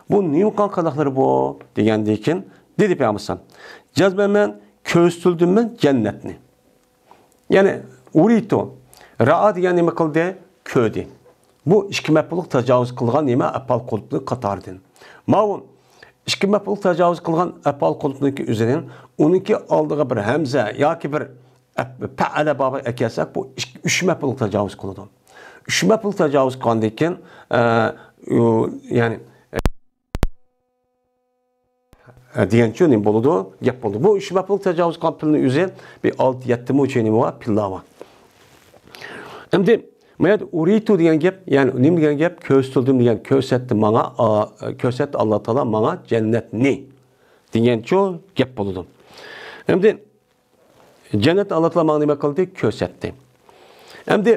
بۇ نېمە قىلغان قىلىقلىرى بۇ؟ دېگەندىن كېيىن دېدى پەيغەمبەر ئەلەيھىسسالام، جەزمەن مەن كۆرسىتىلدىممەن جەننەتنى. يەنى ئۇرىتۇ، رائا دېگەن نېمە قىلدى؟ كۆردى. بۇ ئىككى مەپئۇللۇق تاجاۋۇز قىلغان نېمە؟ ئەپئال قۇلۇپنىڭ قاتارىدىن. ماۋۇ ئىككى مەپئۇللۇق تاجاۋۇز قىلغان ئەپئال قۇلۇپنىڭكى ئۆزىنى ئۇنىڭكى ئالدىغا بىر ھەمزە ياكى بىر ئەپ-، پەئەلە بابىغا ئەكەلسەك، بۇ ئىك-، ئۈچ مەپئۇلغا تاجاۋۇز قىلىدۇ. ئۈچ مەپئۇلغا تاجاۋۇز قىلغاندىن كېيىن، ئە، ئۇ، يەنى، ئە، دېگەنچۇ نېمە بولىدۇ؟ گەپ بولىدۇ. بۇ ئۈچ مەپئۇلغا تاجاۋۇز قىلغان پېئىلنىڭ ئۆزى بىر ئالتە، يەتتىمۇ چېنىمۇ بار، پېئىللار بار. ئەمدى بۇ يەردە ئۇرىتۇ دېگەن گەپ، يەنى نېمە دېگەن گەپ؟ كۆرسىتىلدىم دېگەن، كۆرسەتتى ماڭا، ئا، كۆرسەتتى ئاللا تائالا ماڭا جەننەتنى دېگەنچۇ گەپ بولىدۇ. ئەمدى جەننەت ئاللا تائالا ماڭا نېمە قىلدى؟ كۆرسەتتى. ئەمدى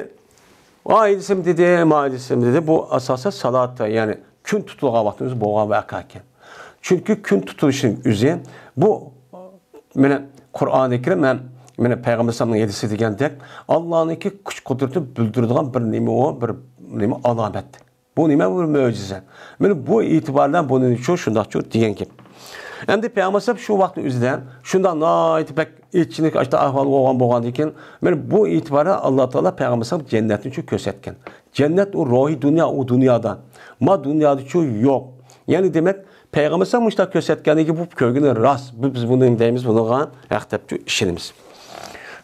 ئايدىسىم دېدى، مايدىسىم دېدى. بۇ ئاساسەن سالات، يەنى كۈن تۇتۇلغان ۋاقتىمىز بولغان ۋەقە ئىكەن. چۈنكى كۈن تۇتۇلۇشنىڭ ئۆزى بۇ، مانا قۇرئانى كەرىم ھەم مانا پەيغەمبەر ئەلەيھىسسالامنىڭ ھەدىسى دېگەندەك، ئاللانىڭكى كۈچ قۇدرىتىنى بىلدۈرىدىغان بىر نېمە ئۇ، بىر نېمە ئالامەت. بۇ نېمە؟ بىر مۆجىزە. مانا بۇ ئېتىبار بىلەن بۇنى شۇ، شۇنداقچۇ دېگەن گەپ. ئەمدى پەيغەمبەر ئەلەيھىسسالام شۇ ۋاقىتنىڭ ئۆزىدە شۇنداق ناھايىتى بەك ئېچىنىش ئاشتا ئەھۋال بولغان، بولغاندىن كېيىن، مانا بۇ ئېتىبار بىلەن ئاللا تائالا پەيغەمبەر ئەلەيھىسسالامغا جەننەتنى شۇ كۆرسەتكەن. جەننەت ئۇ روھىي دۇنيا، ئۇ دۇنيادا. ما دۇنيادىچۇ يوق. يەنى دېمەك، پەيغەمبەر ئەلەيھىسسالام مۇشۇنداق كۆرسەتكەندىن كېيىن بۇ كۆرگىنى راست. بۇ، بىز بۇنى نېمە دەيمىز؟ بۇنىڭغا ھەق دەپ ئىشىنىمىز.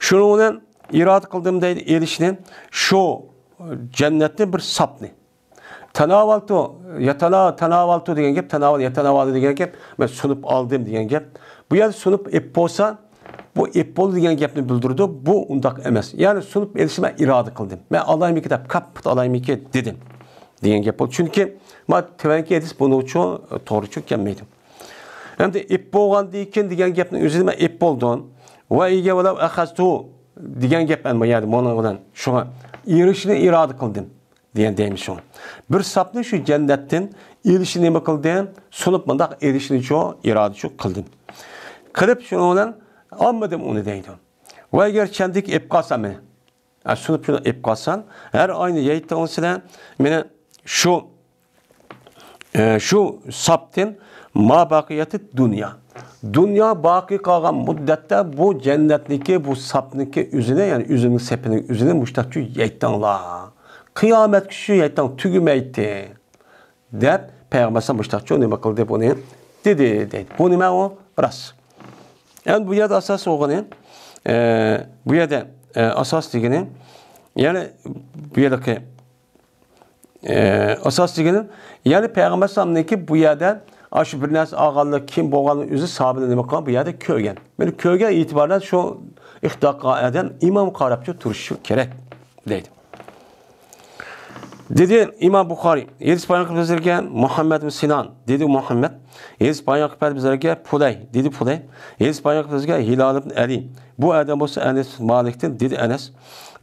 شۇنىڭ بىلەن ئىرادە قىلدىم دەيدۇ، ئېلىشنى، شۇ جەننەتنى بىر ساپنى. تاناۋالتۇ، ياتانا-، تاناۋالتۇ دېگەن گەپ، تاناۋال، ياتاناۋالۇ دېگەن گەپ، مەن سۇنۇپ ئالدىم دېگەن گەپ. بۇ يەردە سۇنۇپ ئېپ بولسا، بۇ ئېپ بولدى دېگەن گەپنى بىلدۈرىدۇ، بۇ ئۇنداق ئەمەس. يەنى سۇنۇپ ئېلىشنى مەن ئىرادە قىلدىم. مەن ئالايمىكىن دەپ، كاپپىت ئالايمىكىن دېدىم دېگەن گەپ بولدى. چۈنكى ما تۆۋەنكى ھەدىس بۇنىڭ ئۈچۈن توغرا چۈشۈپ كەلمەيدۇ. ئەمدى ئېپ بولغاندىن كېيىن دېگەن گەپنىڭ ئۆزىنى مەن ئېپ بولدۇم. ۋە ئىگە ۋەلەۋ ئەخەزتۇ دېگەن گەپ ئەمما يەردە مۇنىڭ بىلەن شۇڭا ئېرىشىشنى ئىرادە قىلدىم. دېگەن دەيمىز شۇڭا. بىر ساپنى شۇ جەننەتتىن ئېلىشنى نېمە قىلدىم؟ سۇنۇپ مۇنداق ئېلىشنى شۇ ئىرادە شۇ قىلدىم. قىلىپ شۇنىڭ بىلەن ئالمىدىم ئۇنى دەيدۇ. ۋە ئەگەر چەندىكى ئېپ قالسام مېنى، ئە، سۇنۇپ شۇنى ئېپ قالسام، ھەر ئاينى يەيتتىڭىز سىلەر مېنى شۇ، ئە، شۇ ساپتىن ما باقىيەتى دۇنيا. دۇنيا باقىي قالغان مۇددەتتە بۇ جەننەتنىكى، بۇ ساپنىكى ئۆزىنى، يەنى ئۈزۈمنىڭ سېپىنىڭ ئۆزىنى مۇشتاقچۇ يەيتتىڭلار. قىيامەتكىچۇ يەيتتىڭ، تۈگىمەيتتى. دەپ پەيغەمبەر ئەلەيھىسسالام مۇشتاقچۇ نېمە قىلدى بۇنى؟ دېدى دەيدۇ. بۇ نېمە ئۇ؟ راست. ئەمدى بۇ يەردە ئاساس بولغىنى، ئە، بۇ يەردە، ئە، ئاساس دېگىنى، يەنى بۇ يەردىكى، ئە، ئاساس دېگىنى، يەنى پەيغەمبەر ئەلەيھىسسالامنىڭكى بۇ يەردە ئاشۇ بىر نەرسە ئالغانلىق كىم بولغانلىقى ئۆزى ساھابىلەر نېمە قىلغان؟ بۇ يەردە كۆرگەن. مانا كۆرگەن ئېتىبارىدا شۇ ئىختىلاپقا ئادەم ئىمام قاراپچۇ تۇرۇشى كېرەك دەيدۇ. دېدى ئىمام بۇخارىي، ھەدىس بايان قىلىپ بىزلەرگە مۇھەممەد ئىبن سىنان، دېدى مۇھەممەد. ھەدىس بايان قىلىپ بەردى بىزلەرگە پۇلەي، دېدى پۇلەي. ھەدىس بايان قىلىپ بىزگە ھىلال ئىبن ئەلى. بۇ ئادەم بولسا ئەنەس مالىكتىن، دېدى ئەنەس.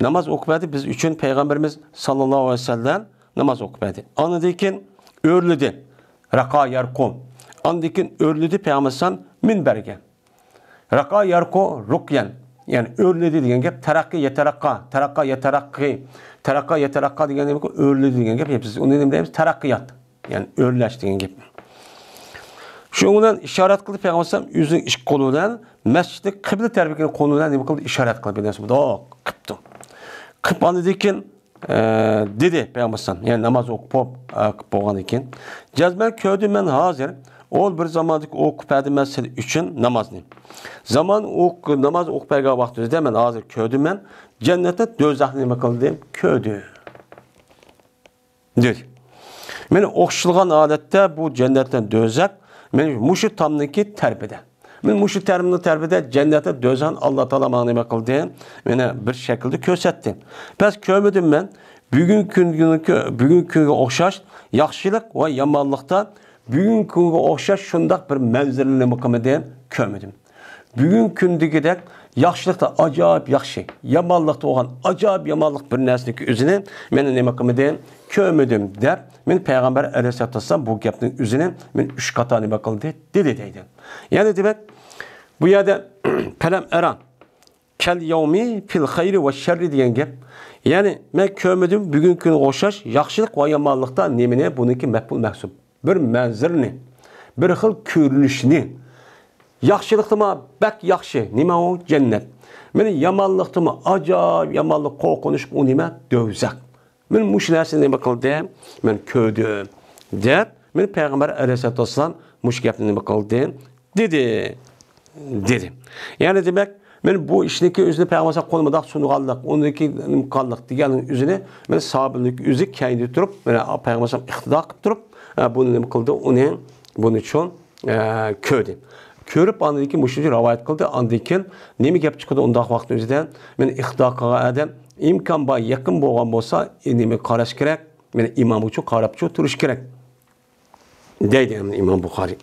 ناماز ئوقۇپ بەردى بىز ئۈچۈن پەيغەمبىرىمىز ساللاللاھۇ ئەلەيھى ۋەسەللەم ناماز ئوقۇپ بەردى. ئاندىن كېيىن ئۆرلىدى. رەقا يەرقۇ. ئاندىن كېيىن ئۆرلىدى پەيغەمبەر ئەلەيھىسسالام مىنبەرگە. رەقا يەرقۇ رۇقيەن. يەنى ئۆرلىدى دېگەن گەپ، تەرەققى يەتەرەققا، تەرەققا يەتەرەققى، تەرەققا يەتەرەققا دېگەن گەپ، ئۆرلىدى دېگەن گەپ، بىز ئۇنى نېمە دەيمىز؟ تەرەققىيات. يەنى ئۆرلەش دېگەن گەپ. شۇنىڭ بىلەن ئىشارەت قىلدى پەيغەمبەر ئەلەيھىسسالام ئۆزىنىڭ ئىككى قولى بىلەن مەسچىتنىڭ قىبلە تەرىپىگە قولى بىلەن نېمە قىلدى؟ ئىشارەت قىلدى، بىر نەرسە مۇنداق قىپتۇ. قىپ ئاندىن كېيىن ئە، دېدى پەيغەمبەر ئەلەيھىسسالام، يەنى ناماز ئوقۇپ، ئە، قىپ بولغاندىن كېيىن، جەزمەن كۆردۈم مەن ھازىر، ئۇ بىر زاماندىكى ئوقۇپ بەردى مەن سىلەر ئۈچۈن نامازنى. زامان ئوق-، ناماز ئوقۇپ بەرگەن ۋاقتىمىزدا مەن ھازىر كۆردۈم مەن، جەننەتنى، دوزاخنى نېمە قىلدىم؟ كۆردۈم. دېدى. مانا ئوخشىتىلغان ھالەتتە بۇ جەننەت بىلەن دوزاخ، مانا مۇشۇ تامنىڭكى تەرىپىدە. مانا مۇشۇ تەرىپىنىڭ تەرىپىدە جەننەتنى، دوزاخنى ئاللا تائالا ماڭا نېمە قىلدى؟ مانا بىر شەكىلدە كۆرسەتتى. بەس كۆرمىدىم مەن. بۈگۈنكى كۈنگە، بۈگۈنكى كۈنگە ئوخشاش ياخشىلىق ۋە يامانلىقتا بۈگۈنكى كۈنگە ئوخشاش شۇنداق بىر مەنزىرىنى نېمە قىلمىدىم؟ كۆرمىدىم. بۈگۈنكى كۈندىكىدەك ياخشىلىقتا ئاجايىپ ياخشى، يامانلىقتا بولغان ئاجايىپ يامانلىق بىر نەرسىنىڭكى ئۆزىنى مەن نېمە قىلمىدىم؟ كۆرمىدىم دەپ، مەن پەيغەمبەر ئەلەيھىسسالاتۇ ۋەسسالام بۇ گەپنىڭ ئۆزىنى مەن ئۈچ قاتا نېمە قىلدى؟ دېدى دەيدۇ. يەنى دېمەك، بۇ يەردە پەلەم ئەرا كەل يەۋمى فىل خەيرى ۋە شەررى دېگەن گەپ. يەنى مەن كۆرمىدىم بۈگۈنكى كۈنگە ئوخشاش ياخشىلىق ۋە يامانلىقتا نېمىنى، بۇنىڭكى مەپئۇل مەھسۇپ. بىر مەنزىرىنى، بىر خىل كۆرۈنۈشنى. ياخشىلىقتىمۇ بەك ياخشى، نېمە ئۇ؟ جەننەت. مانا يامانلىقتىمۇ ئاجايىپ يامانلىق، قورقۇنچلۇق ئۇ نېمە؟ دوزاخ. مانا مۇشۇ نەرسىنى نېمە قىلدى؟ مەن كۆردۈم، دەپ، مانا پەيغەمبەر ئەلەيھىسسالاتۇ ۋەسسالام مۇشۇ گەپنى نېمە قىلدى؟ دېدى. دېدى. يەنى دېمەك، مەن بۇ ئىشنىڭكى ئۆزىنى پەيغەمبەر قولىمۇ سۇنغانلىق، ئۇنىڭكى نېمە قىلغانلىق دېگەننىڭ ئۆزىنى مەن ساھابىلىك ئۆزى كەينىدە تۇرۇپ، مەن پەيغەمبەر ئىقتىدا قىلىپ تۇرۇپ، بۇنى نېمە قىلدى؟ ئۇنى بۇنى چوڭ كۆردى. كۆرۈپ ئاندىن كېيىن مۇشۇنى رىۋايەت قىلدى. ئاندىن كېيىن نېمە گەپ چىقىدۇ ئۇنداق ۋاقىتنىڭ ئۆزىدە؟ مەن ئىقتىدا قىلغان ئادەم ئىمكان بار يېقىن بولغان بولسا، نېمە قاراش كېرەك؟ مەن ئىمام ئۈچۈن قاراپچۇ تۇرۇش كېرەك. دەيدۇ ئىمام بۇخارىي.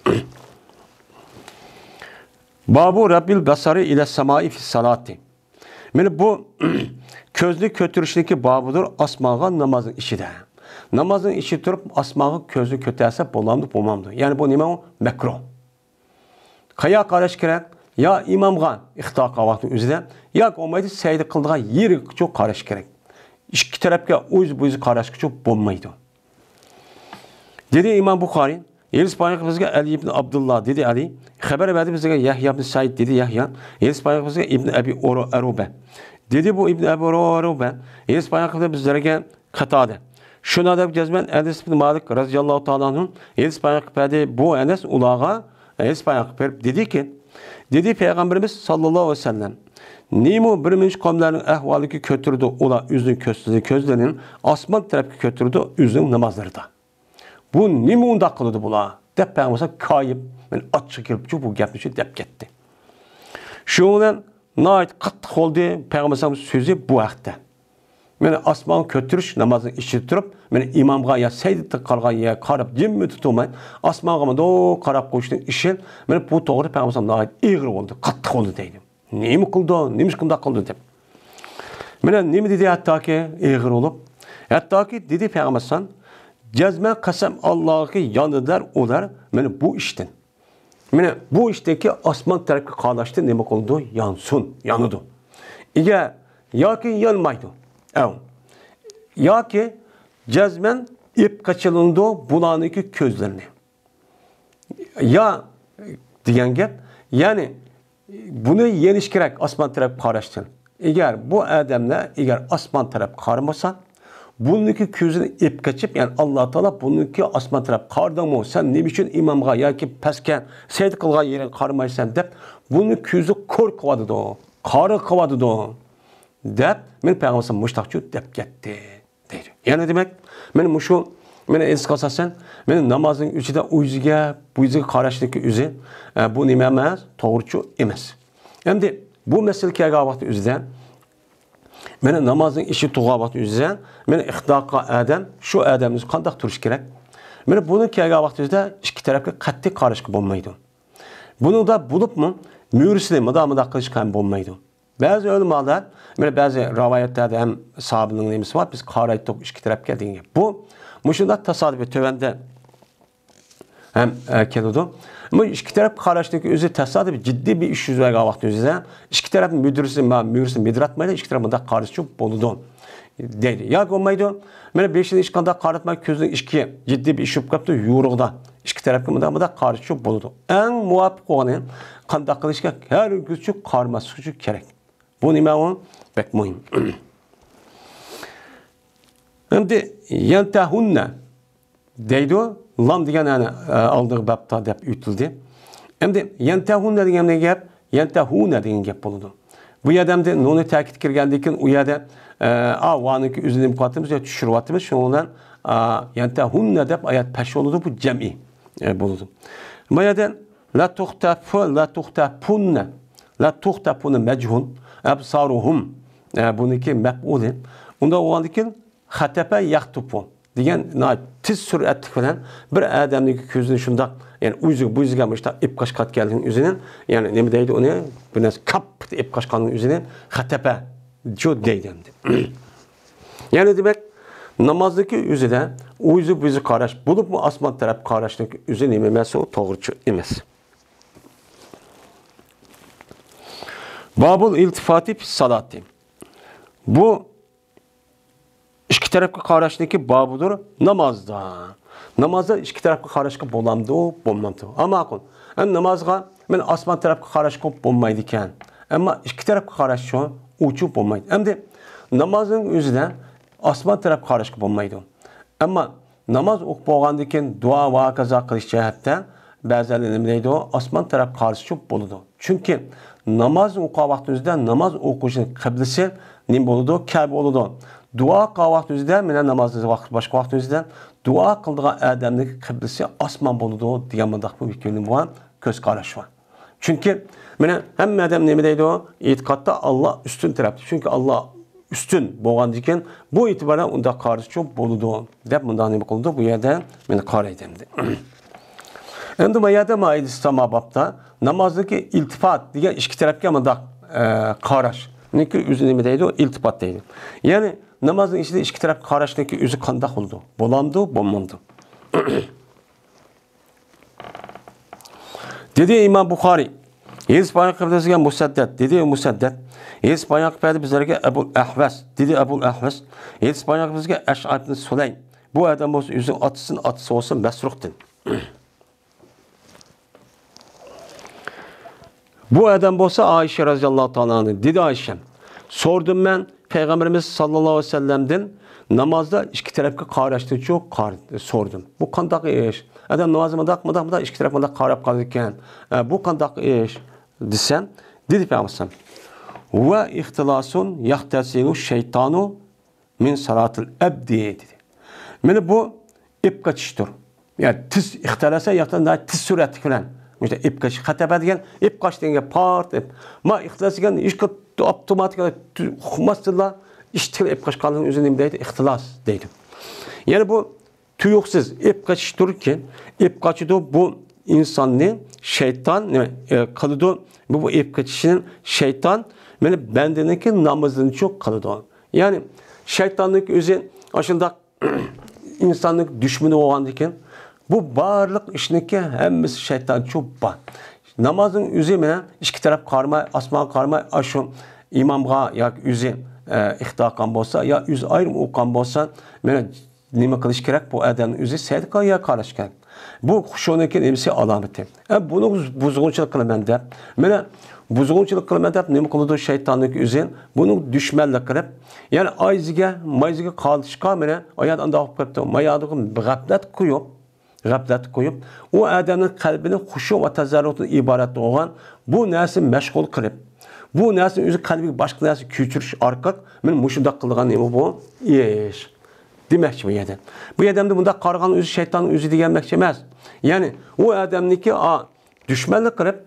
بابۇ رەفئىل بەسەرى ئىلە سەمائى فىس سالاتى. مانا بۇ كۆزنى كۆتۈرۈشنىڭكى بابىدۇر ئاسمانغا نامازنىڭ ئىچىدە. نامازنىڭ ئىچىدە تۇرۇپ ئاسمانغا كۆزنى كۆتەرسە بولامدۇ، بولمامدۇ؟ يەنى بۇ نېمە ئۇ؟ مەكرۇھ. قايا قاراش كېرەك؟ يا ئىمامغا ئىقتىدا قىلغان ۋاقىتنىڭ ئۆزىدە، ياكى بولمايدۇ سەجدە قىلىدىغان يېرىگىچۇ قاراش كېرەك. ئىككى تەرەپكە ئۇيزى بۇيزى قاراشقىچۇ بولمايدۇ. دېدى ئىمام بۇخارىي، ھېلىس بايىقى بىزگە ئەلى ئىبن ئابدۇللا، دېدى ئەلى. خەۋەر بەردى بىزگە يەھيا ئىبن سەئىد، دېدى يەھيا. ھېلىس بايىقى بىزگە ئىبن ئەبى ئورۇ-، ئەرۇبە، دېدى بۇ ئىبن ئەبى ئورۇ-، ئەرۇبە. ھېلىس بايىقى بىزلەرگە قاتادە. شۇنىڭ دەپ جەزمەن ئەنەس ئىبن مالىك رەزىياللاھۇ تائالا ئەنھۇ ھېلىس بايىقى بەردى. بۇ ئەنەس ئۇلارغا ھېلىس بايىقى بېرىپ دېدىكى، دېدى پەيغەمبىرىمىز ساللاللاھۇ ئەلەيھى ۋەسەللەم، نېمە بىر مۇنچە قوملارنىڭ ئەھۋالىكى كۆتۈرىدۇ، ئۇلار ئۆزىنىڭ كۆزلىرىنى، كۆزلىرىنى ئاسمان تەرەپكە كۆتۈرىدۇ ئۆزىنىڭ نامازلىرىدا. بۇ نېمە ئۇنداق قىلىدۇ بۇلار؟ دەپ پەيغەمبەر كايىپ، مەن ئاچچىقى كېلىپچۇ بۇ گەپنى شۇ دەپ كەتتى. شۇنىڭ بىلەن ناھايىتى قاتتىق بولدى پەيغەمبەر سۆزى بۇ ھەقتە. مەن ئاسمانغا كۆتۈرۈش نامازنىڭ ئىچىدە تۇرۇپ، مەن ئىمامغا يا سەجدە قىلغان يەرگە قاراپ جىممىدە تۇرماي، ئاسمانغا مۇنداق قاراپ قويۇشنىڭ ئىشى، مەن بۇ توغرا پەيغەمبەر ناھايىتى ئېغىر بولدى، قاتتىق بولدى دەيدۇ. نېمە قىلدى؟ نېمىشقا ئۇنداق قىلدى دەپ. مانا نېمە دېدى ھەتتاكى ئېغىر بولۇپ، ھەتتاكى دېدى پەيغەمبەر ئەلەيھىسسالام، جەزمەن قەسەم ئاللاھقا يانىدىلەر ئۇلار مانا بۇ ئىشتىن. مانا بۇ ئىشتىكى ئاسمان تەرەپكە قاراشتىن نېمە قىلىدۇ؟ يانسۇن، يانىدۇ. ئىگە ياكى يانمايدۇ. ئەو. ياكى جەزمەن ئېپ قېچىلىنىدۇ بۇلارنىڭكى كۆزلىرىنى. يا دېگەن گەپ، يەنى بۇنى يېنىش كېرەك ئاسمان تەرەپ قاراشتىن. ئەگەر بۇ ئادەملەر ئەگەر ئاسمان تەرەپ قارىمىسا، بۇنىڭكى كۆزىنى ئېپ قېچىپ، يەنى ئاللا تائالا بۇنىڭكى ئاسمان تەرەپ قارىدىڭمۇ، سەن نېمە ئۈچۈن ئىمامغا ياكى پەسكە سەجدە قىلغان يېرىگە قارىمايسەن دەپ، بۇنىڭ كۆزى قورقۇۋاتىدۇ، قارىغۇ قىلىۋاتىدۇ دەپ، مېنى پەيغەمبەر مۇشتاقچۇ دەپ كەتتى. دەيدۇ. يەنى دېمەك، مانا مۇشۇ، مانا ھېدىسقا ئاساسەن، مانا نامازنىڭ ئىچىدە ئۆزىگە، بۇ يۈزىگە قاراشنىڭكى ئۆزى، ئە، بۇ نېمە ئەمەس؟ توغرىچۇ ئەمەس. ئەمدى بۇ مەسىلە كەلگەن ۋاقىت ئۆزىدە، مانا نامازنىڭ ئىچى تۇغان ۋاقىت ئۆزىدە، مانا ئىقتىدا قىلغان ئادەم، شۇ ئادەم ئۆزى قانداق تۇرۇش كېرەك؟ مانا بۇنىڭ كەلگەن ۋاقىت ئۆزىدە ئىككى تەرەپكە قەتئىي قاراشقا بولمايدۇ. بۇنىڭدا بولۇپمۇ مۈرىسىنى مۇنداق، مۇنداق قىلىشقا ھەم بولمايدۇ. بەزى ئۆلىمالار، مانا بەزى رىۋايەتلەردە ھەم ساھابىنىڭ نېمىسى بار، بىز قارايتتۇق ئىككى تەرەپكە دېگەن گەپ. بۇ، مۇشۇنداق تاسادىپىي تۆۋەندە ھەم، ئە، كېلىدۇ. بۇ ئىككى تەرەپكە قاراشنىڭكى ئۆزى تاسادىپىي جىددىي بىر ئىش يۈز بەرگەن ۋاقىت ئۆزىدە، ئىككى تەرەپنىڭ مۈدۈرىسى، ما-، مۈرىسى مىدىراتمايدۇ، ئىككى تەرەپ مۇنداق قارىشىچۇ بولىدۇ دەيدۇ. ياكى بولمايدۇ، مانا بېشىنى ھېچقانداق قاراتماي، كۆزىنىڭ ئىچكى جىددىي بىر ئىش بولۇپ قاپتۇ، يورۇقىدا. ئىككى تەرەپكە مۇنداق، مۇنداق قارىشىچۇ بولىدۇ. ئەڭ مۇۋاپىق بولغىنى قانداق قىلىشكا؟ ھەرگىزچۇ قارىماسلىقچۇ كېرەك. بۇ نېمە ئۇ؟ بەك مۇھىم. ئەمدى يەنتەھۇننە دەيدۇ. لام دېگەن، يەنى، ئە، ئالدىغا بەپتا دەپ ئۆتۈلدى. ئەمدى يەنتەھۇننە دېگەن نېمە گەپ؟ يەنتەھۇنە دېگەن گەپ بولىدۇ. بۇ يەردە ئەمدى نۇنى تەكىت كىرگەندىن كېيىن ئۇ يەردە، ئە، ئا، ۋانىڭكى ئۆزىنى نېمە قىلىۋاتىمىز يا چۈشۈرۈۋاتىمىز. شۇنىڭ بىلەن، ئا، يەنتەھۇننە دەپ ئايەت پەش بولىدۇ. بۇ جەمئىي، ئە، بولىدۇ. بۇ يەردە لا تۇختەفۇ، لا تۇختەفۇننە. لا تۇختەفۇنە مەجھۇل. ئەبسارۇھۇم. ئە، بۇنىڭكى مەپئۇلى. ئۇنداق بولغاندىن كېيىن خەتەپە يەختۇپۇ دېگەن ناھايىتى تېز سۈرئەتلىك بىلەن بىر ئادەمنىڭ كۆزىنى شۇنداق، يەنى ئۇ يۈزىگە، بۇ يۈزىگە مۇشۇنداق ئېپ قاچقانلىقىنىڭ ئۆزىنى، يەنى نېمە دەيدۇ ئۇنى؟ بىر نەرسە كاپپىتە ئېپ قاچقاننىڭ ئۆزىنى خەتەپە شۇ دەيدۇ ئەمدى. يەنى دېمەك، نامازنىڭكى ئۆزىدە ئۇ يۈزى بۇ يۈزى قاراش، بولۇپمۇ ئاسمان تەرەپ قاراشنىڭكى ئۆزى نېمە ئەمەس، ئۇ توغرىچۇ ئەمەس. بابۇل ئىلتىفاتى فىس سالاتى. بۇ ئىككى تەرەپكە قاراشنىڭكى بابىدۇر نامازدا. نامازدا ئىككى تەرەپكە قاراشقا بولامدۇ، بولمامدۇ؟ ھا، ماقۇل. ئەمدى نامازغا مەن ئاسمان تەرەپكە قاراشقا بولمايدىكەن. ئەمما ئىككى تەرەپكە قاراشچۇ، ئۇچۇ بولمايدۇ. ئەمدى نامازنىڭ ئۆزىدە ئاسمان تەرەپكە قاراشقا بولمايدۇ. ئەمما ناماز ئوقۇپ بولغاندىن كېيىن دۇئا ۋە ھاكازا قىلىش جەھەتتە، بەزىلەر نېمە دەيدۇ؟ ئاسمان تەرەپ قارىسىچۇ بولىدۇ. چۈنكى ناماز ئوقۇغان ۋاقتىمىزدا ناماز ئوقۇغۇچىنىڭ قىبلىسى نېمە بولىدۇ؟ كەبە بولىدۇ. دۇئا قىلغان ۋاقتىمىزدا، مانا ناماز ۋاقتى، باشقا ۋاقتىمىزدا دۇئا قىلىدىغان ئادەمنىڭ قىبلىسى ئاسمان بولىدۇ دېگەن مۇنداق بىر ھېكمىتى بار، كۆز قاراش بار. چۈنكى مانا ھەممە ئادەم نېمە دەيدۇ؟ ئېتىقادتا ئاللا ئۈستۈن تەرەپتە. چۈنكى ئاللا ئۈستۈن بولغاندىكىن، بۇ ئېتىباردا ئۇنداق قارىسىچۇ بولىدۇ دەپ مۇنداق نېمە قىلىدۇ؟ بۇ يەردە مانا قارايدۇ ئەمدى. ئەمدى ما يەردە ما ئىستىما بابتا نامازدىكى ئىلتىپات دېگەن ئىككى تەرەپكە مۇنداق، ئە، قاراش. نېكى ئۆزى نېمە دەيدۇ؟ ئىلتىپات دەيدۇ. يەنى نامازنىڭ ئىچىدە ئىككى تەرەپ قاراشنىڭكى ئۆزى قانداق بولىدۇ؟ بولامدۇ، بولمامدۇ؟ دېدى ئىمام بۇخارىي، ھەدىس بايان قىلىپ بەرگەن مۇسەددەد، دېدى مۇسەددەد، ھەدىس بايان قىلىپ بەردى بىزلەرگە ئەبۇل ئەھۋەس، دېدى ئەبۇل ئەھۋەس، ھەدىس بايان قىلىپ بەرگەن ئەشئەب ئىبن سۇلەيم. بۇ ئادەم بولسا ئۆزىنىڭ ئاتىسىدىن، ئاتىسى بولسا مەسرۇقتىن. بۇ ئادەم بولسا ئائىشە رەزىياللاھۇ تائالا ئەنھا، دېدى ئائىشەم، سورىدىم مەن پەيغەمبىرىمىز ساللاللاھۇ ئەلەيھى ۋەسەللەمدىن نامازدا ئىككى تەرەپكە قاراشنىچۇ قار-، سورىدىم. بۇ قانداق ئىش؟ ئادەم نامازدا مۇنداق، مۇنداق، مۇنداق ئىككى تەرەپ مۇنداق قاراپ قالىدىكەن. ئە، بۇ قانداق ئىش؟ دېسەم، دېدى پەيغەمبەر، ۋە ئىختىلاسۇن يەختەسىلۇ شەيتانۇ مىن سالاتىل ئەبدى، دېدى. مانا بۇ ئېپ قېچىشتۇر. يەنى تېز ئىختىلاسا، ياقتا تېز سۈرئەتلىك بىلەن مۇشۇنداق ئېپ قېچىش، خەتەبە دېگەن ئېپ قاچ دېگەنگە پارت ئېپ. ما ئىختىلاس دېگەن ھېچ ئاپتوماتىك ئۇقماستىنلا ئىشتىكلا ئېپ قاچقانلىقنى ئۆزى نېمە دەيدۇ؟ ئىختىلاس دەيدۇ. يەنى بۇ تۇيۇقسىز ئېپ قېچىشتۇركى، ئېپ قاچىدۇ بۇ ئىنساننى شەيتان، نېمە، ئە، قىلىدۇ. بۇ، بۇ ئېپ قېچىشنى شەيتان مانا بەندىنىڭكى نامىزىنىچۇ قىلىدۇ. يەنى شەيتاننىڭكى ئۆزى ئاشۇنداق ئىنساننىڭ دۈشمىنى بولغاندىكىن، بۇ بارلىق ئىشنىڭكى ھەممىسى شەيتانچۇ بار. نامازنىڭ ئۆزى مانا ئىككى تەرەپ قارىماي، ئاسمانغا قارىماي، ئاشۇ ئىمامغا ياكى ئۆزى، ئە، ئىقتىدا قىلغان بولسا، يا ئۆزى ئايرىم ئوقۇغان بولسا، مانا نېمە قىلىش كېرەك؟ بۇ ئادەمنىڭ ئۆزى سەدىقىگە قاراش كېرەك. بۇ خۇشۇنىڭكى نېمىسى؟ ئالامىتى. ئە، بۇنى بۇزغۇنچىلىق قىلىمەن دەپ، مانا بۇزغۇنچىلىق قىلىمەن دەپ نېمە قىلىدۇ؟ شەيتاننىڭكى ئۆزى بۇنى دۈشمەنلىك قىلىپ، يەنى ئايزىگە، مايزىگە قالىشقا مانا ئايات ئانداق بولۇپ قېپتۇ. مايادىغا غەپلەت قويۇپ، غەپلەتتە قويۇپ، ئۇ ئادەمنىڭ قەلبىنى خۇشۇ ۋە تەزەررۇدىن ئىبارەت بولغان بۇ نەرسە مەشغۇل قىلىپ، بۇ نەرسىنى ئۆزى قەلبىگە باشقا نەرسە كۆچۈرۈش ئارقىلىق، مانا مۇشۇنداق قىلىدىغان نېمە بۇ؟ ئىش. دېمەكچى بۇ يەردە. بۇ يەردە ئەمدى بۇنداق قارىغان ئۆزى شەيتاننىڭ ئۆزى دېگەنمەكچى ئەمەس. يەنى ئۇ ئادەمنىڭكى، ئا، دۈشمەنلىك قىلىپ،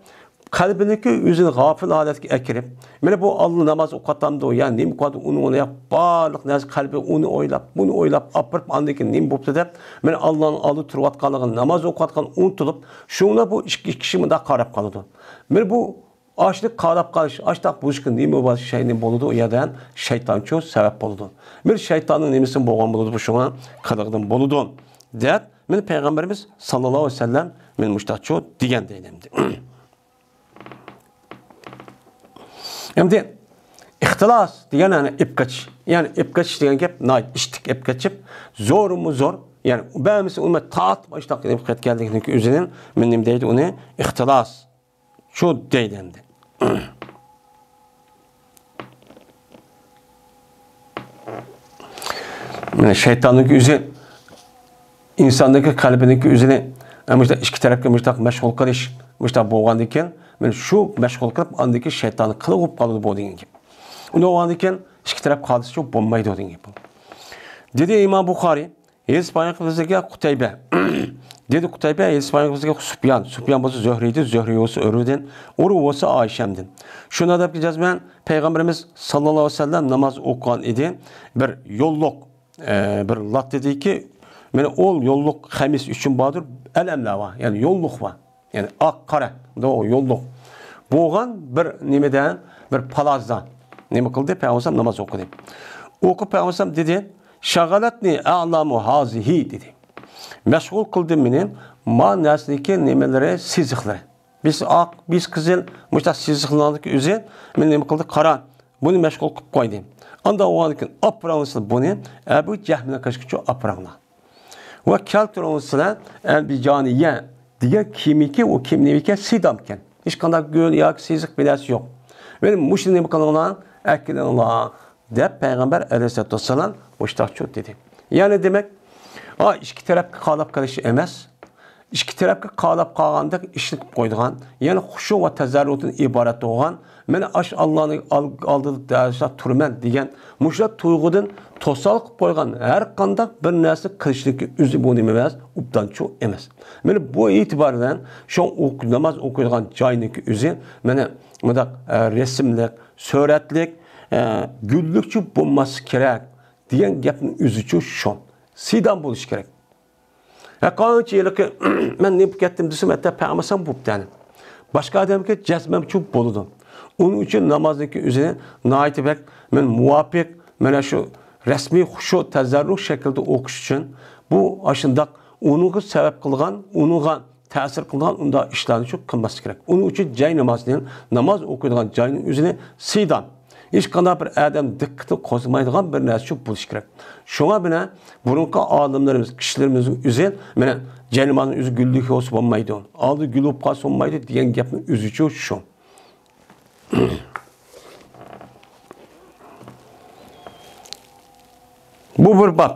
قەلبىنىڭكى ئۆزىنى غاپىل ھالەتكە ئەكىرىپ، مانا بۇ ئاللا ناماز ئوقۇۋاتامدۇ، يا نېمە قىلىۋاتىدۇ، ئۇنى، ئۇنى، يا بارلىق نەرسە قەلبى ئۇنى ئويلاپ، بۇنى ئويلاپ، ئاپىرىپ، ئاندىن كېيىن نېمە بوپتۇ دەپ، مانا ئاللانىڭ ئالدىدا تۇرۇۋاتقانلىقىنى، ناماز ئوقۇۋاتقانلىقىنى ئۇنتۇلۇپ، شۇڭا بۇ ئىككى كىشى مۇنداق قاراپ قالىدۇ. مانا بۇ ئاشۇنداق قاراپ قالىش، ئاشۇنداق بولۇشقا نېمە بار، شەينى بولىدۇ، ئۇ يەردە شەيتانچۇ سەۋەب بولىدۇ. بىر شەيتاننىڭ نېمىسى بولغان بولىدۇ، بۇ شۇڭا قىلىقىدىن بولىدۇ، دەپ، مانا پەيغەمبىرىمىز ساللاللاھۇ ئەلەيھى ۋەسەللەم مانا مۇشتاقچۇ دېگەن دەيدۇ ئەمدى. ئەمدى ئىختىلاس دېگەن، يەنى ئېپ قېچىش. يەنى ئېپ قېچىش دېگەن گەپ، ناھايىتى ئىشتىك ئېپ قېچىپ، زورمۇ زور. يەنى بەرمىسە ئۇنى تارتىپ ئاشۇنداق ئېپ قېتىپ كەلگەنلىكى ئۆزىنىڭ مانا نېمە دەيدۇ ئۇنى؟ ئىختىلاس. شۇ دەيدۇ ئەمدى. مانا شەيتاننىڭكى ئۆزى، ئىنساننىڭكى قەلبىنىڭكى ئۆزىنى، ئە، مۇشۇنداق ئىككى تەرەپكە مۇشۇنداق مەشغۇل قىلىش، مۇشۇنداق بولغاندىكىن، مانا شۇ مەشغۇل قىلىپ، ئاندىن كېيىن شەيتاننىڭ قىلىقى بولۇپ قالىدۇ بۇ دېگەن گەپ. ئۇنداق بولغاندىكىن ئىككى تەرەپ قالسىچۇ بولمايدۇ دېگەن گەپ بۇ. دېدى ئىمام بۇخارىي، ھەدىس بايان قىلىپ بەرگەن قۇتەيبە. دېدى قۇتەيبە، ھەدىس بايان قىلىپ بەرگەن سۇپيان. سۇپيان بولسا زۆھرىيدىن، زۆھرىي بولسا ئۆرۋىدىن، ئۇرۋا بولسا ئائىشەمدىن. شۇ نەدەپكە جەزمەن پەيغەمبىرىمىز ساللاللاھۇ ئەلەيھى ۋەسەللەم ناماز ئوقۇغان ئىدى. بىر يوللۇق، ئە، بىر لاتتىدىكى، مانا ئۇ يوللۇق خەمىس ئۈچۈن باردۇر، ئەلەملەر بار، يەنى يوللۇق بار. يەنى ئاق، قارا، يوللۇق بولغان بىر نېمىدە، بىر پالازدا نېمە قىلدى؟ پەيغەمبەر ناماز ئوقۇدى. ئوقۇپ پەيغەمبەر دېدى، شاغالەتنى ئەلامۇ ھازىھى، دېدى. مەشغۇل قىلدى مېنى ما نەرسىدىكى نېمىلىرى، سىزىقلىرى. بىز ئاق، بىز قىزىل، مۇشۇنداق سىزىقلارنىڭكى ئۆزى مېنى نېمە قىلدى؟ قارا، بۇنى مەشغۇل قىلىپ قويدى. ئاندىن ئۇنىڭدىن كېيىن ئاپىرىڭلىسىلا بۇنى ئەبۇ جەھمىنىڭ قېشىغىچە ئاپىرىڭلار. ۋە كەلتۈرۈڭلار سىلەر ئەلبىجانىيە دېگەن كىيىمكى، ئۇ كىيىم نېمىكەن؟ سىدامكەن. ھېچقانداق گۈل ياكى سىزىق بىر نەرسە يوق. مانا مۇشۇنى نېمە قىلىڭلار؟ ئەكېلىڭلار، دەپ پەيغەمبەر ئەلەيھىسسالاتۇ ۋەسسالام مۇشتاقچۇ دېدى. يەنى دېمەك، ئا، ئىككى تەرەپكە قاراپ قېلىش ئەمەس. ئىككى تەرەپكە قالاپ قالغاندەك ئىشنى قىلىپ قويىدىغان، يەنى خۇشۇ ۋە تەزەررۇدىن ئىبارەت بولغان، مەن ئاش ئاللانىڭ ئال-، ئالدىدا دەرسلەپ تۇرىمەن دېگەن مۇشۇنداق تۇيغۇدىن توسالغۇ قىلىپ قويغان ھەر قانداق بىر نەرسە قىلىشنىڭكى ئۆزى بۇ نېمە ئەمەس، ئوبدانچۇ ئەمەس. مانا بۇ ئېتىبار بىلەن شۇ ئوق-، ناماز ئوقۇيدىغان جاينىڭكى ئۆزى مانا مۇنداق، ئە، رەسىملىك، سۈرەتلىك، ئە، گۈللۈكچۇ بولماسلىقى كېرەك دېگەن گەپنىڭ ئۆزىچۇ شۇ. سىدام بولۇشى كېرەك. ھە، قانچە ھېلىقى مەن نېمە بولۇپ كەتتىم دېسەم، ھەتتا پەيغەمبەر بولۇپتۇ يەنى. باشقا ئادەمگە جەزمەن شۇ بولىدۇ. ئۇنىڭ ئۈچۈن نامازنىڭكى ئۆزىنى ناھايىتى بەك مەن مۇۋاپىق، مانا شۇ رەسمىي خۇشۇ تەزەررۇ شەكلىدە ئوقۇش ئۈچۈن بۇ ئاشۇنداق ئۇنىڭغا سەۋەب قىلغان، ئۇنىڭغا تەسىر قىلىدىغان ئۇنداق ئىشلارنى شۇ قىلماسلىق كېرەك. ئۇنىڭ ئۈچۈن جاي نامازنى، ناماز ئوقۇيدىغان جاينىڭ ئۆزىنى سىدام، ھېچقانداق بىر ئادەم دىققىتىنى قوزغىمايدىغان بىر نەرسە شۇ بولۇشى كېرەك. شۇڭا مانا بۇرۇنقى ئالىملىرىمىز، كىشىلىرىمىزنىڭ ئۆزى مانا جاي نامازنىڭ ئۆزى گۈللۈك بولسا بولمايدۇ، ئالدى گۈل بولۇپ قالسا بولمايدۇ دېگەن گەپنىڭ ئۆزىچۇ شۇ. بۇ بىر باب.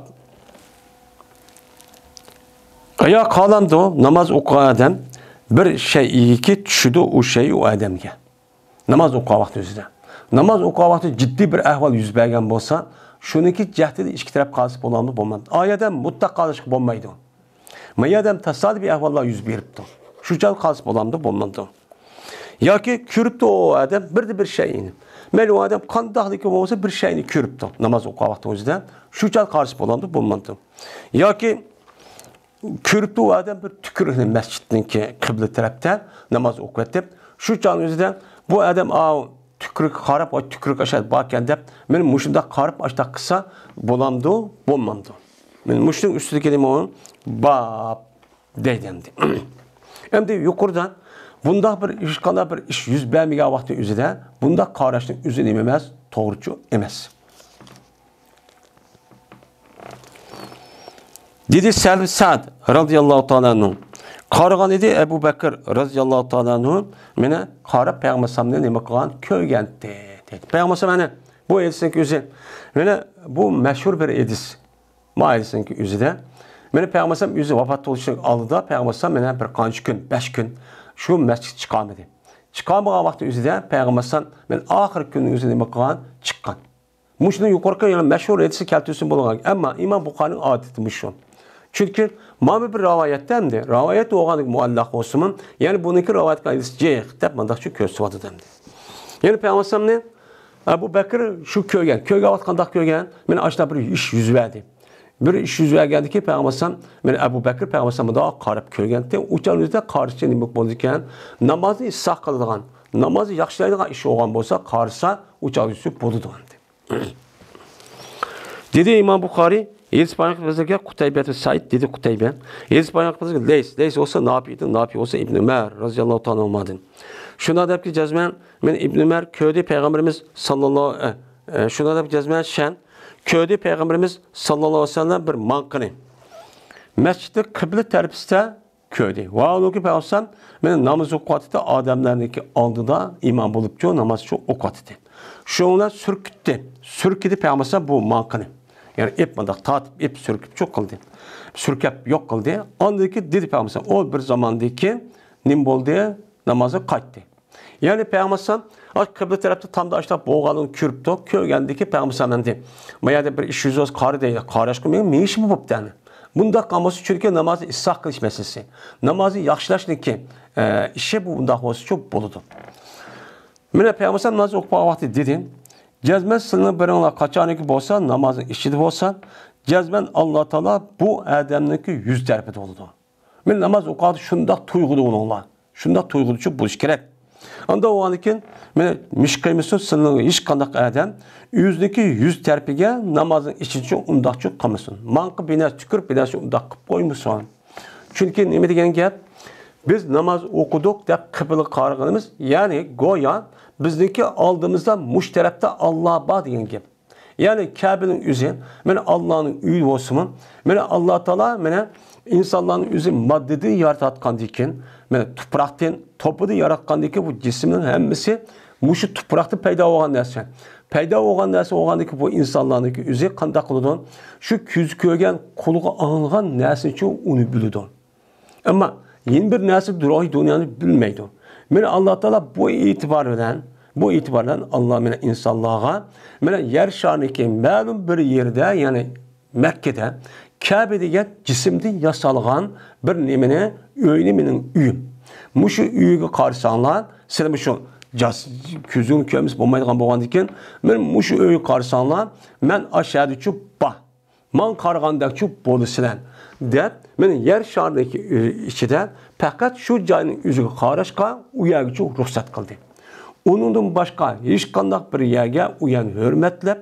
ئايا قالامدۇ ناماز ئوقۇغان ئادەم بىر شەيئىگە چۈشىدۇ، ئۇ شەيئى ئۇ ئادەمگە. ناماز ئوقۇغان ۋاقتى ئۆزىدە. ناماز ئوقۇغان ۋاقتى جىددىي بىر ئەھۋال يۈز بەرگەن بولسا، شۇنىڭكى جەھىتىدە ئىككى تەرەپ قالسا بولامدۇ، بولمامدۇ؟ ئايەدە مۇتلەق قالىشقا بولمايدۇ. ما يەردە تاسادىپىي ئەھۋاللار يۈز بېرىپتۇ. شۇ چاغدا قالسا بولامدۇ، بولمامدۇ؟ ياكى كۆرۈپتۇ ئۇ ئادەم بىردە بىر شەيئىنى. مەيلى ئۇ ئادەم قانداقلىكى بولمىسا بىر شەيئىنى كۆرۈپتۇ. ناماز ئوقۇغان ۋاقتى ئۆزىدە شۇ چاغدا قالسا بولامدۇ، بولمامدۇ؟ ياكى كۆرۈپتۇ ئۇ ئادەم بىر تۈكرۈكنى مەسچىتنىڭكى قىبلە تەرەپتە ناماز ئوقۇۋېتىپ، شۇ چاغنىڭ ئۆزىدە بۇ ئادەم ئاۋۇ تۈكرۈككە قاراپ، ۋاي تۈكرۈك ئاشۇ باركەن دەپ، مانا مۇشۇنداق قاراپ ئاشۇنداق قىلسا بولامدۇ، بولمامدۇ؟ مانا مۇشۇنىڭ ئۈستىدىكى نېمە ئۇ؟ باب دەيدۇ ئەمدى. ئەمدى يۇقىرىدا بۇنداق بىر ھېچقانداق بىر ئىش يۈز بەرمىگەن ۋاقىتنىڭ ئۆزىدە بۇنداق قاراشنىڭ ئۆزى نېمە ئەمەس؟ توغرىچۇ ئەمەس. دېدى سەھلى سەئد رازىياللاھۇ تائالا ئەنھۇ. قارىغان ئىدى ئەبۇ بەكىر رازىياللاھۇ تائالا ئەنھۇ مېنى قاراپ پەيغەمبەر ئەلەيھىسسالامنى نېمە قىلغان؟ كۆرگەنتى. دېدى. پەيغەمبەر ئەلەيھىسسالام مانا بۇ ھەدىسنىڭكى ئۆزى. مانا بۇ مەشھۇر بىر ھەدىس. ما ھەدىسنىڭكى ئۆزىدە. مانا پەيغەمبەر ئەلەيھىسسالام ئۆزى ۋاپات بولۇشىنىڭ ئالدىدا پەيغەمبەر ئەلەيھىسسالام مانا بىر قانچە كۈن، بەش كۈن شۇ مەسچىتكە چىقالمىدى. چىقالمىغان ۋاقتى ئۆزىدە پەيغەمبەر ئەلەيھىسسالام مانا ئاخىرقى كۈننىڭ ئۆزىدە نېمە قىلغان؟ چىققان. مۇشۇنى يۇقىرىقى يەنە مەشھۇر ھەدىسنى كەلتۈرسىمۇ بولغان. ئەمما ئىمام بۇخارىنىڭ ئادىتى مۇشۇ. چۈنكى مانا بىر رىۋايەتتە ئەمدى، رىۋايەت بولغاندىكىن مۇئەللەق بولسىمۇ، يەنى بۇنىڭكى رىۋايەت قىلىش جىق دەپ مۇنداقچە كۆرسىتىۋاتىدۇ ئەمدى. يەنى پەيغەمبەر ئەلەيھىسسالامنى ئەبۇ بەكرى شۇ كۆرگەن. كۆرگەن ۋاقىت قانداق كۆرگەن؟ مانا ئاشۇنداق بىر ئىش يۈز بەردى. بىر ئىش يۈز بەرگەندىكى پەيغەمبەر ئەلەيھىسسالام، مانا ئەبۇ بەكرى پەيغەمبەر ئەلەيھىسسالام مۇنداق قاراپ كۆرگەنتى. ئۇ چاغ ئۆزىدە قارىسا نېمە بولىدىكەن؟ نامازنى ئىسلاھ قىلىدىغان، نامازنى ياخشىلايدىغان ئىش بولغان بولسا، قارىسا ئۇ چاغ ئۆزى بولىدۇ ئەمدى. دېدى ئىمام بۇخارى، ھەدىس بايان قىلىپ بىزگە قۇتەيبە بىن سەئىد، دېدى قۇتەيبە. ھەدىس بايان قىلىپ بىزگە لەيس، لەيس بولسا نافىئدىن، نافىئ بولسا ئىبنى ئۆمەر رازىياللاھۇ تائالا ئەنھۇمادىن. شۇنداق دەپكى جەزمەن، مەن ئىبنى ئۆمەر كۆردى پەيغەمبىرىمىز ساللاللاھۇ، ئە، ئە، شۇنداق دەپ جەزمەن شەن كۆردى پەيغەمبىرىمىز ساللاللاھۇ ئەلەيھى ۋەسەللەم بىر ماڭقىنى. مەسچىتتە قىبلە تەرىپىسىدە كۆردى. ۋە ئۇنىڭكى پەيغەمبەر مېنى ناماز ئوقۇۋاتىدۇ، ئادەملەرنىڭكى ئالدىدا ئىمام بولۇپچۇ ناماز شۇ ئوقۇۋاتىدۇ. شۇنىڭ بىلەن سۈركۈتتى. سۈركىدى پەيغەمبەر بۇ ماڭقىنى. يەنى ئېپ مۇنداق تارتىپ، ئېپ سۈركۈپچۇ قىلدى. سۈركەپ يوق قىلدى. ئاندىن كېيىن دېدى پەيغەمبەر ئۇ بىر زاماندىن كېيىن نېمە بولدى؟ نامازغا قايتتى. يەنى پەيغەمبەر ئەلەيھىسسالام ئاش قىبلە تەرەپتە تامدا ئاشتاق بولغانلىقىنى كۆرۈپتۇ. كۆرگەندىكى پەيغەمبەر ئەلەيھىسسالام ئەمدى ما يەردە بىر ئىش يۈز بولسا قارا دەيدۇ. قاراشقا مېنىڭ مېڭىشمۇ بوپتۇ ئەنە. بۇنداق قىلمىسا چۈنكى نامازنى ئىسلاھ قىلىش مەسىلىسى. نامازنى ياخشىلاشنىڭكى، ئە، ئىشى بۇ بۇنداق بولسىچۇ بولىدۇ. مانا پەيغەمبەر ئەلەيھىسسالام ناماز ئوقۇپ بولغان ۋاقتى دېدى. جەزمەن سىلىنىڭ بىرىڭلار قاچانكى بولسا نامازنىڭ ئىچىدە بولسا، جەزمەن ئاللا تائالا بۇ ئادەمنىڭكى يۈز تەرىپىدە بولىدۇ. مەن ناماز ئوقۇغاندا شۇنداق تۇيغۇدا بولۇڭلار. شۇنداق تۇيغۇدىچۇ بولۇش كېرەك. ئاندا بولغاندىكىن، مانا مىش قىلمىسۇن، سىلىنىڭ ھېچقانداق ئادەم ئۆزىنىڭكى يۈز تەرىپىگە نامازنىڭ ئىچىدىچۇ ئۇنداقچۇ قىلمىسۇن. ماڭقا بىنەرسە تۈكۈرۈپ، بىنەرسە ئۇنداق قىلىپ قويمىسۇن. چۈنكى نېمە دېگەن گەپ؟ بىز ناماز ئوقۇدۇق دەپ قىبلىگە قارىغىنىمىز، يەنى گويا بىزنىڭكى ئالدىمىزدا مۇشۇ تەرەپتە ئاللا بار دېگەن گەپ. يەنى كەبىنىڭ ئۆزى، مانا ئاللانىڭ ئۆيى بولسىمۇ، مانا ئاللا تائالا مانا ئىنسانلارنىڭ ئۆزى ماددىدىن يارىتىۋاتقاندىكىن، مانا تۇپراقتىن، توپىدىن ياراتقاندىكىن بۇ جىسىمنىڭ ھەممىسى مۇشۇ تۇپراقتا پەيدا بولغان نەرسە. پەيدا بولغان نەرسە بولغاندىكىن بۇ ئىنسانلارنىڭكى ئۆزى قانداق قىلىدۇ؟ شۇ كۆزى كۆرگەن، قۇلىقى ئاڭلىغان نەرسىنىچۇ ئۇنى بىلىدۇ. ئەمما يەنە بىر نەرسە روھىي دۇنيانى بىلمەيدۇ. مانا ئاللا تائالا بۇ ئېتىبار بىلەن، بۇ ئېتىبار بىلەن ئاللا مانا ئىنسانلارغا، مانا يەر شارىنىڭكى مەلۇم بىر يېرىدە، يەنى مەككىدە كەبە دېگەن جىسىمدىن ياسالغان بىر نېمىنى، ئۆينى مېنىڭ ئۆيۈم. مۇشۇ ئۆيگە قارىساڭلار، سىلەر مۇشۇ جاس-، كۆزۈڭ كۆرمىسە بولمايدىغان بولغاندىكىن، مانا مۇشۇ ئۆيگە قارىساڭلار، مەن ئاشۇ يەردىچۇ بار. ماڭا قارىغاندەكچۇ بولىسىلەر، دەپ، مانا يەر شارىدىكى ئىچىدە پەقەت شۇ جاينىڭ ئۆزىگە قاراشقا ئۇ يەرگىچۇ رۇخسەت قىلدى. ئۇنىڭدىن باشقا ھېچقانداق بىر يەرگە ئۇ يەرنى ھۆرمەتلەپ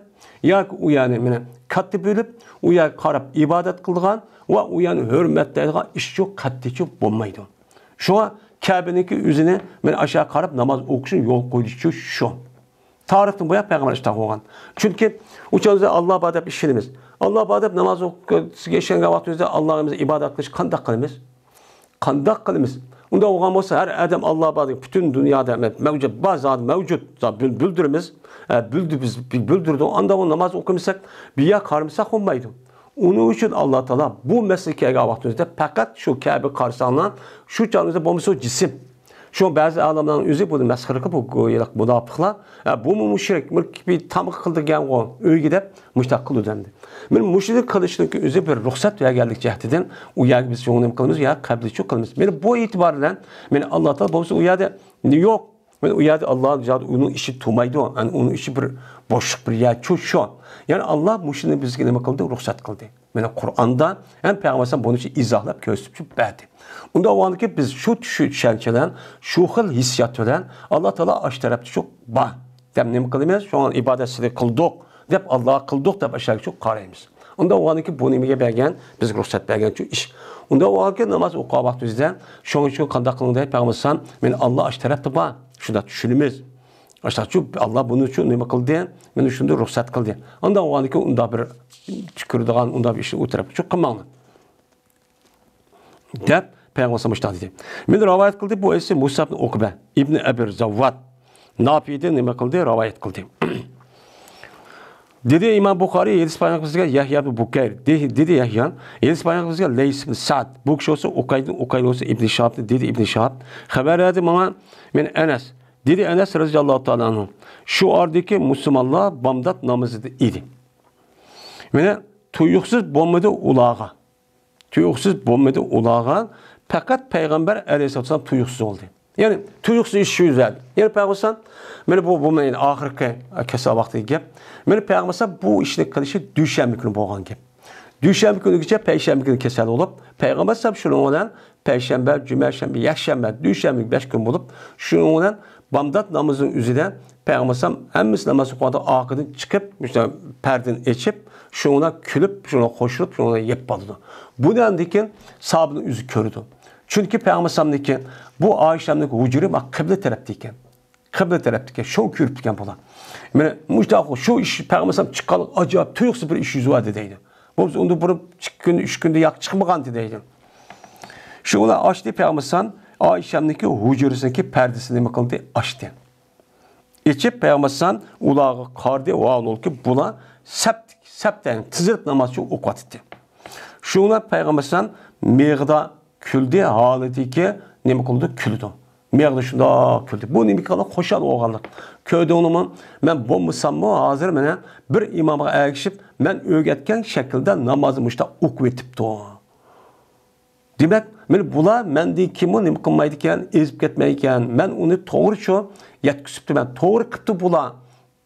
ياكى ئۇ يەرنى مانا كاتتا بۆلۈپ، ئۇ يەرگە قاراپ ئىبادەت قىلىدىغان ۋە ئۇ يەرنى ھۆرمەتلەيدىغان ئىشچۇ قەتئىيچۇ بولمايدۇ. شۇڭا كەبىنىڭكى ئۆزىنى مانا ئاشۇ يەرگە قاراپ ناماز ئوقۇشنى يول قويۇشچۇ شۇ. تارىختىن بۇيان پەيغەمبەر ئىشتاق بولغان. چۈنكى ئۇ چاغدا ئاللا بار دەپ ئىشىنىمىز. ئاللا بار دەپ ناماز ئوقۇپ، سىزگە ئىشەنگەن ۋاقتىمىزدا ئاللاغا ئىبادەت قىلىش قانداق قىلىمىز؟ قانداق قىلىمىز؟ ئۇنداق بولغان بولسا، ھەر ئادەم ئاللا بار دەپ، پۈتۈن دۇنيادا مەۋجۇت، بار زادى مەۋجۇت، زادى بىل-، بىلدۈرىمىز. ئە، بىلدۈ-، بىز بىلدۈردۇق. ئاندىن ناماز ئوقۇمىساق، بىر يەرگە قارىمىساق بولمايدۇ. ئۇنىڭ ئۈچۈن ئاللا تائالا بۇ مەسىلىگە كەلگەن ۋاقتىمىزدا پەقەت شۇ كەبە قارىساڭلار، شۇ چاغىمىزدا بولمىسا جىسىم. شۇڭا بەزى ئالىملارنىڭ ئۆزى بۇنى مەسخىرە قىلىپ، بۇ گويا مۇناپىقلار، «ھە، بۇمۇ مۇشرىك، بىر تامغا قىلدۇرغانغۇ ئۆيگە» دەپ مۇشۇنداق قىلىدۇ ئەمدى. مانا مۇشۇنى قىلىشنىڭكى ئۆزى بىر رۇخسەت بەرگەنلىك جەھىتىدىن ئۇ يەرگە بىز شۇنى نېمە قىلىمىز؟ يا قەبرىچۇ قىلىمىز. مانا بۇ ئېتىبار بىلەن مانا ئاللا تائالا بولمىسا ئۇ يەردە يوق. مانا ئۇ يەردە ئاللا زادى ئۇنىڭ ئىشى تۇرمايدۇ. يەنى ئۇنىڭ ئىشى بىر بوشلۇق بىر يەر شۇ، شۇ. يەنى ئاللا مۇشۇنى بىزگە نېمە قىلدى؟ رۇخسەت قىلدى. مانا قۇرئاندا ھەم پەيغەمبەر ئەلەيھىسسالام بۇنى ئىزاھلاپ كۆرسىتىپ بەردى. ئۇنداق بولغاندىكىن بىز شۇ چۈشەنچە بىلەن، شۇ خىل ھېسسىيات بىلەن ئاللا تائالا ئاشۇ تەرەپتە شۇ بار دەپ نېمە قىلىمىز؟ شۇڭا ئىبادەت سىلى قىلدۇق دەپ، ئاللاغا قىلدۇق دەپ ئاشۇ شۇ قارايمىز. ئۇنداق بولغاندىكىن بۇ نېمىگە بەرگەن؟ بىزگە رۇخسەت بەرگەن شۇ ئىش. ئۇنداق بولغاندىكىن ناماز ئوقۇغان ۋاقتىمىزدا شۇنىڭ ئۈچۈن قانداق قىلىڭ دەپ پەيغەمبەر ئەلەيھىسسالام، مانا ئاللا ئاشۇ تەرەپتە بار. شۇنداق چۈشىنىمىز. ئاشۇنداقچۇ ئاللا بۇنى ئۈچۈن نېمە قىلدى؟ مانا شۇنداق رۇخسەت قىلدى. ئاندىن ئۇنىڭدىن كېيىن ئۇنداق بىر تۈكۈرىدىغان، ئۇنداق بىر ئىشنى ئۇ تەرەپكە چۈشۈپ قىلماڭلار، دەپ پەيغەمبەر مۇشۇنداق دېدى. مانا رىۋايەت قىلدى، بۇ ھەدىسنى مۇسئەب ئىبن ئۇقبە، ئىبن ئەبى زەۋۋاد، نافىدىن نېمە قىلدى؟ رىۋايەت قىلدى. دېدى ئىمام بۇخارىي، ھەدىس بايان قىلغان بىزگە يەھيا ئىبن بۇكەير. دې-، دېدى يەھيا، ھەدىس بايان قىلغان بىزگە لەيس ئىبن سەئد. بۇ كىشى بولسا ئۇقەيدىن، ئۇقەيدىن بولسا ئىبن شىھابتىن، دېدى ئىبن شىھاب. خەۋەر بەردى ماڭا، مەن ئەنەس. دېدى ئەنەس رەزىياللاھۇ تائالا ئەنھۇ، شۇ ئاردىكى مۇسۇلمانلار بامدات نامىزىدا ئىدى. مانا تۇيۇقسىز بولمىدى ئۇلارغا. تۇيۇقسىز بولمىدى ئۇلارغا. پەقەت پەيغەمبەر ئەلەيھىسسالام تۇيۇقسىز بولدى. يەنى تۇيۇقسىز ئىش يۈز بەردى. يەنى پەيغەمبەر مانا بۇ، بۇ مانا ئاخىرقى كېسەل ۋاقتىدىكى گەپ. مانا پەيغەمبەر بۇ ئىشنى قىلىشى دۈشەنبە كۈنى بولغان گەپ. دۈشەنبە كۈنىگىچە پەيشەنبە كۈنى كېسەل بولۇپ، پەيغەمبەر ئەلەيھىسسالام شۇنىڭ بىلەن پەيشەنبە، جۈمە، شەنبە، يەكشەنبە، دۈشەنبە بەش كۈن بولۇپ، شۇنىڭ بىلەن بامدات نامىزىنىڭ ئۆزىدە پەيغەمبەر ئەلەيھىسسالام ھەممىسى ناماز ئوقۇغاندا ئارقىدىن چىقىپ، مۇشۇ پەردىنى ئېچىپ، شۇنىڭ بىلەن كۈلۈپ، شۇنىڭ بىلەن قوشۇلۇپ، شۇنىڭ بىلەن يەپ بولىدۇ. بۇنىڭدىن كېيىن ساھابىنىڭ ئۆزى كۆرىدۇ. چۈنكى پەيغەمبەر ئەلەيھىسسالامنىڭكى بۇ ئائىشەمنىڭكى ھۇجرىسى قىبلە تەرەپتە ئىكەن. قىبلە تەرەپتىكەن، شۇ كۆرۈپتىكەن بۇلار. مانا مۇشۇنداق شۇ ئىش پەيغەمبەر ئەلەيھىسسالام چىققانلىق ئاجايىپ تۇيۇقسىز بىر ئىش يۈز بەردى دەيدۇ. بولمىسا ئۇندىن بۇرۇن ئىككى كۈندە، ئۈچ كۈندە ياق چىقمىغانتى دەيدۇ. شۇ بىلەن ئاچتى پەيغەمبەر ئەلەيھىسسالام ئائىشەمنىڭكى ھۇجرىسىنىڭكى پەردىسىنى نېمە قىلدى؟ ئاچتى. ئېچىپ پەيغەمبەر ئەلەيھىسسالام ئۇلارغا قارىدى، ۋاھالەنكى بۇلار سەپ، سەپتە تىزىلىپ ناماز ئوقۇۋاتىدۇ. شۇ بىلەن پەيغەمبەر ئەلەيھىسسالام مىغدا كۈلدى، ھالىتىكى نېمە قىلدى؟ كۈلىدۇ. مىغدا شۇنداق كۈلدى. بۇ نېمە ئىكەن؟ خۇشال بولغانلىق. كۆردۈڭلارمۇ؟ مەن بولمىساممۇ ھازىر مانا بىر ئىمامغا ئەگىشىپ، مەن ئۆگەتكەن شەكىلدە نامازنى مۇشۇنداق ئوقۇۋېتىپتۇ. دېمەك، مانا بۇلار مەندىن كېيىنمۇ نېمە قىلمايدىكەن، ئېزىپ كەتمەيدىكەن. مەن ئۇنى توغرىچۇ يەتكۈزۈپتىمەن، توغرا قىپتۇ بۇلار.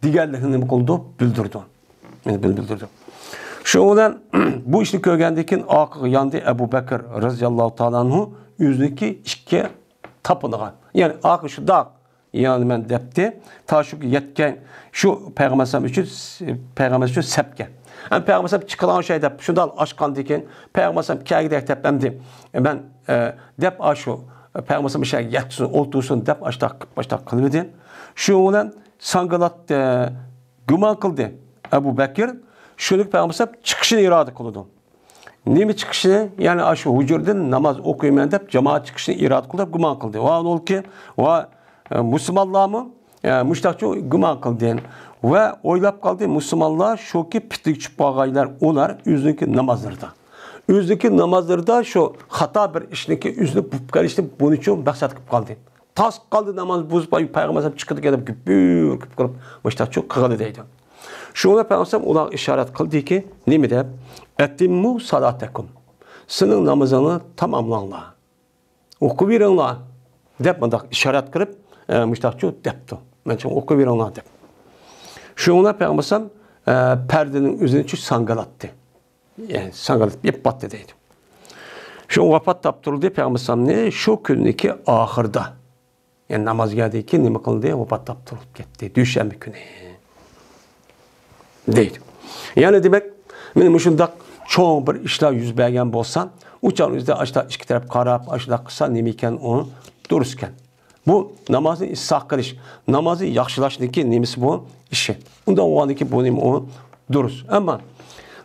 دېگەنلىكنى نېمە قىلىدۇ؟ بىلدۈرىدۇ. يەنى بىل-، بىلدۈرىدۇ. شۇنىڭ بىلەن بۇ ئىشنى كۆرگەندىن كېيىن ئارقىغا ياندى ئەبۇ بەكىر رەزىياللاھۇ تائالا ئەنھۇ ئۆزىنىڭكى ئىككى تاپىنىغا. يەنى ئارقا شۇنداق ياندى مەن دەپتى. تا شۇ يەتكەن شۇ پەيغەمبەر ئەلەيھىسسالام ئۈچۈن، پەيغەمبەر ئۈچۈن سەپكە. ئەمدى پەيغەمبەر ئەلەيھىسسالام چىقىدىغان شەي دەپ شۇنداق ئاچقاندىن كېيىن پەيغەمبەر ئەلەيھىسسالام كەلگۈدەك دەپ ئەمدى مەن، ئە، دەپ ئاشۇ پەيغەمبەر ئەلەيھىسسالام شەيگە يەتكۈزسۇن، ئولتۇرسۇن دەپ ئاشتاق، ئاشتاق قىلىۋىدى. شۇ بىلەن ساڭگىلاتتى، گۇمان قىلدى ئەبۇ بەكىر. شۇنى پەيغەمبەر ئەلەيھىسسالام چىقىشىنى ئىرادە قىلىدۇ. نېمە چىقىشىنى؟ يەنى ئاشۇ ھۇجرىدىن ناماز ئوقۇيمەن دەپ جامائەت چىقىشىنى ئىرادە قىلدى دەپ گۇمان قىلدى. ۋاھالەنكى، ۋا، ئە، مۇسۇلمانلارمۇ، ئە، مۇشۇنداقچۇ گۇمان قىلدى. ۋە ئويلاپ قالدى، مۇسۇلمانلار شۇكى پىتنىگە چۈشۈپ قالغايلار، ئۇلار ئۆزىنىڭكى نامازلىرىدا. ئۆزىنىڭكى نامازلىرىدا شۇ خاتا بىر ئىشنىڭكى ئۆزىنى بۇزۇپ قېلىشنى بۇنىڭ ئۈچۈن مەقسەت قىلىپ قالدى. تاس قالدى ناماز بۇزۇپ، پەيغەمبەر ئەلەيھىسسالام چىقىدىكەن دەپ گۈپۈر گۈپۈر قىلىپ مۇشتاقچۇ قىلغىلى دەيدۇ. شۇڭا پەيغەمبەر ئۇلارغا ئىشارەت قىلدىكى، نېمە دەپ؟ ئەتىممۇ سالاتەكۇم. سىلىڭ نامىزىڭلارنى تاماملاڭلار. ئوقۇۋېرىڭلار دەپ مۇنداق ئىشارەت قىلىپ، ئە، مۇشتاقچۇ دەپتۇ. مەنچە ئوقۇۋېرىڭلار دەپ. شۇڭا پەيغەمبەر ئەلەيھىسسالام، ئە، پەردىنىڭ ئۆزىنى چۈ ساڭگىلاپتى. يەنى ساڭگىلىتىپ يېپىپ باتتى دەيدۇ. شۇ ۋاپات تاپتۇرۇلدى پەيغەمبەر ئەلەيھىسسالامنى شۇ كۈننىكى ئاخىرىدا. يەنى ناماز گەلدىكى نېمە قىلدى؟ ۋاپات تاپتۇرۇلۇپ كەتتى. دۈشەنبە كۈنى. دەيدۇ. يەنى دېمەك، مانا مۇشۇنداق چوڭ بىر ئىشلار يۈز بەرگەن بولسا، ئۇ چاغنىڭ ئۆزىدە ئاشۇنداق ئىككى تەرەپ قاراپ، ئاشۇنداق قىلسا نېمە ئىكەن ئۇ؟ دۇرۇس ئىكەن. بۇ نامازنى ئىسلاھ قىلىش، نامازنى ياخشىلاشنىڭكى نېمىسى بۇ؟ ئىشى. ئۇنداق بولغاندىكىن بۇ نېمە ئۇ؟ دۇرۇس. ئەمما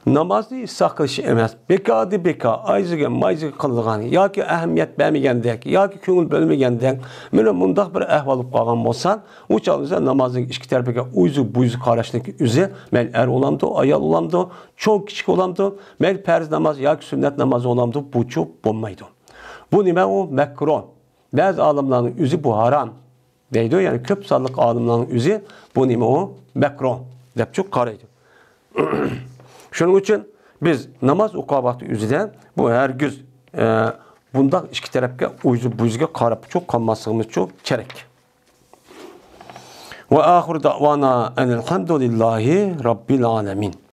نامازنى ئىسلاھ قىلىش ئەمەس، بىكاردىن بىكار، ئايزىگە مايزىگە قىلىدىغان ياكى ئەھمىيەت بەرمىگەندەك، ياكى كۆڭۈل بۆلمىگەندەك، مانا مۇنداق بىر ئەھۋال بولۇپ قالغان بولسا، ئۇ چاغدا نامازنىڭ ئىككى تەرىپىگە ئۇيزۇ بۇيزۇ قاراشنىڭكى ئۆزى، مەيلى ئەر بولامدۇ، ئايال بولامدۇ، چوڭ كىچىك بولامدۇ، مەيلى پەرز ناماز ياكى سۈننەت ناماز بولامدۇ، بۇچۇ بولمايدۇ. بۇ نېمە ئۇ؟ مەكرۇھ. بەزى ئالىملارنىڭ ئۆزى بۇ ھارام دەيدۇ، يەنى كۆپ سانلىق ئالىملارنىڭ ئۆزى بۇ نېمە ئۇ؟ مەكرۇھ دەپچۇ قارايدۇ. شۇنىڭ ئۈچۈن بىز ناماز ئوقۇغان ۋاقتى ئۆزىدە بۇ ھەرگىز، ئە، بۇنداق ئىككى تەرەپكە ئۇيزۇ بۇيزۇغا قاراپچۇ قالماسلىقىمىزچۇ كېرەك. ۋە ئاخىرۇ دەئۋانا ئەنىلھەمدۇلىللاھى رەببىل ئالەمىن.